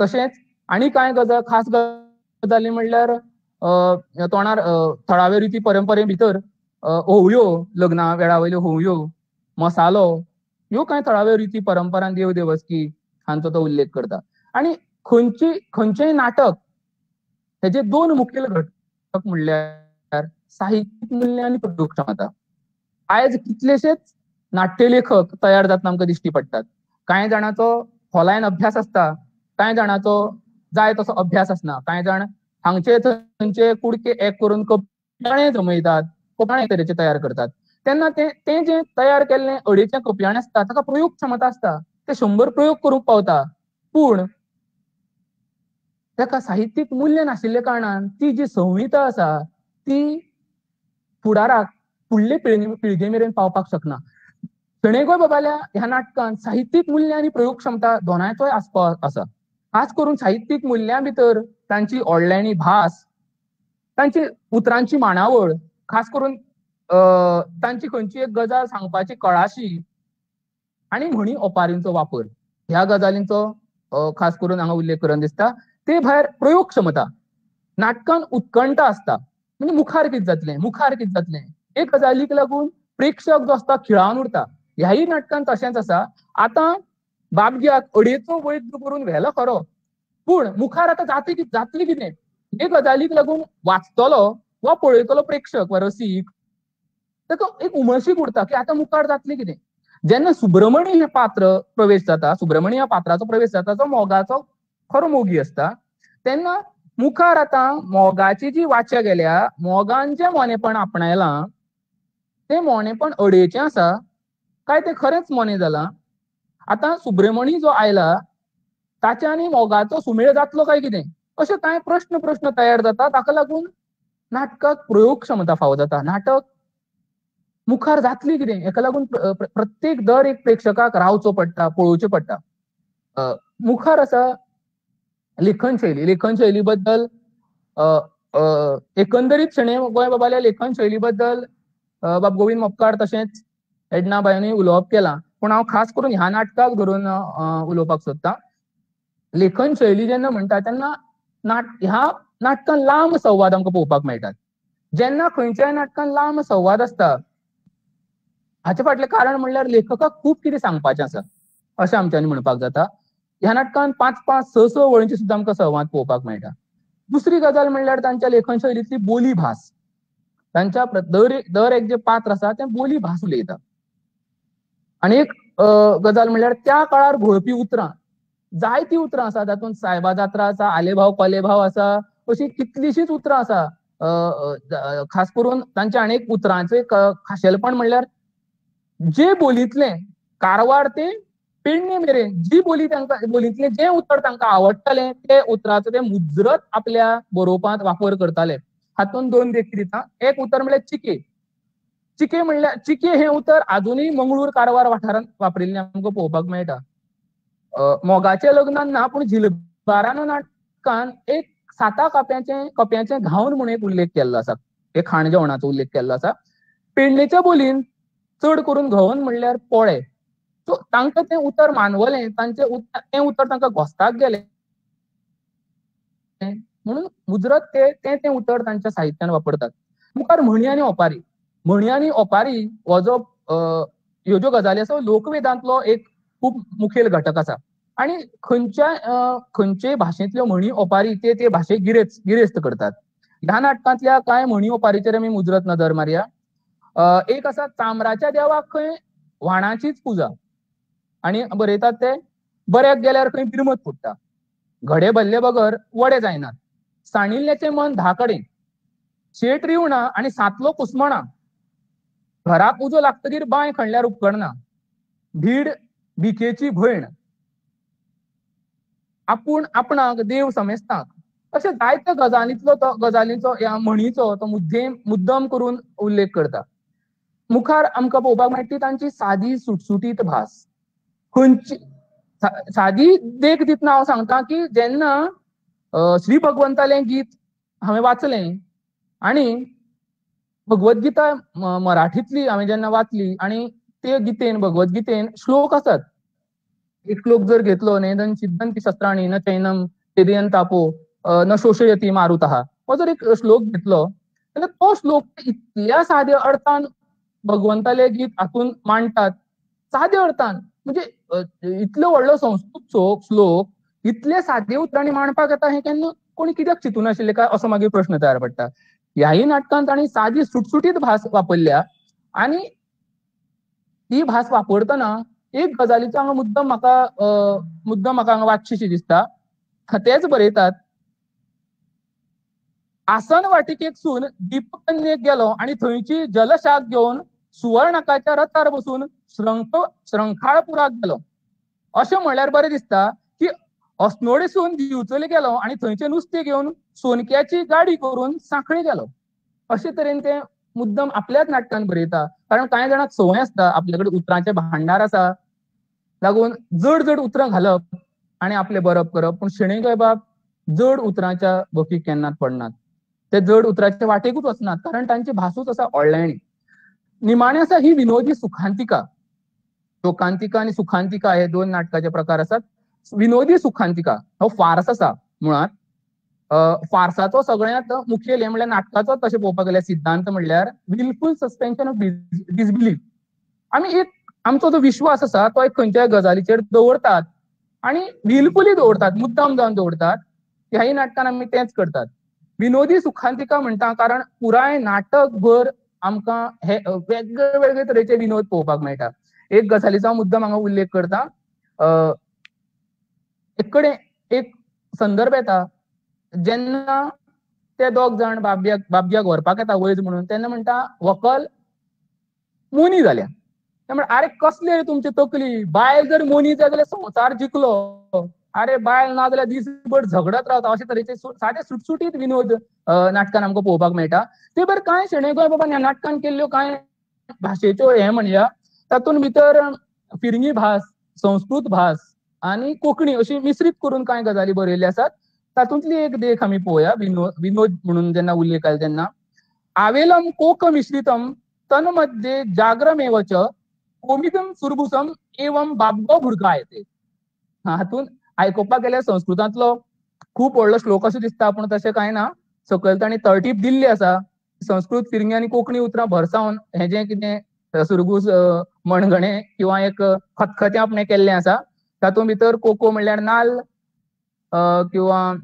तशेंच आनी कांय गजाल खास गजाली म्हणल्यार तोंडार थळावे रिती परंपरे भितर होवयो, लग्ना वेळा वयल्यो होवयो, मसालो, ह्यो कांय थळाव्यो रिती परंपरान देव देवस्की हांचो तो उल्लेख करता. आनी खंयचेय नाटक हेजे दोन मुखेल घटक म्हणल्यार साहित्यीक मूल्य आनी प्रयोग क्षमता. आयज कितलेशेच नाट्यलेखक तयार जातना आमकां दिश्टी पडटात. कांय जाणांचो खोलायेन अभ्यास आसता, कांय जाणांचो जाय तसो अभ्यास आसना, कांय जाण हांगचे थंयचे कुडके एक करून कपयाणे जमयतात, कपयाणे तरेचे तयार करतात. तेन्ना तें जें तयार केल्लें अडेचें कपयाणें आसता ताका प्रयोग क्षमता आसता, ते 100 प्रयोग करूंक पावता, पूण ताका साहित्यीक मूल्य नाशिल्ल्या कारणान ती जी संहिता आसा ती फुडाराक फुडले पिळगे मेरेन पावपाक शकना. शणै गोंयबाबाल्या ह्या नाटकान साहित्यीक मूल्य आनी प्रयोग क्षमता दोनांयचोय आस्पाव आसा. खास करून साहित्यीक मूल्यां भितर तांची ओडलायणी भास, तांची उतरांची मांडावळ, खास करून तांची खंयची एक गजाल सांगपाची कळाशी आनी म्हणी ओपारींचो वापर, ह्या गजालींचो खास करून हांगा उल्लेख करून दिसता. ते भायर प्रयोग क्षमता, नाटकान उत्कंठा आसता, म्हणजे मुखार कितें जातलें, मुखार कितें जातलें, एक गजालीक लागून प्रेक्षक जो आसता खिळावन उरता. ह्याय नाटकान तशेंच आसा. आतां बाबग्याक अडेचो वैद्य करून व्हेलो खरो, पूण मुखार आतां जातली कितें हे गजालीक लागून वाचतलो वा पळयतलो प्रेक्षक वा रसीक ताका एक उमळशीक उरता की आतां मुखार जातली कितें. जेन्ना सुब्रमणी हें पात्र प्रवेश जाता, सुब्रमणी ह्या पात्राचो प्रवेश जाता जो मोगाचो खरो मोगी आसता, तेन्ना मुखार आतां मोगाची जी वाचा गेल्या, मोगान जें मोनेपण आपणायलां तें मोनेपण अडेचें आसा काय तें खरेंच मोनें जालां? आतां सुब्रमणी जो आयला ताच्या आनी मोगाचो सुमेळ जातलो काय कितें, अशे कांय प्रश्न तयार जाता. ताका लागून नाटकाक प्रयोग क्षमता फावो जाता. नाटक मुखार जातली कितें हेका लागून प्रत्येक दर एक प्रेक्षकाक रावचो पडटा, पळोवचें पडटा. मुखार आसा लेखन शैली. लेखन शैली बद्दल एकंदरीत शणै गोंयबाबाल्या लेखन शैली बद्दल बाब गोविंद मोपकार तशेंच एडना बायानूय उलोवप केलां, पूण हांव खास करून ह्या नाटकाक धरून उलोवपाक सोदतां. लेखन शैली जेन्ना म्हणटा तेन्ना ह्या नाटकान लांब संवाद आमकां पळोवपाक मेळटात. जेन्ना खंयच्याय नाटकान लांब संवाद आसता हाचे फाटलें कारण म्हणल्यार लेखकाक खूब कितें सांगपाचें आसा अशें आमच्यांनी म्हणपाक जाता. ह्या नाटकान 5 5 6 6 वळींचे सुद्दां आमकां संवाद पळोवपाक मेळटा. दुसरी गजाल म्हणल्यार तांच्या लेखन शैलींतली बोली भास. तांच्या दर एक जे पात्र आसा तें बोली भास उलयता. आनी एक गजाल म्हणल्यार त्या काळार घोळपी उतरां, जायतीं उतरां आसा, तातूंत सायबा जात्रा आसा, आलेभाव कोलेभाव आसा, अशीं कितलींशींच उतरां आसा. खास करून तांच्या आनी एक उतरांचें खाशेलपण म्हणल्यार जे बोलींतलें कारवार ते पेडणे मेरेन जी बोली तांकां बोलींतलें जें उतर तांकां आवडटालें ते उतराचो ते मुजरत आपल्या बरोवपांत वापर करताले. हातूंत दोन देखी दिता. एक उतर म्हणल्यार चिके. चिके म्हणल्यार चिके हें उतर आजुनूय मंगळूर कारवार वाठारांत वापरिल्लें आमकां पळोवपाक मेळटा. मोगाच्या लग्नान ना, पूण झिलबारान नाटकान एक 7 कप्यांचें घावन म्हणून एक उल्लेख केल्लो आसा, एक खाण जेवणाचो उल्लेख केल्लो आसा. पेडणेच्या बोलीन चड करून घवन म्हणल्यार पोळे. सो तांकां तें उतर मानवलें, तांचें तें उतर तांकां घोस्ताक गेलें म्हणून मुजरत ते तें तें उतर तांच्या साहित्यान वापरतात. मुखार म्हणी आनी ओपारी. म्हणी आनी ओपारी हो जो ह्यो ज्यो गजाली आसा लोकवेदांतलो एक खूब मुखेल घटक आसा. आनी खंयचे भाशेंतल्यो म्हणी ओपारी ते ते भाशेक गिरेस्त करतात. ह्या नाटकांतल्या कांय म्हणी ओपारीचेर आमी मुजरत नदर मारया. एक आसा चामराच्या देवाक खंय व्हाणाचीच पुजा, आनी बरयतात ते बऱ्याक गेल्यार खंय बिरमत फुट्टा, घडे भरले बगर वडे जायनात, सांडिल्ल्याचें मन 10 कडेन, शेट रिवणा आनी सातलो कुसमणा, घराक उजो लागतकीर बांय खणल्यार उपकरना, भीड भिकेची भयण, आपूण आपणाक देव समेस्ताक, अशे जायत्या गजालींतलो तो गजालींचो ह्या म्हणीचो तो मुद्दम करून उल्लेख करता. मुखार आमकां पळोवपाक मेळटा तांची सादी सुटसुटीत भास. खंयची सादी देख दितना हांव सांगता की जेन्ना श्री भगवंतालें गीत हांवें वाचलें आनी भगवद्गीता मराठींतली हांवें जेन्ना वाचली आनी ते गीतेन भगवद्गीतेन श्लोक आसात. एक श्लोक जर घेतलो, नेदन छिद्दंती शस्त्राणी न चैनम क्लेदयंत आपो न शोषयती मारुतः हो जर एक श्लोक घेतलो जाल्यार तो श्लोक इतल्या साद्या अर्थान भगवंताले गीत हातून मांडटात. साद्या अर्थान म्हणजे इतलो व्हडलो संस्कृत श्लोक इतले सादे उतरांनी मांडपाक येता हें केन्ना कोणी कित्याक चिंतूं नाशिल्लें काय असो मागीर प्रश्न तयार पडटा. ह्याय नाटकान तांणी सादी सुटसुटीत भास वापरल्या आनी ती भास वापरतना एक गजालीचो हांगा मुद्दम म्हाका हांगा वाचचीशी दिसता. तेच बरयतात, आसन वाटिकेकसून दीपकन्येक गेलो आनी थंयची जलशाक घेवन सुवर्णकाच्या रथार बसून श्रंखाळपुराक गेलो. अशें म्हणल्यार बरें दिसता की अस्नोडेसून दिवचले गेलो आनी थंयचें नुस्तें घेवन सोनक्याची गाडी करून सांखळी गेलो. अशे तरेन ते मुद्दम आपल्याच नाटकान बरयता, कारण कांय जाणांक संवय आसता आपल्या कडेन उतरांचें भांडार आसा लागून जड जड उतरां घालप आनी आपलें बरप करप. पूण शणै गोंयबाब जड उतरांच्या भकीक केन्नाच पडनात, ते जड उतराच्या वाटेकूच वचनात, कारण तांची भासूच आसा ओडलायणी. निमाणें आसा ही विनोदी सुखांतिका. शोकांतिका आनी सुखांतिका हे दोन नाटकाचे प्रकार आसात. विनोदी सुखांतिका हो फार्स आसा. मुळांत फार्साचो सगळ्यांत मुखेल हें म्हणल्यार नाटकाचो तशें पळोवपाक गेल्यार सिद्धांत म्हणल्यार विलफूल सस्पेन्शन ऑफ डिसबिलीफ. आमी एक आमचो जो विश्वास आसा तो एक खंयच्याय गजालीचेर दवरतात आनी विलफुली दवरतात, मुद्दाम जावन दवरतात. ह्याय नाटकान आमी तेंच करतात. विनोदी सुखांतिका म्हणटा कारण पुराय नाटक भर आमकां हे वेगळे वेगळे तरेचे विनोद पळोवपाक मेळटा. एक गजालीचो मुद्दाम हांगा उल्लेख करता. एक कडेन एक संदर्भ येता जेन्ना ते दोग जाण बाबग्याक व्हरपाक येता वैज म्हणून, तेन्ना म्हणटा व्हंकल मोनी जाल्या. ते म्हणटा आरे कसली रे तुमची तकली, बायल जर मोनी जाय जाल्यार संवसार जिखलो, अरे बायल ना जाल्यार दीसभर झगडत रावता. अशे तरेचे सादे सुटसुटीत विनोद नाटकान आमकां पळोवपाक मेळटा. ते भायर कांय शणै गोंयबाबान ह्या नाटकान केल्ल्यो कांय भाशेच्यो हें म्हणया तातूंत भितर फिरंगी भास, संस्कृत भास आनी कोंकणी अशी मिश्रीत करून कांय गजाली बरयल्ल्यो आसात. तातूंतली एक देख आमी पळोवया. विनोद म्हणून जेन्ना उल्लेख आयलो तेन्ना आवेलम कोक मिश्रितम तन्मध्ये जाग्रमेवच कोमिदम सुरभुसम एवम बाबगो भुरगा येते. हातूंत आयकुपाक गेल्यार संस्कृतांतलो खूब व्हडलो श्लोक असो दिसता, पूण तशें कांय ना. सकयल तांणी तरटीब दिल्ली आसा. संस्कृत, फिरंगी आनी कोंकणी उतरां भरसावन हें जें कितें सुरगूस मणगणें किंवा एक खतखतें आपणें केल्लें आसा. तातूंत भितर कोको म्हणल्यार नाल्ल किंवा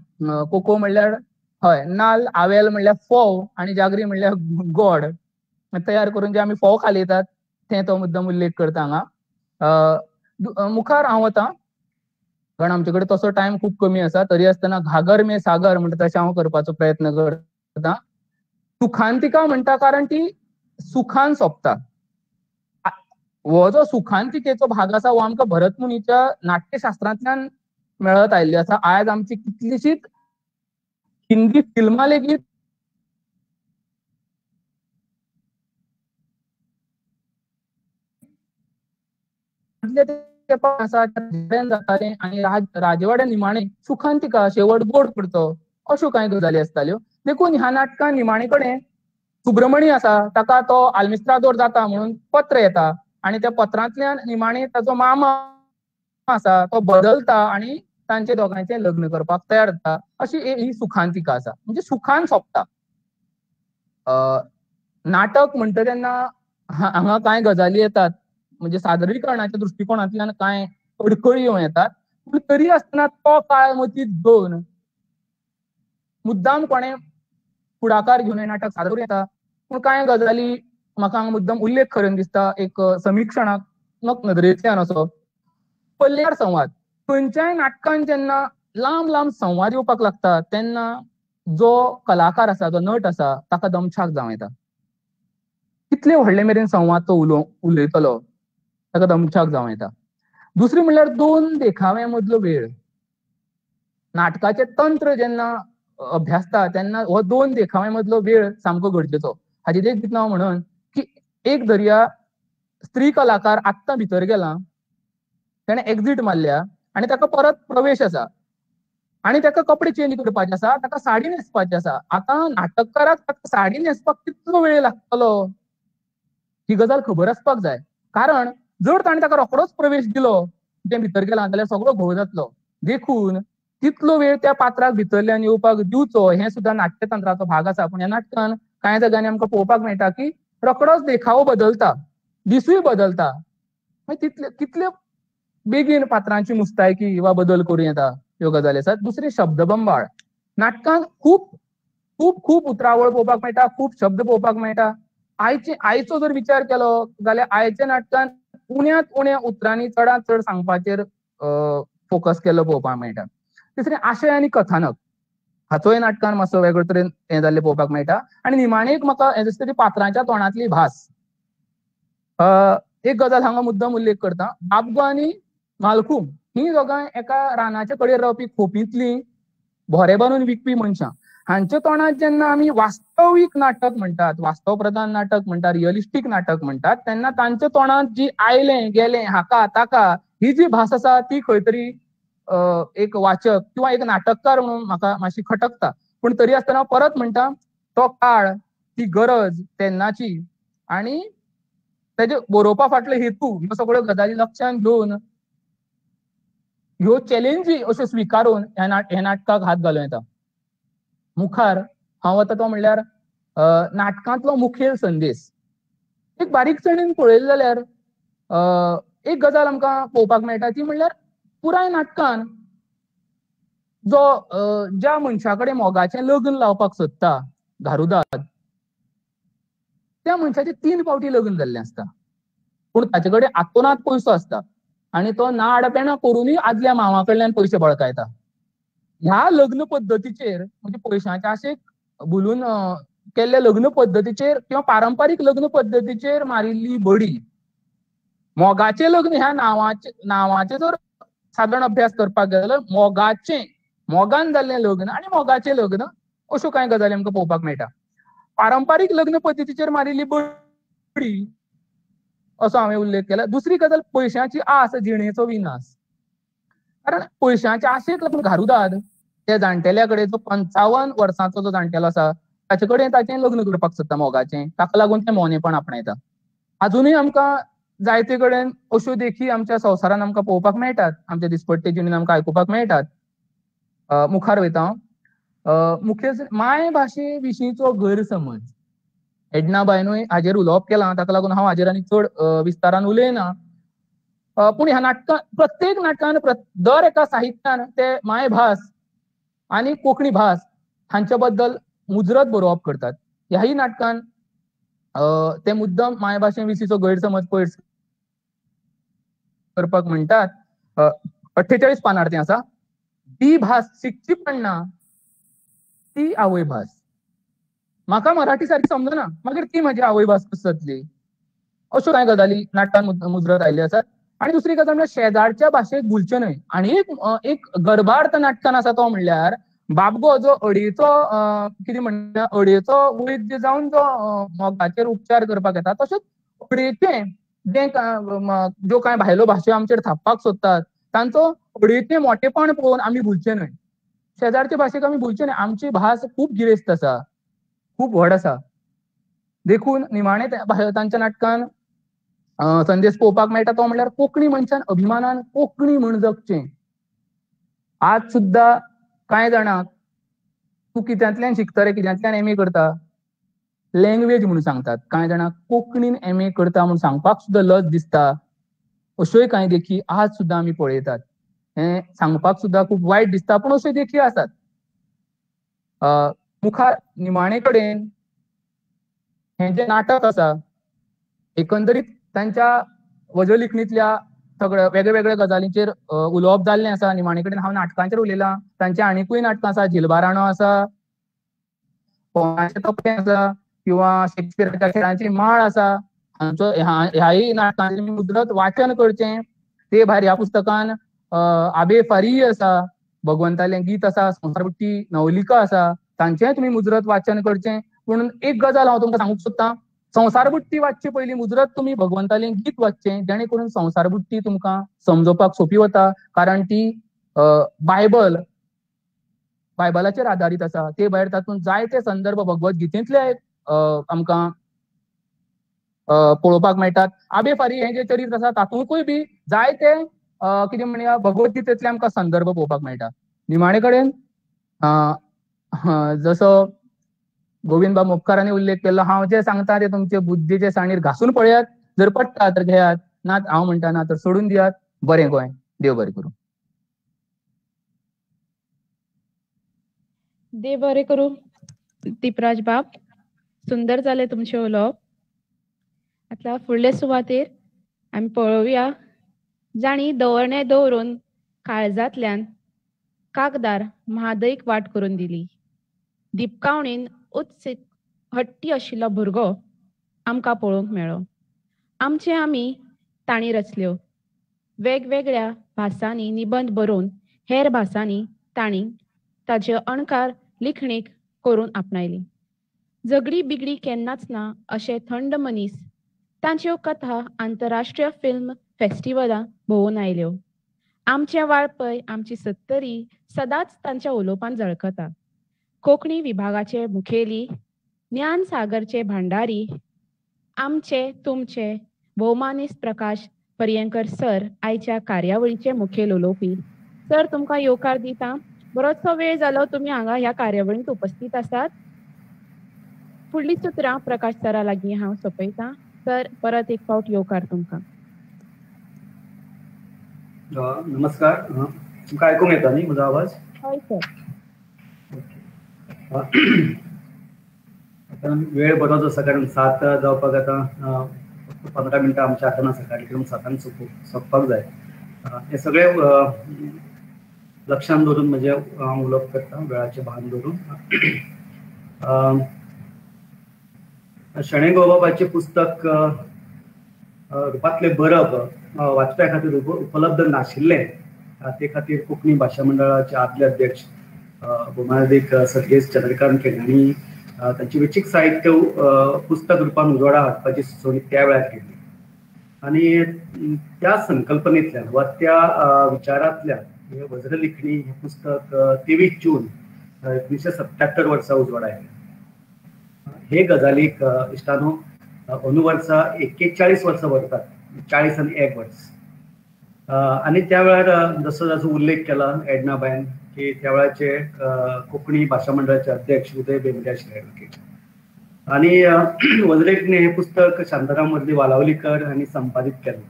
कोको म्हणल्यार हय नाल्ल, आवेल म्हणल्यार फोव आनी जागरी म्हणल्यार गोड तयार करून जे आमी फोव खालयतात तें तो मुद्दम उल्लेख करता हांगा. मुखार हांव वता कारण आमचे कडेन तसो टायम खूब कमी आसा, तरी आसतना घागर मे सागर म्हणटा तशें हांव करपाचो प्रयत्न करता. सुखांतिका म्हणटा कारण ती सुखान सोंपता. हो जो सुखांतिकेचो भाग आसा हो आमकां भरतमुनीच्या नाट्यशास्त्रांतल्यान मेळत आयिल्ली आसा. आयज आमची कितलीशीच हिंदी फिल्मां लेगीत जाताले आनी राजवाड्या निमाणे सुखांतिका शेवट गोड करचो अश्यो कांय गजाली आसताल्यो. देखून ह्या नाटकान निमाणे कडेन सुब्रमणी आसा ताका तो आल्मिस्त्रादोर जाता म्हणून पत्र येता आनी त्या पत्रांतल्यान निमाणे ताचो मामा आसा तो बदलता आनी तांचे दोगांयचें लग्न करपाक तयार जाता. अशी ही सुखांतिका आसा, म्हणजे सुखान सोंपता. नाटक म्हणटा तेन्ना हांगा कांय गजाली येतात, म्हणजे सादरीकरणाच्या दृश्टिकोणांतल्यान कांय अडखळी येवं येतात, पूण तरी आसतना तो काळ मतींत घेवन मुद्दाम कोणें फुडाकार घेवन हें नाटक सादर करूं येता. पूण कांय गजाली म्हाका हांगा मुद्दाम उल्लेख करून दिसता एक समिक्षणात्मक नदरेंतल्यान असो. पल्ल्यार संवाद, खंयच्याय नाटकान जेन्ना लांब लांब संवाद येवपाक लागता तेन्ना जो कलाकार आसा, जो नट आसा ताका दमछाक जावं येता. कितले व्हडले मेरेन संवाद तो उलयतलो ताका दमछाक जावं येता. दुसरी म्हणल्यार दोन देखाव्या मदलो वेळ. नाटकाचें तंत्र जेन्ना अभ्यासता तेन्ना हो दोन देखाव्या मदलो वेळ सामको गरजेचो. हाची देख दितना हांव म्हणून की एक दर्या स्त्री कलाकार आत्तां भितर गेला, तेणें एक्झीट मारल्या आनी ताका परत प्रवेश आसा आनी ताका कपडे चेंज करपाचे आसा, ताका साडी न्हेसपाची आसा. आतां नाटककाराक ताका साडी न्हेसपाक कितलो वेळ लागतलो ही गजाल खबर आसपाक जाय, कारण जर ताणें ताका रोखडोच प्रवेश दिलो तें भितर गेला जाल्यार सगळो घोळ जातलो. देखून तितलो वेळ त्या पात्राक भितरल्यान येवपाक दिवचो हें सुद्दां नाट्यतंत्राचो भाग आसा. पूण ह्या नाटकान कांय जाग्यांनी आमकां पळोवपाक मेळटा की रोखडोच देखावो बदलता, दिसूय बदलता, मागीर तितले कितले बेगीन पात्रांची मुस्तायकी वा बदल करूं येता ह्यो गजाली आसात. दुसरी शब्दबंबाळ. नाटकान खूब खूब खूब उतरावळ पळोवपाक मेळटा, खूब शब्द पळोवपाक मेळटा. आयचो जर विचार केलो जाल्यार आयच्या नाटकान उण्यांत उण्या उतरांनी चडांत चड सांगपाचेर फोकस केल्लो पळोवपाक मेळटा. तिसरें आशय आनी कथानक हाचोय नाटकान मातसो वेगळे तरेन हें जाल्लें पळोवपाक मेळटा. आनी निमाणें एक म्हाका हें दिसता ती पात्रांच्या तोंडांतली भास. एक गजाल हांगा मुद्दम उल्लेख करता, बाबगो आनी मालकूम ही दोगांय एका रानाच्या कडेर रावपी खोपींतली भोरे बांदून विकपी मनशां. हांच्या तोंडांत जेन्ना आमी वास्तवीक नाटक म्हणटात, वास्तव प्रधान नाटक म्हणटात, रियलिस्टीक नाटक म्हणटात, तेन्ना तांच्या तोंडांत जी आयलें गेलें हाका ताका ही जी भास आसा ती खंय तरी एक वाचक किंवा एक नाटककार म्हणून म्हाका मातशी खटकता. पूण तरी आसतना परत म्हणटा तो काळ, ती गरज तेन्नाची आनी तेजे बरोवपा फाटले हेतू ह्यो सगळ्यो गजाली लक्षांत घेवन ह्यो चॅलेंजी अश्यो स्विकारून ह्या नाटकाक हात घालूं येता. मुखार हांव वता तो म्हणल्यार नाटकांतलो मुखेल संदेश. एक बारीकसाणेन पळयलें जाल्यार एक गजाल आमकां पळोवपाक मेळटा ती म्हणल्यार पुराय नाटकान जो ज्या मनशा कडेन मोगाचें लग्न लावपाक सोदता घारुदाद, त्या मनशाचें 3 फावटी लग्न जाल्लें आसता, पूण ताचे कडेन आतोनात पयसो आसता आनी तो नाडपेणां करुनूय आदल्या मावा कडल्यान पयशे बळकायता. ह्या लग्न पद्दतीचेर म्हणजे पयशांच्या आशेक भुलून केल्ल्या लग्न पद्दतीचेर किंवा पारंपारीक लग्न पद्दतीचेर मारिल्ली बडी, मोगाचें लग्न ह्या नांवाचें जर सादारण अभ्यास करपाक गेलो जाल्यार मोगाचें, मोगान जाल्लें लग्न आनी मोगाचें लग्न अश्यो कांय गजाली आमकां पळोवपाक मेळटा. पारंपारीक लग्न पद्दतीचेर मारिल्ली बडी असो हांवें उल्लेख केला. दुसरी गजाल पयशांची आस जिणेचो विनाश. कारण पयशांच्या आशेक लागून घारुदाद त्या जाणटेल्या कडेन जो 55 वर्सांचो जो जाणटेलो आसा ताचे कडेन ताचें लग्न करपाक सोदता मोगाचें, ताका लागून तें मोनेपण आपणायता. आजुनूय आमकां जायते कडेन अश्यो देखी आमच्या संवसारान आमकां पळोवपाक मेळटात, आमच्या दिसपट्टे जिणेन आमकां आयकुपाक मेळटात. मुखार वयता हांव. मुखेल मायभाशे विशींचो गैरसमज. एडना बायनूय हाजेर उलोवप केलां, ताका लागून हांव हाजेर आनी चड विस्तारान उलयना. पूण ह्या नाटकान प्रत्येक नाटकान दर एका साहित्यान ते मायभास आनी कोंकणी भास हांचे बद्दल मुजरत बरोवप करतात. ह्याही नाटकान ते मुद्दम मायभाशे विशींचो गैरसमज पयस करपाक म्हणटात. 48 पानार तें आसा. ती भास शिकची पडना ती आवयभास. म्हाका मराठी सारकी समजना, मागीर ती म्हजी आवयभास कशी जातली? अश्यो कांय गजाली नाटकान मुजरत आयिल्ल्यो आसात. आनी दुसरी गजाल म्हणल्यार शेजारच्या भाशेक भुलचें न्हय. आनी एक गर्भार्थ नाटकान आसा तो म्हणल्यार बाबगो जो अडेचो कितें म्हणटा अडेचो वैद्य जावन जो मोगाचेर उपचार करपाक येता, तशेंच अडेचें जें ज्यो कांय भायल्यो भाशो आमचेर थापपाक सोदतात तांचो अडेचें मोटेपण पळोवन आमी भुलचें न्हय. शेजारचे भाशेक आमी भुलचें न्हय. आमची भास खूब गिरेस्त आसा, खूब व्हड आसा. देखून निमाणें तांच्या नाटकान संदेश पळोवपाक मेळटा तो म्हणल्यार कोंकणी मनशान अभिमानान कोंकणी म्हण जगचें. आज सुद्दां कांय जाणांक तूं कित्यांतल्यान शिकता रे, कित्यांतल्यान एम ए करता, लँग्वेज म्हणून सांगतात. कांय जाणांक कोंकणीन एम ए करता म्हूण सांगपाक सुद्दां लज दिसता. अश्योय कांय देखी आज सुद्दां आमी पळयतात. हें सांगपाक सुद्दां खूब वायट दिसता, पूण अश्यो देखी आसात. मुखार निमाणे कडेन हें जें नाटक आसा एकंदरीत तांच्या वजलिखणींतल्या सगळ्या वेगळे वेगळ्या गजालींचेर उलोवप जाल्लें आसा. निमाणे कडेन हांव नाटकांचेर उलयलां. तांचे आनिकूय नाटकां आसा, झिलबाराणो आसा, पोंगाचें तपलें आसा, किंवा शेक्सपियराच्या खेळांची माळ आसा. हांचो ह्याय नाटकांचें मुजरत वाचन करचें. ते भायर ह्या पुस्तकान आबे फारीय आसा, भगवंतालें गीत आसा, संवसारबुट्टी नवलिका आसा, तांचेंय तुमी मुजरत वाचन करचें. पूण एक गजाल हांव तुमकां सांगूंक सोदतां, संवसारबुट्टी वाचचे पयलीं मुजरत तुमी भगवंतालें गीत वाचचें, जेणे करून संवसारबुट्टी तुमकां समजोवपाक सोंपी वता. कारण ती बायबल बायबलाचेर आदारीत आसा. ते भायर तातूंत जायते संदर्भ भगवत गीतेंतले आमकां पळोवपाक मेळटात. आबे फारी हें जें चरित्र आसा तातूंतूय बी जायते कितें म्हणया भगवत गीतेंतले आमकां संदर्भ पळोवपाक मेळटा. निमाणे कडेन जसो गोविंद बाब मोपकारांनी उल्लेख केल्लो, हांव जें सांगता तें तुमचे बुद्धीचे साणीर घासून पळयात, जर पडटा तर घेयात, ना हांव म्हणटा ना तर सोडून दियात. बरें गोंय, देव बरें करूं. देव बरें करूं दीपराज बाब, सुंदर जालें तुमचें उलोवप. आतां फुडले सुवातेर आमी पळोवया जांणी दवरणें दवरून काळजांतल्यान कागदार म्हादयक वाट करून दिली. दिपकावणेन उत्सीत हट्टी आशिल्लो भुरगो आमकां पळोवंक मेळ्ळो. आमचे आमी तांणी रचल्यो वेगवेगळ्या भासांनी निबंद बरोवन हेर भासांनी तांणी ताचे अणकार लिखणेक करून आपणायली. झगडी बिगडी केन्नाच ना अशे थंड मनीस, तांच्यो कथा आंतरराष्ट्रीय फिल्म फेस्टिवलां भोंवून आयल्यो. आमचें वाळपय, आमची सत्तरी सदांच तांच्या उलोवपान झळकता. कोंकणी विभागाचे मुखेली, ज्ञान सागरचे भांडारी, आमचे तुमचे भोवमानेस्त प्रकाश पर्येंकर सर आयच्या कार्यावळीचे मुखेल उलोवपी. सर, तुमकां येवकार दिता. बरोचसो वेळ जालो तुमी हांगा ह्या कार्यावळींत उपस्थित आसात. फुडली सुत्रां प्रकाश सरा लागीं हांव सोंपयतां. सर, परत एक फावट येवकार तुमकां. नमस्कार. तुमकां आयकूंक येता न्ही म्हजो आवाज? हय सर. आतां वेळ बरोच आसा, कारण 7 जावपाक आतां 15 मिनटां आमच्या हातान आसा. कार्यक्रम 7 सोंपपाक जाय. हें सगळें लक्षांत दवरून म्हजें हांव उलोवप करता, वेळाचें भान दवरून. शणै गोंयबाबाचें पुस्तक रुपांतलें बरप वाचप्या खातीर उपलब्ध नाशिल्लें, ते खातीर कोंकणी भाशा मंडळाचे आदले अध्यक्ष भोवमानादीक सर्गेस्त चंद्रकांत केणी हांणी तांचे वेंचीक साहित्य पुस्तक रुपान उजवाडा हाडपाची सुचोवणी त्या वेळार केली. आनी त्या संकल्पनेंतल्यान वा त्या विचारांतल्यान हें वज्रलिखणी हें पुस्तक 23 जून 1977 वर्सा उजवाडा आयलें. हे गजालीक इश्टानो अंदू वर्सा 41 वर्सां भरतात, 40 आनी 1 वर्स. आनी त्या वेळार जसो जाचो उल्लेख केला एडनाबायन की त्या वेळाचे कोंकणी भाशा मंडळाचे अध्यक्ष उदय भेंब्रे आशिल्ले एडवोकेट. आनी वज्रलिखणी हें पुस्तक शांताराम वर्दी वालावलीकर हांणी संपादीत केलें.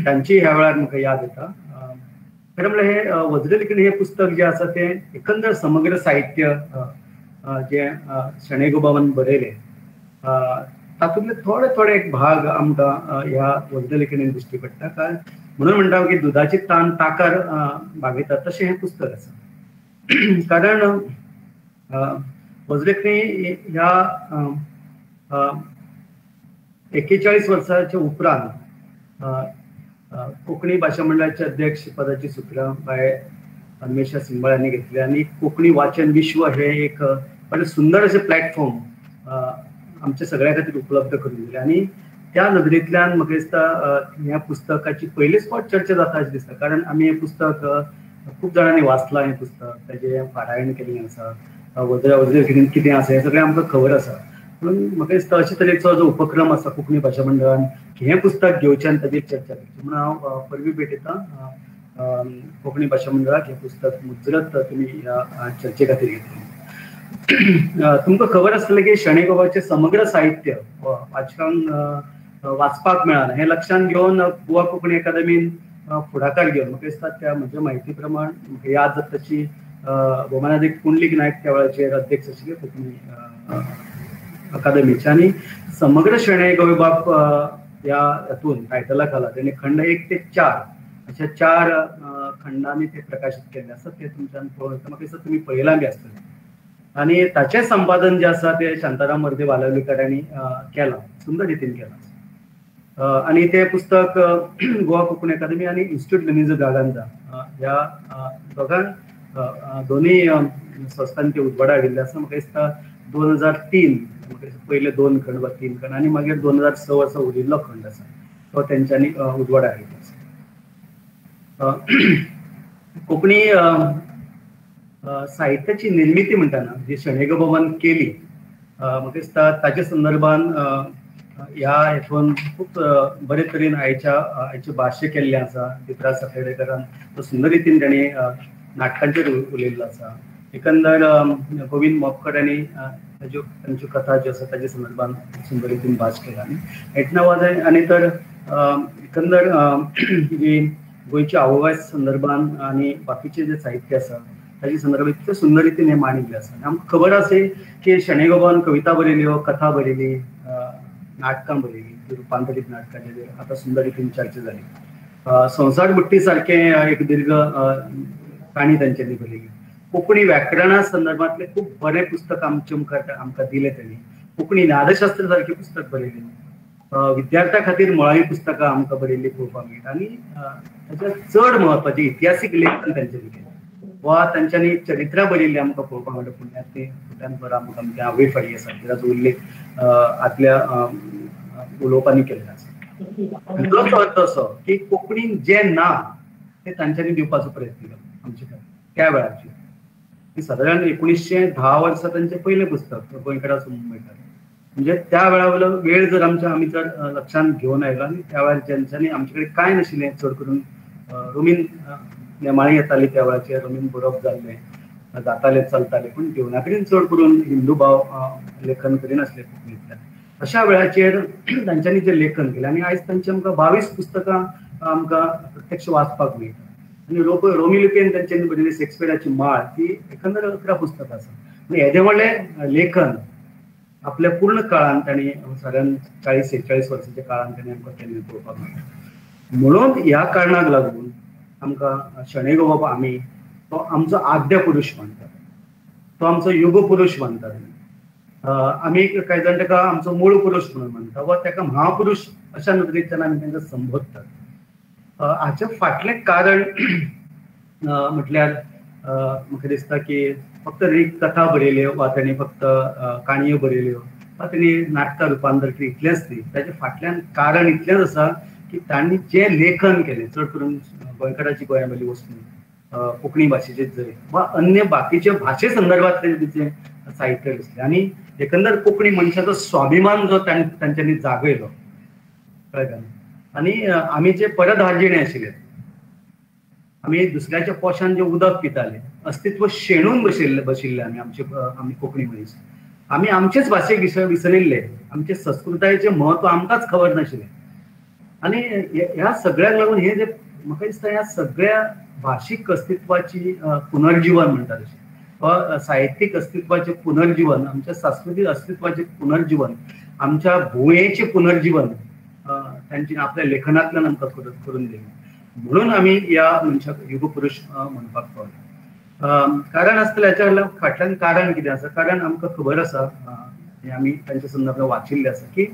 तांची ह्या वेळार म्हाका याद येता. खरें म्हणल्यार हें वज्रलिखणी हें पुस्तक जें आसा तें एकंदर समग्र साहित्य जें शणै गोंयबाबान बरयलें तातूंतले थोडे थोडे एक भाग आमकां ह्या वज्रलिखणीन दिश्टी पडटा. कारण म्हणून म्हणटा की दुदाची तान ताकार भागयता तशें हें पुस्तक आसा. कारण वज्रलिखणी ह्या 41 वर्साच्या उपरांत कोंकणी भाशा मंडळाचे अध्यक्ष पदाची सुत्रां बाय अन्वेषा सिंगबाळ हांणी घेतली आनी कोंकणी वाचन विश्व हे एक बरें सुंदर अशें प्लॅटफॉर्म आमच्या सगळ्या खातीर उपलब्ध करून दिलें. आनी त्या नदरेंतल्यान म्हाका दिसता ह्या पुस्तकाची पयलीच फावट चर्चा जाता अशें दिसता. कारण आमी हें पुस्तक खूब जाणांनी वाचलां, हें पुस्तक ताजें पारायण केल्लें आसा, वज्रलिखणीन कितें आसा हें सगळें आमकां खबर आसा. म्हणून म्हाका दिसता अशे तरेचो जो उपक्रम आसा कोंकणी भाशा मंडळान की हें पुस्तक घेवचें आनी ताजेर चर्चा करची. म्हणून हांव परबीं भेटयतां कोंकणी भाशा मंडळाक हें पुस्तक मुजरत तुमी ह्या चर्चे खातीर घेतलें. तुमकां खबर आसतलें की शणै गोंयबाबाचें समग्र साहित्य वाचकांक वाचपाक मेळना हें लक्षांत घेवन गोवा कोंकणी अकादमीन फुडाकार घेवन म्हाका दिसता त्या म्हज्या म्हायती प्रमाण म्हाका याद जाता तशी भोवमानादीक पुंडलीक नायक त्या वेळाचेर अध्यक्ष आशिल्ले कोंकणी अकादमीचे. आनी समग्र शणै गोंयबाब ह्या हातून टायटला खाला तेणी खंड 1 ते 4 अशा 4 खंडांनी ते प्रकाशीत केल्ले आसा. ते तुमच्यान पळोवंक येता, म्हाका दिसता तुमी पळयलां बी आसतलें. आनी ताचें संपादन जें आसा तें शांताराम वर्दे वालावलीकर हांणी केलां, सुंदर रितीन केलां. आनी तें पुस्तक गोवा कोंकणी अकादमी आनी इन्स्टिट्यूट मिनेझीस ब्रागांझा ह्या दोगां दोनूय संस्थांनी तें उजवाडा हाडिल्लें आसा. म्हाका दिसता 2003 म्हाका दिसता पयले 2 खंड वा 3 खंड आनी मागीर 2006 वर्सा उरिल्लो खंड आसा तो तेंच्यांनी उजवाडा हाडिल्लो आसा. कोंकणी साहित्याची निर्मिती म्हणटाना जी शणै गोंयबाबान केली म्हाका दिसता ताच्या संदर्भान ह्या हेतून खूब बरे तरेन आयचें भाश्य केल्लें आसा. दीपराज सातर्डेकरान तो सुंदर रितीन तांणी नाटकांचेर उलयल्लो आसा. एकंदर गोविंद मोपकर आनी ताज्यो तांच्यो कथा ज्यो आसा ताजे संदर्भान सुंदर रितीन भास केला. आनी एडना वाज आनी तर एकंदर जी गोंयची आवयभास संदर्भान आनी बाकीचें जें साहित्य आसा ताजे संदर्भान इतले सुंदर रितीन हें मांडिल्लें आसा. आमकां खबर आसा की शणै गोंयबाबान कविता बरयल्यो, कथा बरयली, नाटकां बरयली, रुपांतरीत नाटकां जेचेर आतां सुंदर रितीन चर्चा जाली. संवसार बुट्टी सारकें एक दीर्घ काणी तांच्यांनी बरयली. कोंकणी व्याकरणा संदर्भांतलें खूब बरें पुस्तक आमचे मुखार आमकां दिलें तांणी. कोंकणी नादशास्त्र सारकें पुस्तक बरयलें. विद्यार्थ्यां खातीर मुळावीं पुस्तकां आमकां बरयल्लीं पळोवपाक मेळटा. आनी ताच्या चड म्हत्वाचें इतिहासीक लेखन तांच्यांनी केलें वा तांच्यांनी चरित्रां बरयल्लीं आमकां पळोवपाक मेळटा. पुण्यात्मी फुट्यान बरो आमकां आमची आवय फाळी आसा ताचो उल्लेख आदल्या उलोवपांनी केल्लो आसा. हाचोच अर्थ असो की कोंकणीन जें ना तें तांच्यांनी दिवपाचो प्रयत्न केलो आमचे खातीर त्या वेळाचेर. सादारण 1910 वर्सा तांचें पयलें पुस्तक गोंयकाराचो मुंबयकार, म्हणजे त्या वेळा वयलो वेळ जर आमच्या आमी जर लक्षांत घेवन आयलो आनी त्या वेळार जेंच्यांनी आमचे कडेन कांय नाशिल्लें, चड करून रोमीन नेमाळीं येतालीं त्या वेळाचेर, रोमीन बरोवप जाल्लें, जातालें चलतालें, पूण देवनागरीन चड करून हिंदू भाव लेखन करिनासले कोंकणींतल्यान. अशा वेळाचेर तांच्यांनी जें लेखन केलें आनी आयज तांची आमकां 22 पुस्तकां आमकां प्रत्यक्ष वाचपाक मेळटा. आनी रोमी लिपयेन तांच्यांनी बरयल्ली शेक्सपियराची माळ ती एकंदर 11 पुस्तकां आसा. म्हणजे येदें व्हडलें लेखन आपल्या पूर्ण काळान तांणी सादारण 40-46 वर्सांच्या काळान तांणी आमकां केल्लें पळोवपाक मेळटा. म्हणून ह्या कारणाक लागून आमकां शणै गोंयबाब आमी तो आमचो आद्य पुरूश मानतात, तो आमचो युगपुरूश मानतात. आमी कांय जाण ताका आमचो मूळ पुरूश म्हणून मानता वा ताका महापुरूश अशा नदरेंतल्यान आमी तांकां संबोधतात. हाचे फाटलें कारण म्हटल्यार म्हाका दिसता की फक्त एक कथा बरयल्यो वा तांणी फक्त काणयो बरयल्यो वा तांणी नाटकां रुपांतर केलें इतलेंच न्ही, ताच्या फाटल्यान कारण इतलेंच आसा की तांणी जें लेखन केलें चड करून गोंयकाराची गोंया वयली वसणूक, कोंकणी भाशेचें जैत वा अन्य बाकीचे भाशे संदर्भांतलें जें साहित्य दिसलें आनी एकंदर कोंकणी मनशाचो स्वाभिमान जो तांच्यांनी जागयलो, कळ्ळें. आनी आमी जे परधार्जिणे आशिल्ले, आमी दुसऱ्याच्या पोशान जें उदक पिताले, अस्तित्व शेणून बशिल्ले आमी आमचे आमी कोंकणी मनीस, आमी आमचेच भाशेक विसरिल्ले, आमचे संस्कृतायेचें म्हत्व आमकांच खबर नाशिल्लें. आनी ह्या सगळ्याक लागून हे जे म्हाका दिसता ह्या सगळ्या भाशीक अस्तित्वाची पुनर्जीवन म्हणटा तशें वा साहित्यीक अस्तित्वाचें पुनर्जीवन, आमच्या सांस्कृतीक अस्तित्वाचें पुनर्जीवन, आमच्या भुंयेचें पुनर्जीवन तांची आपल्या लेखनांतल्यान आमकां करून दिलें. म्हणून आमी ह्या मनशाक युगपुरूश म्हणपाक पावले. कारण आसतलें हाच्या फाटल्यान कारण कितें आसा, कारण आमकां खबर आसा, हें आमी तांच्या संदर्भात वाचिल्लें आसा की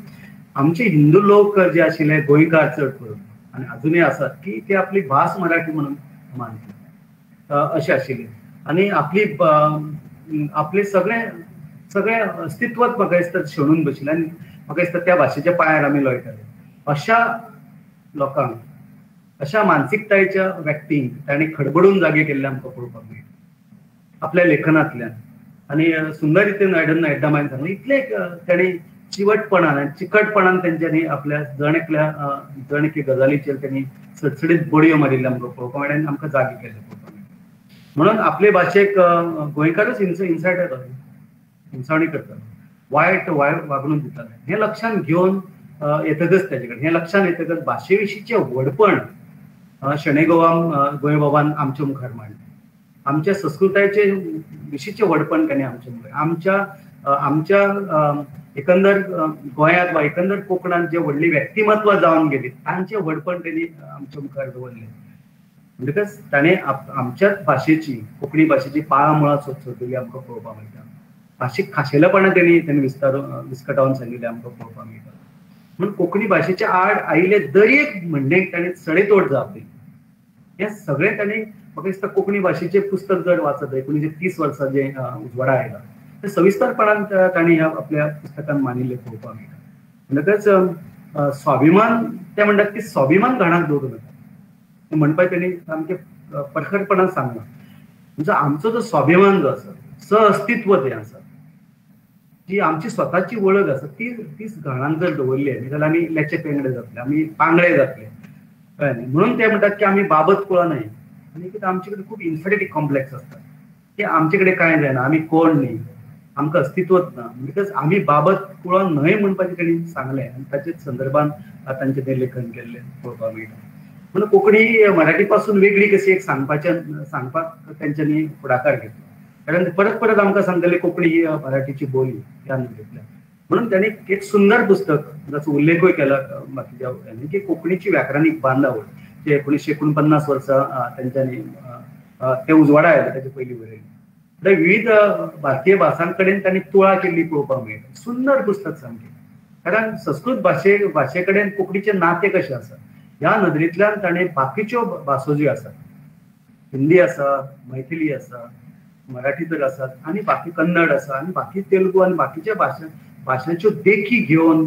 आमचे हिंदू लोक जे आशिल्ले गोंयकार चड करून आनी अजुनूय आसात की ते आपली भास मराठी म्हणून मानतात अशें आशिल्लें. आनी आपली आपले सगळे सगळे अस्तित्वात म्हाका दिसता शेणून बशिल्लें आनी म्हाका दिसता त्या भाशेच्या पांयार आमी लोळटाले. अशा लोकांक, अशा मानसिकतायेच्या व्यक्तींक तांणी खडबडून जागे केल्ले आमकां पळोवपाक मेळटा आपल्या लेखनांतल्यान. आनी सुंदर रितीन एडना मायन सांगलें इतलें तांणी चिवटपणान आनी चिकटपणान तेंच्यांनी आपल्या जण एकल्या जण एके गजालीचेर त्यांनी सडसडीत बडयो मारिल्ल्यो आमकां पळोवपाक मेळटा आनी आमकां जागे केल्ले पळोवपाक मेळटा. म्हणून आपले भाशेक गोंयकारूच इन्सल्ट येताले, हिंसावणी करताले, वायट वागणूक दिताले. हें लक्षांत घेवन येतकच ताजे कडेन हें लक्षांत येतकच भाशे विशींचें व्हडपण शणै गोंयबाबान आमच्या मुखार मांडलें. आमच्या संस्कृतायेचे विशींचें व्हडपण ताणें आमच्या मुखार, आमच्या आमच्या एकंदर गोंयांत वा एकंदर कोंकणांत जे व्हडलीं व्यक्तिमत्वां जावन गेलीं तांचें व्हडपण तांणी आमच्या मुखार दवरलें. म्हणटकच ताणें आमच्याच भाशेची, कोंकणी भाशेची पाळां मुळां सोदलेली आमकां पळोवपाक मेळटा. भाशेक खाशेलेपणां तांणी तांणी विस्कटावन सांगिल्लें आमकां पळोवपाक मेळटा. म्हणून कोंकणी भाशेच्या आड आयिल्ले दरेक म्हणणेक ताणें सडेतोड जाप दिली. हें सगळें ताणें म्हाका दिसता कोंकणी भाशेचें पुस्तक जर वाचत 1930 वर्सां जें उजवाडा आयलां तें सविस्तरपणान तांणी ह्या आपल्या पुस्तकान मांडिल्लें पळोवपाक मेळटा. म्हणटकच स्वाभिमान, ते म्हणटात की स्वाभिमान घाणाक दवरूं नाका म्हणपाक तांणी सामकें परखडपणान सांगलां. म्हणजे आमचो जो स्वाभिमान जो आसा, सअस्तित्व जें आसा, जी आमची स्वताची वळख आसा ती तीच घाणान जर दवरली जाल्यार आमी लेचे पेंगडे जातले, आमी पांगळे जातले, कळ्ळें न्ही. म्हणून ते म्हणटात की आमी बाबत कुळां न्हय, आनी कितें आमचे कडेन खूब इन्फिडिटी कॉम्प्लेक्स आसता की आमचे कडेन कांय जायना, आमी कोण न्ही, आमकां अस्तित्वच ना, because आमी बाबत कुळां न्हय म्हणपाचें तांणी सांगलें आनी ताचेच संदर्भान तांचें तें लेखन केल्लें पळोवपाक मेळटा. म्हणून कोंकणी मराठी पासून वेगळी कशी एक सांगपाक तेंच्यांनी फुडाकार घेतलो, कारण परत परत आमकां सांगताले कोंकणी ही मराठीची बोली ह्या नदरेंतल्यान. म्हणून तांणी एक सुंदर पुस्तक जाचो उल्लेखूय केला बाकीच्या की कोंकणीची व्याकरणीक बांदावळ जे 1949 वर्सा तेंच्यांनी तें उजवाडा आयलें, ताचे पयलीं बरयलें. विविध भारतीय भासां कडेन तांणी तुळा केल्ली पळोवपाक मेळटा. सुंदर पुस्तक सामकें, कारण संस्कृत भाशे कडेन कोंकणीचें नातें कशें आसा ह्या नदरेंतल्यान ताणें बाकीच्यो भासो ज्यो आसात, हिंदी आसा, मैथिली आसा, मराठी तर आसात आनी बाकी कन्नड आसा आनी बाकी तेलुगू आनी बाकीच्या भाशांच्यो देखी घेवन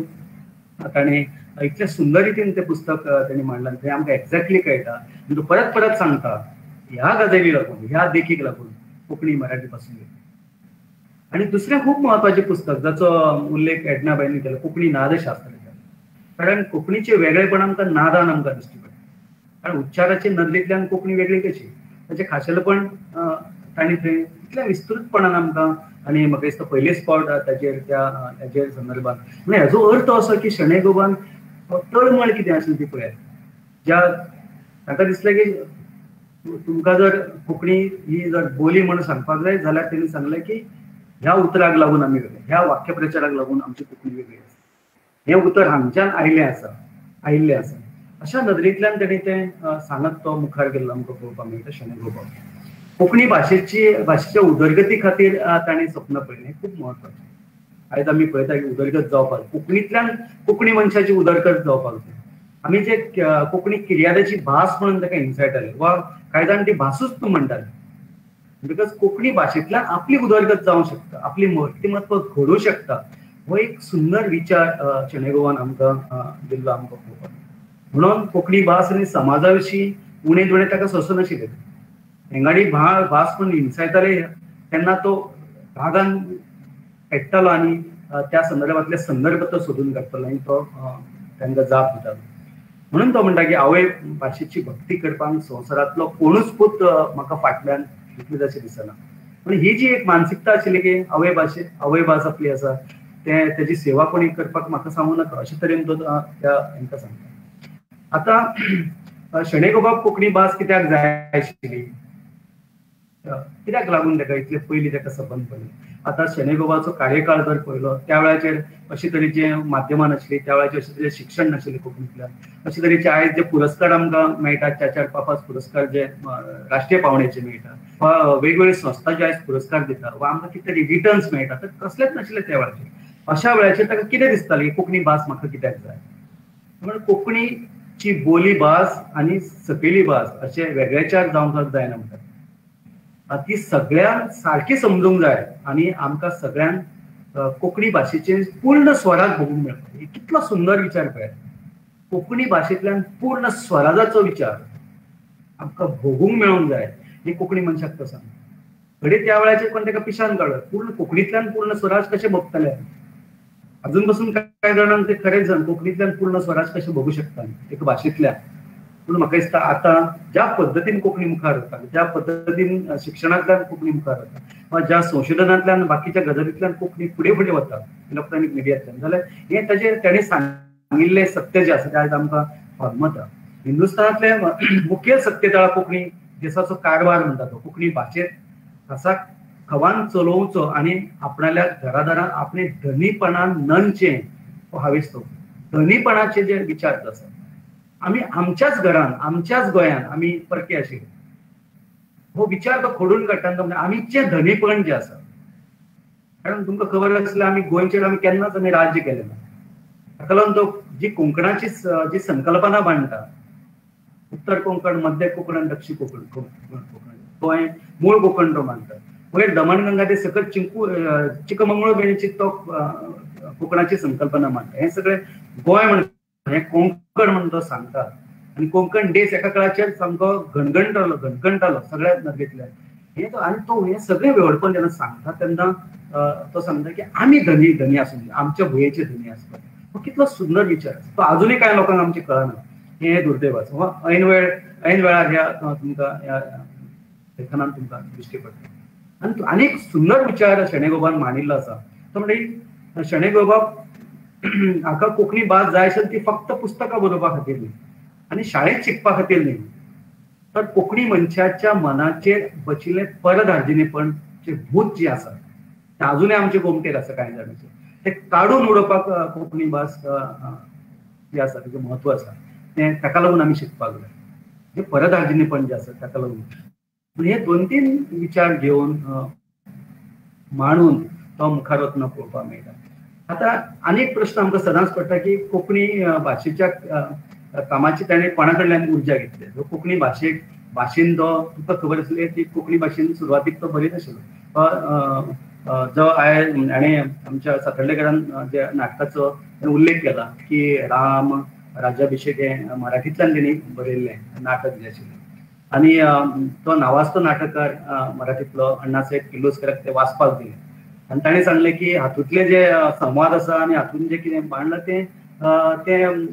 ताणें इतले सुंदर रितीन तें पुस्तक ताणें मांडलां. थंय आमकां एक्झॅक्टली कळटा, तो परत परत सांगता ह्या गजाली लागून, ह्या देखीक लागून कोंकणी मराठी पासून वेगळी. आनी दुसरें खूब म्हत्वाचें पुस्तक जाचो उल्लेख एडनाबायनी केलो, कोंकणी नादशास्त्र. कारण कोंकणीचें वेगळेपण आमकां नादान आमकां दिश्टी पडटा, कारण उच्चाराचे नदरेंतल्यान कोंकणी वेगळी कशी, ताचें खाशेलपण तांणी थंय इतल्या विस्तृतपणान आमकां, आनी म्हाका दिसता पयलेच फावट ताचेर ताचेर संदर्भात. म्हणजे हाजो अर्थ असो की शणै गोबान तळमळ कितें आशिल्ली ती पळयात, ज्या तांकां दिसलें की तुमकां जर कोंकणी ही जर बोली म्हणून सांगपाक जाय जाल्यार तेणी सांगलें की ह्या उतराक लागून आमी वेगळे, ह्या वाक्यप्रचाराक लागून आमची कोंकणी वेगळी आसा, हें उतर हांगच्यान आयिल्लें आसा, अशा नदरेंतल्यान तेणी तें सांगत तो मुखार गेल्लो आमकां पळोवपाक मेळटा शणै गोबान. कोंकणी भाशेच्या उदरगती खातीर ताणें सपनां पळयलें, हें खूब म्हत्वाचें. आयज आमी पळयता की उदरगत जावपाक, कोंकणींतल्यान कोंकणी मनशाची उदरगत जावपाक जाय. आमी जे कोंकणी किर्यादाची भास म्हणून ताका इन्सायटाले वा कांय जाण ती भासूच तूं म्हणटाले, because Konkani भाशेंतल्यान आपली उदरगत जावंक शकता, आपली व्यक्तिमत्व घडोवंक शकता, हो एक सुंदर विचार शणै गोबान आमकां दिल्लो आमकां पळोवपाक. म्हणून कोंकणी भास आनी समाजा विशीं उणें दुणें ताका सोंसनाशिल्लें. हेंगाडी भास म्हणून हिणसायताले तेन्ना तो रागान पेट्टालो आनी त्या संदर्भातले संदर्भ तो सोदून काडटालो आनी तो तांकां जाप दितालो. म्हणून तो म्हणटा की आवय भाशेची भक्ती करपाक संवसारांतलो कोणूच पूत म्हाका फाटल्यान इतलें अशें दिसना. पूण ही जी एक मानसिकता आशिल्ली की आवय भास आपली आसा, ते तेजी सेवा कोणी करपाक म्हाका सांगू नाका, अशे तरेन तो त्या हांकां सांगता. आतां शणै गोबाब कोंकणी भास कित्याक जाय आशिल्ली, कित्याक लागून ताका इतले पयलीं ताका संबंद पडले. आतां शणै गोबाचो कार्यकाळ जर पळयलो त्या वेळाचेर अशे तरेचे माध्यमां नासली, त्या वेळाचेर अशे तरेचें शिक्षण नाशिल्लें कोंकणींतल्यान, अशे तरेचे आयज जे पुरस्कार आमकां मेळटात, 4-4, 5-5 पुरस्कार जे राष्ट्रीय पावंड्याचे मेळटात वा वेगवेगळे संस्था जे आयज पुरस्कार दिता वा आमकां कितें तरी रिटर्न्स मेळटा, तर कसलेच नाशिल्ले त्या वेळाचेर. अशा वेळाचेर ताका कितें दिसतालें की कोंकणी भास म्हाका कित्याक जाय. म्हणून कोंकणीची बोली भास आनी सकयली भास अशे वेगळेचार जावंक जायना म्हणटात, ती सगळ्यांक सारकी समजूंक जाय आनी आमकां सगळ्यांक कोंकणी भाशेचें पूर्ण स्वराज भोगूंक मेळटा. हे कितलो सुंदर विचार पळयात, कोंकणी भाशेंतल्यान पूर्ण स्वराजाचो विचार आमकां भोगूंक मेळूंक जाय, हे कोंकणी मनशाक तो सांगता. घडये त्या वेळाचेर कोण ताका पिशान काडलो, पूर्ण कोंकणींतल्यान पूर्ण स्वराज कशें भोगतले. अजून पसून कांय जाणांक ते खरेंच जाण कोंकणींतल्यान पूर्ण स्वराज कशें भोगू शकता एका भाशेंतल्यान. पूण म्हाका दिसता आतां ज्या पद्दतीन कोंकणी मुखार वता, ज्या पद्दतीन शिक्षणांतल्यान कोंकणी मुखार वता वा ज्या संशोधनांतल्यान बाकीच्या गजालींतल्यान कोंकणी फुडें फुडें वता इलेक्ट्रॉनीक मिडियांतल्यान, जाल्यार हें ताजेर ताणें सांगिल्लें सत्य जें आसा तें आयज आमकां होलमता. हिंदुस्थानांतलें मुखेल सत्तेतळा कोंकणी देसाचो कारभार म्हणटा तो कोंकणी भाशेंत खासा खवान चलोवचो आनी आपणाल्या घरादारान आपणे धनीपणान नंदचें हो हावेस तो धनीपणाचे जे विचार आसा, आमी आमच्याच घरान आमच्याच गोंयान आमी परके आशिल्ले हो विचार तो खोडून काडटा. म्हणजे आमचें धनीपण जें आसा, कारण तुमकां खबर आसलें आमी गोंयचेर आमी केन्नाच आमी राज्य केलें ना, ताका लागून तो जी कोंकणाची जी संकल्पना बांदता, उत्तर कोंकण, मध्य कोंकण आनी दक्षिण कोंकण, गोंय मूळ कोंकण तो मानता, वयर दमणगंगा ते सकयल चिकमंगळूर मेरेनची तो कोंकणाची संकल्पना मांडटा. हें सगळें गोंय म्हणटा, हें कोंकण म्हणून तो सांगता आनी कोंकण देश एका काळाचेर सामको घणघणटालो सगळ्या नदरेंतल्यान. हें तो आनी तो हें सगळें वेवडपण जेन्ना सांगता तेन्ना तो सांगता की आमी धनी धनी आसूंक जाय, आमच्या भुंयेचे धनी आसपाक. हो कितलो सुंदर विचार आसा, तो आजुनूय कांय लोकांक आमचें कळना, हें दुर्दैव आसा. हो ऐन वेळार ह्या तुमकां ह्या लेखनान तुमकां दिश्टी पडटा. आनी आनीक सुंदर विचार शणै गोंयबाबान मांडिल्लो आसा, तो म्हणजे शणै गोंयबाब हाका कोंकणी भास जाय आशिल्ली ती फक्त पुस्तकां बरोवपा खातीर न्ही आनी शाळेंत शिकपा खातीर न्ही, तर कोंकणी मनशाच्या मनाचेर बशिल्लें परधार्जिणेपण जें भूत जी आसा तें आजुनूय आमचे गोमटेर आसा कांय जाणांचें, तें काडून उडोवपाक कोंकणी भास जी आसा तेजें म्हत्व आसा, तें ताका लागून आमी शिकपाक जाय, जें परधार्जिणेपण जें आसा ताका लागून. पूण हे दोन तीन विचार घेवन मांडून तो मुखार वतना पळोवपाक मेळटा. आतां आनीक प्रश्न आमकां सदांच पडटा की कोंकणी भाशेच्या कामाची ताणें कोणा कडल्यान उर्जा घेतली. जो कोंकणी भाशेन तो तुका खबर आसली की कोंकणी भाशेन सुरवातीक तो बरयनाशिल्लो. जो हाणें आमच्या सातर्डेकरान जे नाटकाचो उल्लेख केला की राम राज्याभिषेक हें मराठींतल्यान तेणी बरयल्लें नाटक जें आशिल्लें, आनी तो नावाजतो नाटककार मराठींतलो अण्णासाहेब किर्लोस्कराक ते वाचपाक दिलें आनी ताणें सांगलें की हातूंतले जे संवाद आसा आनी हातूंत जें कितें मांडलां तें तें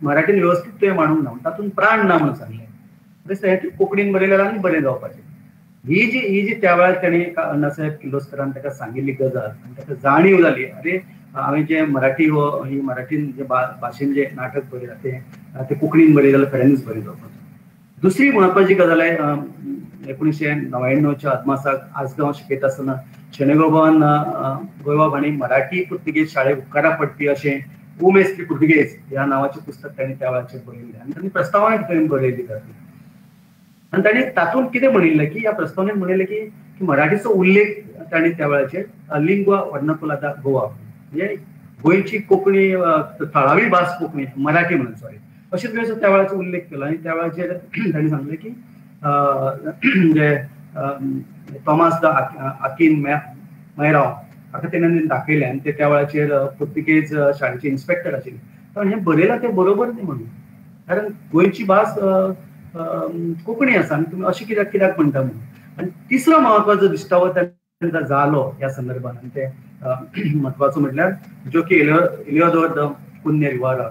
मराठीन वेवस्थीत तुवें मांडूंक ना, तातूंत प्राण ना म्हणून सांगलें. हें कोंकणीन बरयलें आनी बरें जावपाचें. ही जी त्या वेळार ताणें अण्णासाहेब किर्लोस्करान ताका सांगिल्ली गजाल आनी ताका जाणीव जाली, अरे हांवें जें मराठी हो ही मराठीन जे भाशेन जें नाटक बरयलां तें तें कोंकणीन बरयलें जाल्यार खऱ्यांनीच बरें जावपाचें. दुसरी म्हत्वाची गजाल आहे 1999च्या अदमासाक आसगांव शिकयता आसतना शणै गोंयबाबान गोंयबाब हांणी मराठी पुर्तुगेज शाळेक उपकारा पडपी अशें उमेस्त्री पुर्तुगेज ह्या नांवाचें पुस्तक तांणी त्या वेळाचेर बरयल्लें आनी तांणी प्रस्तावना थंय बरयली तातूंत. आनी तांणी तातूंत कितें म्हणिल्लें की ह्या प्रस्तावनेत म्हणिल्लें की मराठीचो उल्लेख तांणी त्या वेळाचेर लिंग्वा वर्नाकुला गोवा म्हणजे गोंयची कोंकणी थळावी भास कोंकणी मराठी म्हणून सॉरी अशे तरेचो त्या वेळाचो उल्लेख केलो. आनी त्या वेळाचेर तांणी सांगलें की जे थॉमास the आकीन मैराव हाका तेणें दाखयलें आनी ते त्या वेळाचेर पुर्तुगेज शाळेचे इन्स्पेक्टर आशिल्ले. पण हें बरयलां तें बरोबर न्ही म्हणून, कारण गोंयची भास कोंकणी आसा आनी तुमी अशें कित्याक कित्याक म्हणटा म्हणून. आनी तिसरो म्हत्वाचो दिश्टावो तांकां जालो ह्या संदर्भात आनी ते म्हत्वाचो म्हटल्यार जो की इलियोदोर the कुन्य रिवारा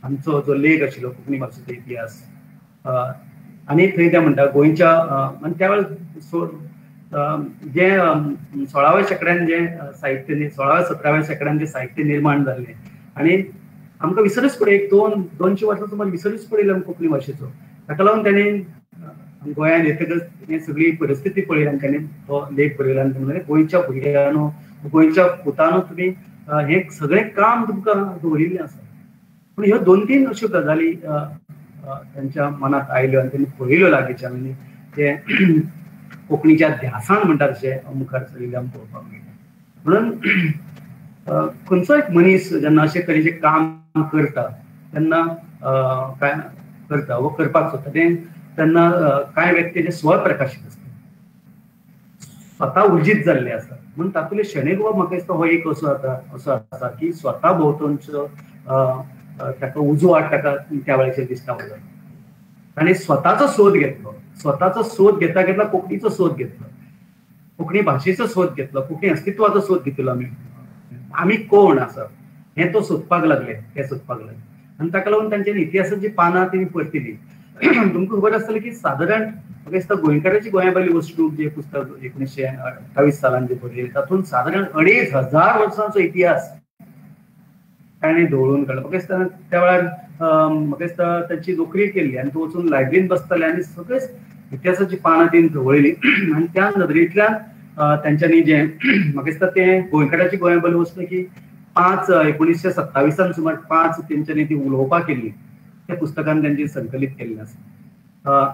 हांचो जो लेख आशिल्लो कोंकणी भाशेचो इतिहास, आनी थंय ते म्हणटा गोंयच्या आनी त्या वेळार जें 16व्या शेंकड्यान जें साहित्य 16व्या 17व्या शेंकड्यान जें साहित्य निर्माण जाल्लें आनी आमकां विसरूच पडय, एक 200 वर्सां सुमार विसरूच पडिल्लो आमकां कोंकणी भाशेचो. ताका लागून ताणें गोंयांत येतकच हें सगळी परिस्थिती पळयली आनी ताणें तो लेख बरयलो आनी म्हणलें गोंयच्या भुरग्यांनो, गोंयच्या पुतानो, तुमी हें सगळें काम तुमकां दवरिल्लें आसा. पूण ह्यो 2-3 अश्यो गजाली तांच्या मनांत आयल्यो आनी तांणी पळयल्यो लागींच्यान आनी ते कोंकणीच्या ध्यासान म्हणटा तशें मुखार चलिल्लें आमकां पळोवपाक मेळटा. म्हणून खंयचो एक मनीस जेन्ना अशे तरेचें काम करता तेन्ना काय करता वो करपाक सोदता तें तेन्ना कांय व्यक्ती जे स्वप्रकाशीत आसता, स्वता उर्जीत जाल्ले आसा. म्हणून तातूंतले शणै गोंयबाब म्हाका दिसता हो एक असो आतां असो आसा की स्वता भोंवतणचो ताका उजवाड ताका त्या वेळाचेर दिसता वता. ताणें स्वताचो सोद घेतलो, स्वताचो सोद घेता घेतला कोंकणीचो सोद घेतलो, कोंकणी भाशेचो सोद घेतलो, कोंकणी अस्तित्वाचो सोद घेतलो. आमी कोण आसा हें तो सोदपाक लागले, ते सोदपाक लागले आनी ताका लागून तांच्या इतिहासाची पानां तेणी परतिली. तुमकां खबर आसतलें की सादारण म्हाका दिसता गोंयकाराची गोंयाभायली वसणूक जें पुस्तक 1928 सालान जें बरयलें तातूंत सादारण 2500 वर्सांचो इतिहास ताणें ढवळून काडलो. म्हाका दिसता त्या वेळार म्हाका दिसता तांची नोकरी केल्ली आनी तो वचून लायब्ररींत बसताले आनी सगळेच इतिहासाची पानां तेणी ढवळयली आनी त्या नदरेंतल्यान तांच्यांनी जें म्हाका दिसता तें गोंयकाराची गोंयाभायली वसणूक ही 1927 सुमार 5 तेंच्यांनी ती उलोवपां केल्ली त्या पुस्तकान तांची संकलीत केल्लें आसा,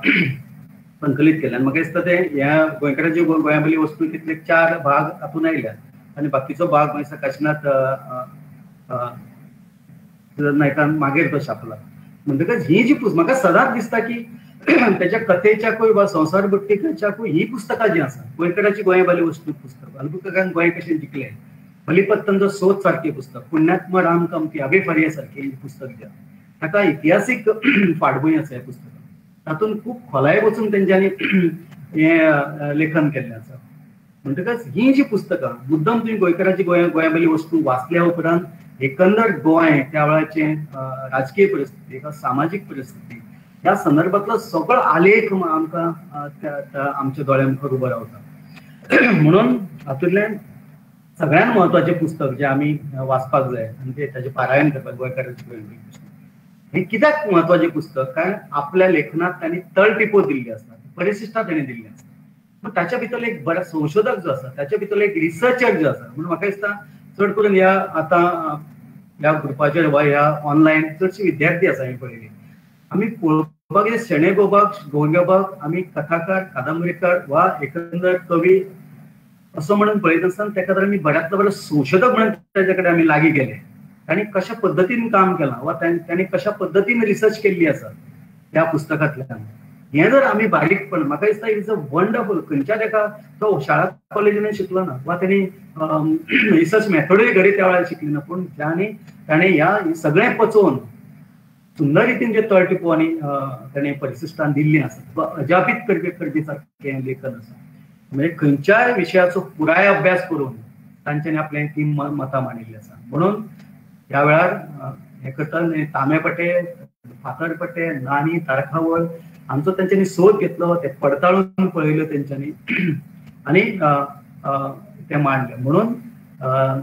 संकलीत केल्लें. आनी म्हाका दिसता तें ह्या गोंयकाराची गोंयाभायली वसणुकेंतले 4 भाग हातूंत आयल्यात आनी बाकीचो भाग म्हाका दिसता काशिनाथ नायकान मागीर तो छापला. म्हणटकच ही जी पुस्तक म्हाका सदांच दिसता की त्याच्या कथेच्याकूय वा संवसार भट्टीच्याकूय ही पुस्तकां जीं आसा, गोंयकाराची गोंयाभायली वसणूक पुस्तक, अल्बुकर्कान गोंय कशें जिखलें, बलिपत्तनचो सोद सारकें पुस्तक, पुण्यात्मा राम कामती आबे फारिया सारकें पुस्तक जें ताका इतिहासीक फाटभूंय आसा ह्या पुस्तकान, तातूंत खूब खोलाये वचून तेंच्यांनी हें लेखन केल्लें आसा. म्हणटकच ही जी पुस्तकां मुद्दम तुमी गोंयकाराची गोंया वस्तू वाचल्या उपरांत एकंदर गोंय त्या वेळाचे राजकीय परिस्थिती, सामाजीक परिस्थिती ह्या संदर्भातलो सगळो आलेख आमकां आमच्या दोळ्या मुखार उबो रावता. म्हणून हातूंतल्यान सगळ्यांत म्हत्वाचें पुस्तक जें आमी वाचपाक जाय आनी ते ताचें पारायण करपाक, गोंयकाराची गोंयबरी पुस्तक हें कित्याक म्हत्वाचें पुस्तक, कारण आपल्या लेखनात तांणी तळटिपो दिल्ली आसा, परिशिश्टां तांणी दिल्ली आसा. पूण ताच्या भितर एक बरो संशोधक जो आसा, ताच्या भितर एक रिसर्चर जो आसा, म्हणून म्हाका दिसता चड करून ह्या आतां ह्या ग्रुपाचेर वा ह्या ऑनलायन चडशे विद्यार्थी आसा हांवें पळयली. आमी पळोवपाक गेल्यार शणै गोंयबाब आमी कथाकार, कादंबरीकार वा एकंदर कवी असो म्हणून पळयत आसतना ताका तर आमी बऱ्यांतलो बरो संशोधक म्हणून ताच्या कडेन आमी लागीं गेले. तांणी कशा पद्दतीन काम केलां वा तांणी कशा पद्दतीन रिसर्च केल्ली आसा त्या पुस्तकांतल्यान, हें जर आमी बारीकपण, म्हाका दिसता is a wonderful. खंयच्या ताका तो शाळा कॉलेजीन शिकलो ना वा तांणी रिसर्च मेथडूय घडये त्या वेळार शिकली ना, पूण ज्यांनी ताणें ह्या सगळें पचोवन सुंदर रितीन जे तळटिपो आनी ताणें परिशिश्टान दिल्लीं आसा, अजापीत करपी सारकें लेखन आसा. म्हणजे खंयच्याय विशयाचो पुराय अभ्यास करून तांच्यांनी आपलें ती मतां मांडिल्लीं आसा. म्हणून ह्या वेळार हें करतना तांबेपटे, फातरपटे, नाणी, तारखावळ हांचो तांच्यांनी सोद घेतलो, ते पडताळून पळयल्यो तेंच्यांनी आनी ते मांडले. म्हणून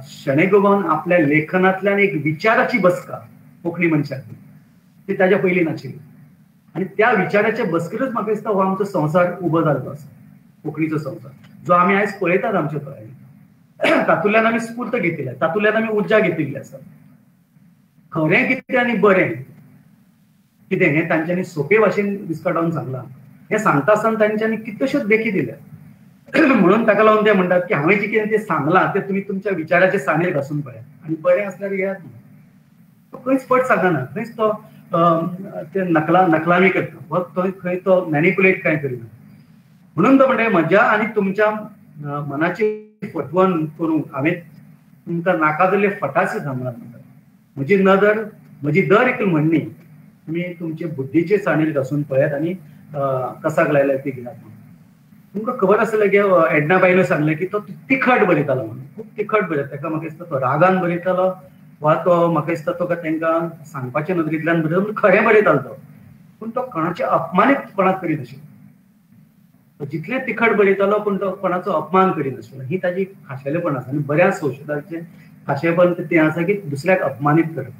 शणै गोंयबाबान आपल्या लेखनांतल्यान एक विचाराची बसका कोंकणी मनशाक ती ताज्या पयलीं नाशिल्ली, आनी त्या विचाराच्या बसकेरूच म्हाका दिसता हो आमचो संवसार उबो जाल्लो आसा, कोंकणीचो संवसार जो आमी आयज पळयतात आमच्या दोळ्यांनी. तातूंतल्यान आमी स्फूर्त घेतिल्ली, तातूंतल्यान आमी उर्जा घेतिल्ली आसा. खरें कितें आनी बरें कितें हें तांच्यांनी सोंपे भाशेन विस्कटावन सांगलां. हें सांगता आसतना तांच्यांनी कितल्योश्योच देखी दिल्या. म्हणून ताका लागून ते म्हणटात की हांवें जें कितें तें सांगलां तें तुमी तुमच्या विचाराचे साणेर घासून पळयात आनी बरें आसल्यार घेयात. तो खंयच फट सांगना, खंयच तो ते नकलामी करता वा खंय तो मॅनिपुलेट कांय करिना. म्हणून तो म्हणटा म्हज्या आनी तुमच्या मनाची फटवण करूंक हांवें तुमकां नाका जाल्ले फटासे सांगला. म्हणटा म्हजी नदर, म्हजी दर एक म्हणणी तुमी तुमचे बुद्धीचे साणेर घासून पळयात आनी कसाक लायल्यार ती घेयात. म्हणून तुमकां खबर आसलें की एडना बायलो सांगलें की तो तिखट बरयतालो म्हणून, खूब तिखट बरयता. ताका म्हाका दिसता तो रागान बरयतालो वा तो म्हाका दिसता तो तांकां सांगपाच्या नदरेंतल्यान बरयतालो, पूण खरें बरयतालो तो. पूण तो कोणाचे अपमानीत कोणाक करिनाशिल्लो, जितलें तिखट बरयतालो पूण तो कोणाचो अपमान करिनाशिल्लो. ही ताजी खाशेलेपण आसा आनी बऱ्याच संशोधकांचें खाशेलेपण तें आसा की दुसऱ्याक अपमानीत करप.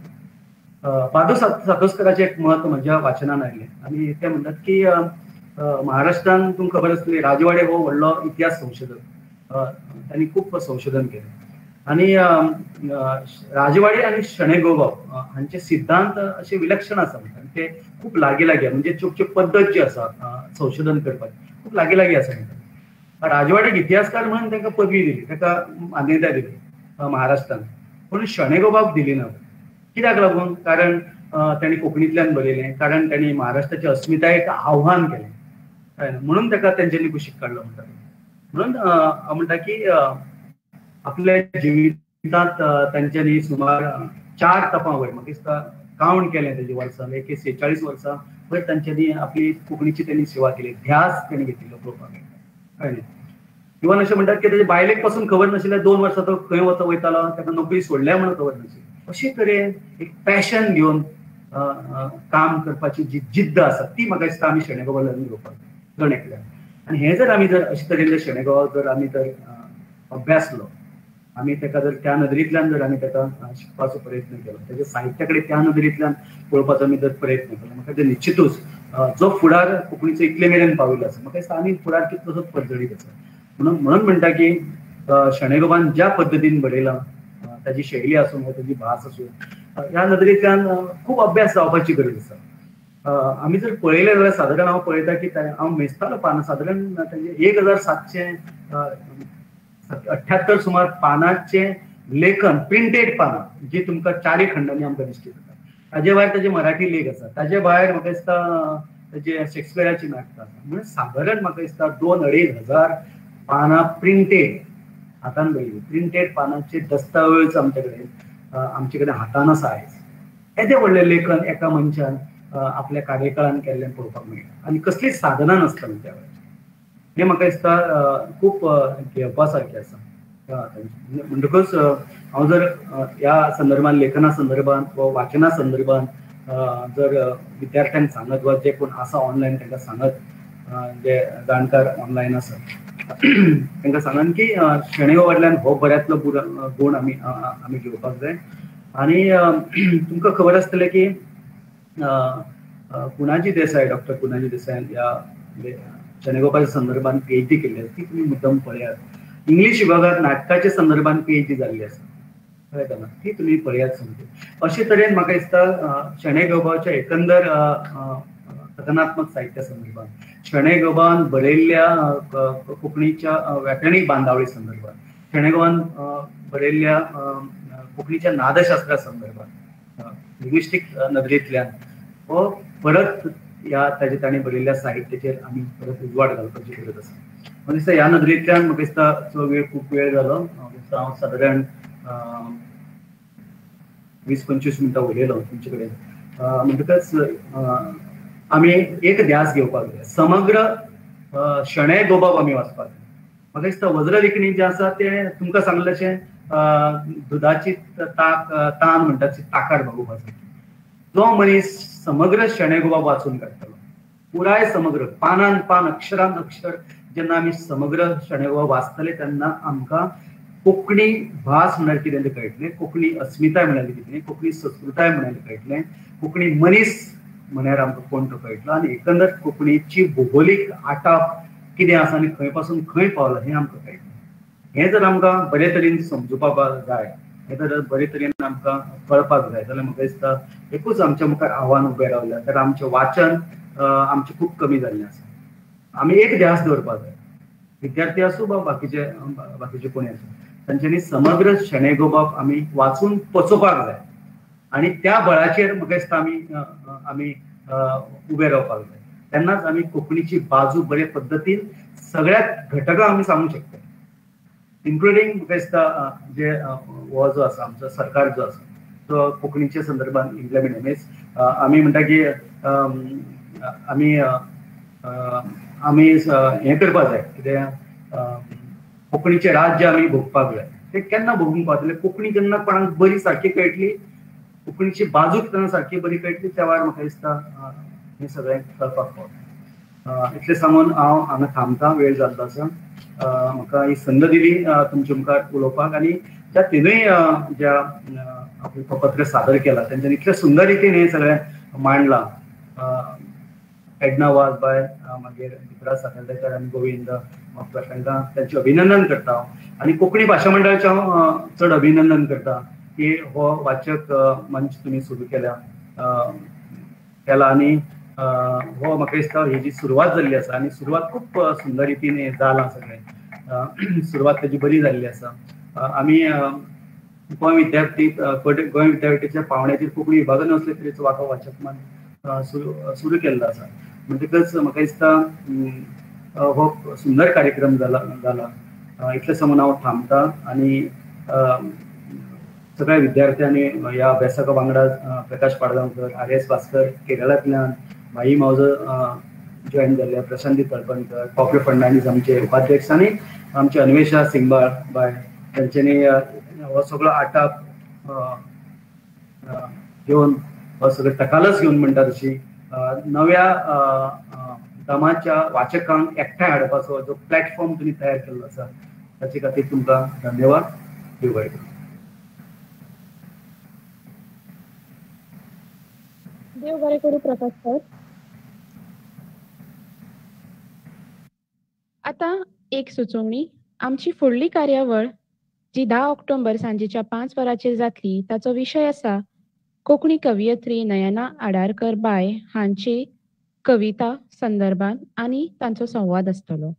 बादू सातोस्कराचें एक मत म्हज्या वाचनान आयलें आनी ते म्हणटात की महाराष्ट्रान तुमकां खबर आसतली राजवाडे हो व्हडलो इतिहास संशोधक, तांणी खूब संशोधन केलें आनी राजवाडे आनी शणै गोंयबाब हांचे सिद्धांत अशे विलक्षण आसा म्हणटा, ते खूब लागीं लागीं, म्हणजे चोपची पद्दत जी आसा संशोधन करपाची खूब लागीं लागीं आसा म्हणटा. राजवाड्याक इतिहासकार म्हणून तांकां पदवी दिली, ताका मान्यताय दिली महाराष्ट्रान, पूण शणै गोंयबाब दिली ना. कित्याक लागून? कारण तांणी कोंकणींतल्यान बरयलें, कारण तांणी महाराष्ट्राच्या अस्मितायेक आव्हान केलें, म्हणून ताका तेंच्यांनी कुशीक काडलो म्हणटा. म्हणून हांव म्हणटा की आपल्या जिवितांत तांच्यांनी सुमार 4 तपां वयर म्हाका दिसता काउंट केलें तेजे वर्सां, 46 वर्सां वयर तांच्यांनी आपली कोंकणीची त्यांनी सेवा केली, ध्यास तांणी घेतिल्लो पळोवपाक मेळटा. कळ्ळें? इवन अशें म्हणटात की तेजे बायलेक पासून खबर नाशिल्लें 2 वर्सां तो खंय वता वयतालो, ताका नोकरी सोडल्या म्हणून खबर नाशिल्ली. अशे तरेन एक पॅशन घेवन काम करपाची जी जिद्द आसा ती म्हाका दिसता आमी शणै गोंयबाबाक घेवपाक जण एकल्यान. आनी हें जर आमी जर अशे तरेन जर शणै गोंयबाबाक जर आमी जर अभ्यासलो, आमी ताका जर त्या नदरेंतल्यान जर आमी ताका शिकपाचो प्रयत्न केलो, ताच्या साहित्या कडेन त्या नदरेंतल्यान पळोवपाचो आमी जर प्रयत्न केलो, म्हाका ते निश्चितूच जो फुडार कोंकणीचो इतले मेरेन पाविल्लो आसा, म्हाका दिसता आमी फुडार कितलोसोच पर्जळीत आसा. म्हणून म्हणटा की शणै गोंयबाबान ज्या पद्दतीन बरयलां, ताजी शैली आसूं वा ताजी भास आसूं, ह्या नदरेंतल्यान खूब अभ्यास जावपाची गरज आसा. आमी जर पळयलें जाल्यार सादारण हांव पळयता की हांव मेजतालो पानां, सादारण तांचे 1778 सुमार पानांचें लेखन, प्रिंटेड पानां जी तुमकां 4 खंडांनी आमकां दिश्टी पडटा. ताजे भायर ताजे मराठी लेख आसा, ताजे भायर म्हाका दिसता ताजे शेक्सपियराची नाटकां आसा. म्हणजे सादारण म्हाका दिसता 2-2.5 हजार पानां प्रिंटेड हातान बरयली, प्रिंटेड पानांचे दस्तावेज आमचे कडेन हातान आसा आयज. येदें व्हडलें लेखन एका मनशान आपल्या कार्यकाळान केल्लें पळोवपाक मेळटा आनी कसलीच साधनां नासतना त्या वेळार. हें म्हाका दिसता खूब घेवपा सारकें आसा. म्हणटकच हांव जर ह्या संदर्भान, लेखना संदर्भान वा वाचना संदर्भान जर विद्यार्थ्यांक सांगत वा जे कोण आसा ऑनलायन तांकां सांगत, जे जाणकार ऑनलायन आसा तांकां सांगन की शणै वयल्यान हो बऱ्यांतलो गूण आमी आमी घेवपाक जाय. आनी तुमकां खबर आसतलें की पुनाजी देसाय, डॉक्टर पुनाजी देसाय ह्या शणै गोपाच्या संदर्भान पीएचडी केल्ली आसा, ती तुमी मुद्दम पळयात. इंग्लीश विभागांत नाटकाच्या संदर्भान पीएचडी जाल्ली आसा, कळटा ना, ती तुमी पळयात सामकी. अशे तरेन म्हाका दिसता शणै गोपाच्या एकंदर कथनात्मक साहित्या संदर्भान, शणै गोबान बरयल्ल्या कोंकणीच्या व्याकरणीक बांदावळी संदर्भान, शणै गोबान बरयल्ल्या कोंकणीच्या नादशास्त्रा संदर्भान, लिंग्विस्टीक नदरेंतल्यान हो परत ह्या ताजे ताणें बरयल्ल्या साहित्याचेर आमी परत उजवाड घालपाची गरज आसा. म्हाका दिसता ह्या नदरेंतल्यान म्हाका दिसता चो वेळ खूब वेळ जालो. म्हाका दिसता हांव सादारण 20-25 मिनटां उलयलो तुमचे कडेन. म्हणटकच आमी एक ध्यास घेवपाक जाय, समग्र शणै गोबाब आमी वाचपाक जाय. म्हाका दिसता वज्र लेखणी जें आसा तें तुमकां सांगलें अशें दुदाची ताक तान म्हणटा ती ताकार भागोवपाची. जो मनीस समग्र शणै गोबाब वाचून काडटलो, पुराय समग्र पानान पान अक्षरान अक्षर जेन्ना आमी समग्र शणै गोबाब वाचतले तेन्ना आमकां कोंकणी भास म्हळ्यार कितें तें कळटलें, कोंकणी अस्मिताय म्हळ्यार कितें, कोंकणी संस्कृताय म्हळ्यार कळटलें, कोंकणी मनीस म्हळ्यार आमकां कोण तो कळटलो, आनी एकंदर कोंकणीची भुगोलीक आटाप कितें आसा आनी खंय पासून खंय पावला हें आमकां कळटलें. हें जर आमकां बरे तरेन समजुपाक जाय, हें जर बरे तरेन आमकां कळपाक जाय जाल्यार म्हाका दिसता एकूच आमच्या मुखार आव्हान उबें रावलें तर आमचें वाचन आमचें खूब कमी जाल्लें आसा. आमी एक ध्यास दवरपाक जाय, विद्यार्थी आसूं वा बाकीचे बाकीचे कोणी आसूं, तांच्यांनी समग्र शणै गोबाब आमी वाचून पचोवपाक जाय आनी त्या बळाचेर म्हाका दिसता आमी आमी उबे रावपाक जाय. तेन्नाच आमी कोंकणीची बाजू बरे पद्दतीन सगळ्या घटकां आमी सांगूंक शकता, इन्क्लुडींग म्हाका दिसता जे हो जो आसा आमचो सरकार जो आसा तो कोंकणीच्या संदर्भान इम्प्लिमेंट मिन्स आमी म्हणटा की आमी आमी हें करपाक जाय, कितें कोंकणीचें राज्य आमी भोगपाक जाय. तें केन्ना भोगूंक पावतलें? कोंकणी जेन्ना कोणाक बरी सारकी कळटली, कोंकणीची बाजू तेन्ना सारकी बरी कळटली, त्या वेळार म्हाका दिसता हें सगळें कळपाक पावता. इतलें सांगून हांव हांगा थांबता, वेळ जाल्लो आसा. म्हाका ही संद दिली तुमच्या मुखार उलोवपाक आनी त्या तिनूय ज्या आपलें पत्र सादर केलां तेंच्यांनी इतले सुंदर रितीन हें सगळें मांडलां. एडना वाज बाय, मागीर दीपराज साखरदेकर आनी गोविंद म्हापकर, तांकां तांचें अभिनंदन करता हांव. आनी कोंकणी भाशा मंडळाचें हांव चड अभिनंदन करता की हो वाचक मंच तुमी सुरू केला आनी हो म्हाका दिसता ही जी सुरवात जाल्ली आसा आनी सुरवात खूब सुंदर रितीन जालां, सगळें सुरवात ताजी बरी जाल्ली आसा. आमी गोंय विद्यापीठ गोंय विद्यापीठाच्या पावंड्याचेर कोंकणी विभागान असले तरेचो वांटो वाचक मंच सुरू केल्लो आसा. म्हणटकच म्हाका दिसता हो सुंदर कार्यक्रम जाला. इतलें सांगून हांव थांबता आनी सगळ्या विद्यार्थ्यांनी ह्या अभ्यासका वांगडा प्रकाश पाडगांवकर, आर एस भास्कर केरळांतल्यान, भाई मावजो जॉयन जाल्ले, प्रशांती तळपणकर, पॉपले फर्नांडीस आमचे उपाध्यक्ष आनी आमचे अन्वेषा सिंगबाळ बाय, तांच्यांनी हो सगळो आटाप घेवन हो सगळो तकालस घेवन म्हणटा तशी नव्या दमाच्या वाचकांक एकठांय हाडपाचो जो प्लॅटफॉर्म तुमी तयार केल्लो आसा ताचे खातीर तुमकां धन्यवाद. देव बरें करूं. देव बरें करूं प्रकाश सर. आतां एक सुचोवणी, आमची फुडली कार्यावळ जी 10 ऑक्टोबर सांजेच्या 5 वरांचेर जातली ताचो विशय आसा कोंकणी कवियत्री नयना आडारकर बाय हांची कविता संदर्भात आनी तांचो संवाद आसतलो.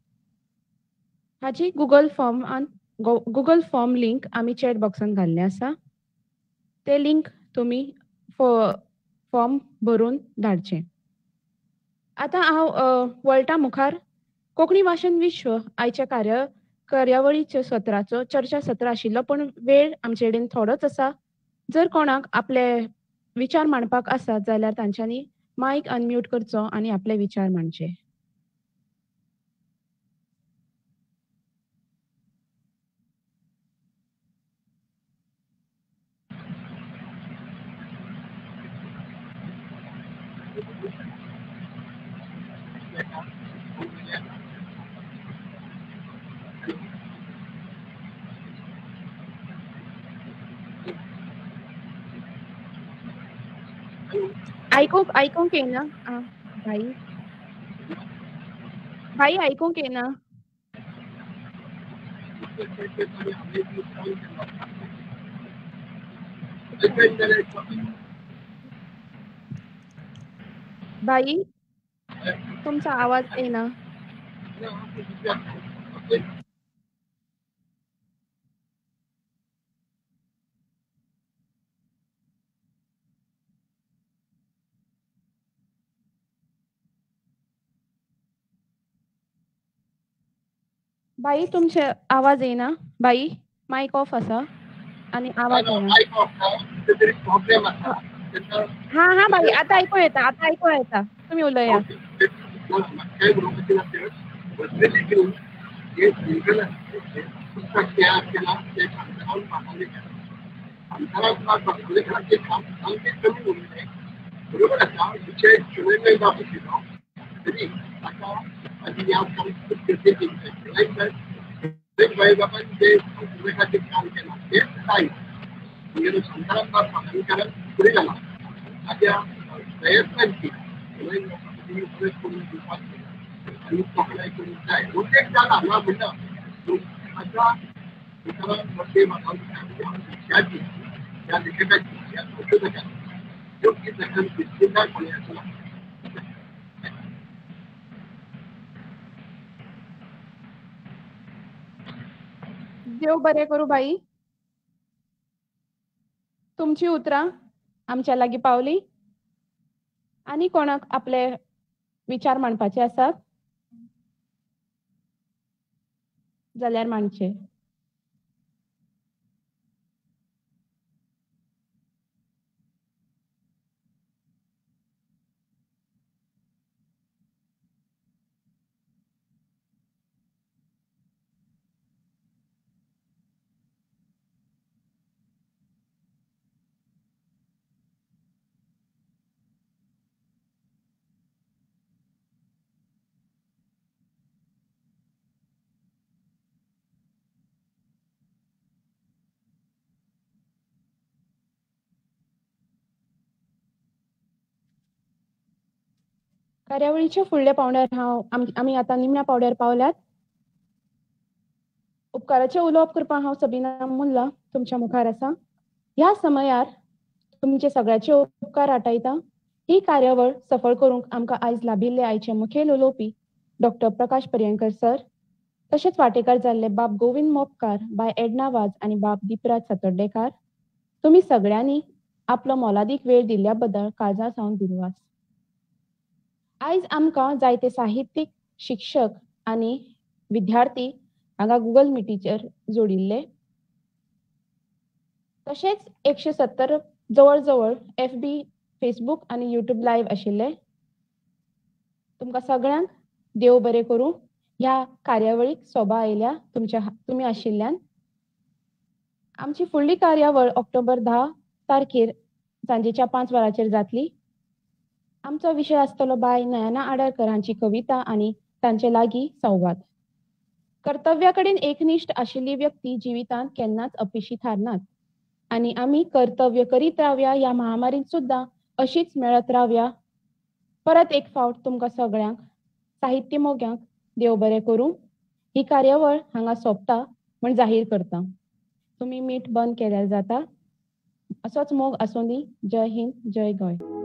हाची गुगल फॉर्म लिंक आमी चॅट बॉक्सान घाल्लें आसा, ते लिंक तुमी फॉर्म भरून धाडचें. आतां हांव वळटा मुखार कोंकणी भाशण विश्व आयच्या कार्यावळीच्या सत्राचो चर्चा सत्र आशिल्लो, पूण वेळ आमचे कडेन थोडोच आसा. जर कोणाक आपले विचार मांडपाक आसा जाल्यार तांच्यांनी मायक अनम्यूट करचो आनी आपले विचार मांडचे. आयकूंक येना भाई, भाई आयकूंक येना. भाई तुमचा आवाज येना. बाई तुमचे आवाज येना. बाई मायक ऑफ आसा आनी आवाज येना. हा हा बाई आता आयकूं येता, आता आयकूं येता, तुमी उलया. देव बरें करूं बाई, तुमची उतरां आमच्या लागीं पावली. आनी कोणाक आपले विचार मांडपाचे आसात जाल्यार मांडचे. कार्यावळीच्या फुडल्या पावंड्यार हांव आमी आतां निमण्या पावंड्यार पावल्यात. उपकाराचें उलोवप करपाक हांव सबीना मुल्ला तुमच्या मुखार आसा. ह्या समयार तुमचे सगळ्याचे उपकार आटायता. ही कार्यावळ सफळ करूंक आमकां आयज लाभिल्ले आयचे मुखेल उलोवपी डॉक्टर प्रकाश पर्येंकर सर, तशेंच वांटेकार जाल्ले बाब गोविंद मोपकार, बाय एडना वाज आनी बाब दीपराज सातोर्डेकार, तुमी सगळ्यांनी आपलो मोलादीक वेळ दिल्ल्या बद्दल काळजा सावन दिनवास. आयज आमकां जायते साहित्यीक, शिक्षक आनी विद्यार्थी हांगा गुगल मिटीचेर जोडिल्ले, तशेंच 170 जवळ जवळ FB, Facebook आनी यूट्यूब लायव्ह आशिल्ले. तुमकां सगळ्यांक देव बरें करूं. ह्या कार्यावळीक सोबा आयल्या तुमी आशिल्ल्यान. आमची फुडली कार्यावळ ऑक्टोबर 10 तारखेर सांजेच्या 5 वरांचेर जातली. आमचो विशय आसतलो बाय नयना आडरकर हांची कविता आनी तांचे लागीं संवाद. कर्तव्या कडेन एकनिश्ठ आशिल्ली व्यक्ती जिवितांत केन्नाच अपेशी थारनात आनी आमी कर्तव्य करीत रावया. ह्या महामारींत सुद्दां अशीच मेळत रावया. परत एक फावट तुमकां सगळ्यांक साहित्य मोग्यांक देव बरें करूं. ही कार्यावळ हांगा सोंपता म्हण जाहीर करता. तुमी मीठ बंद केल्यार जाता. असोच मोग आसूं दी. जय हिंद, जय गोंय.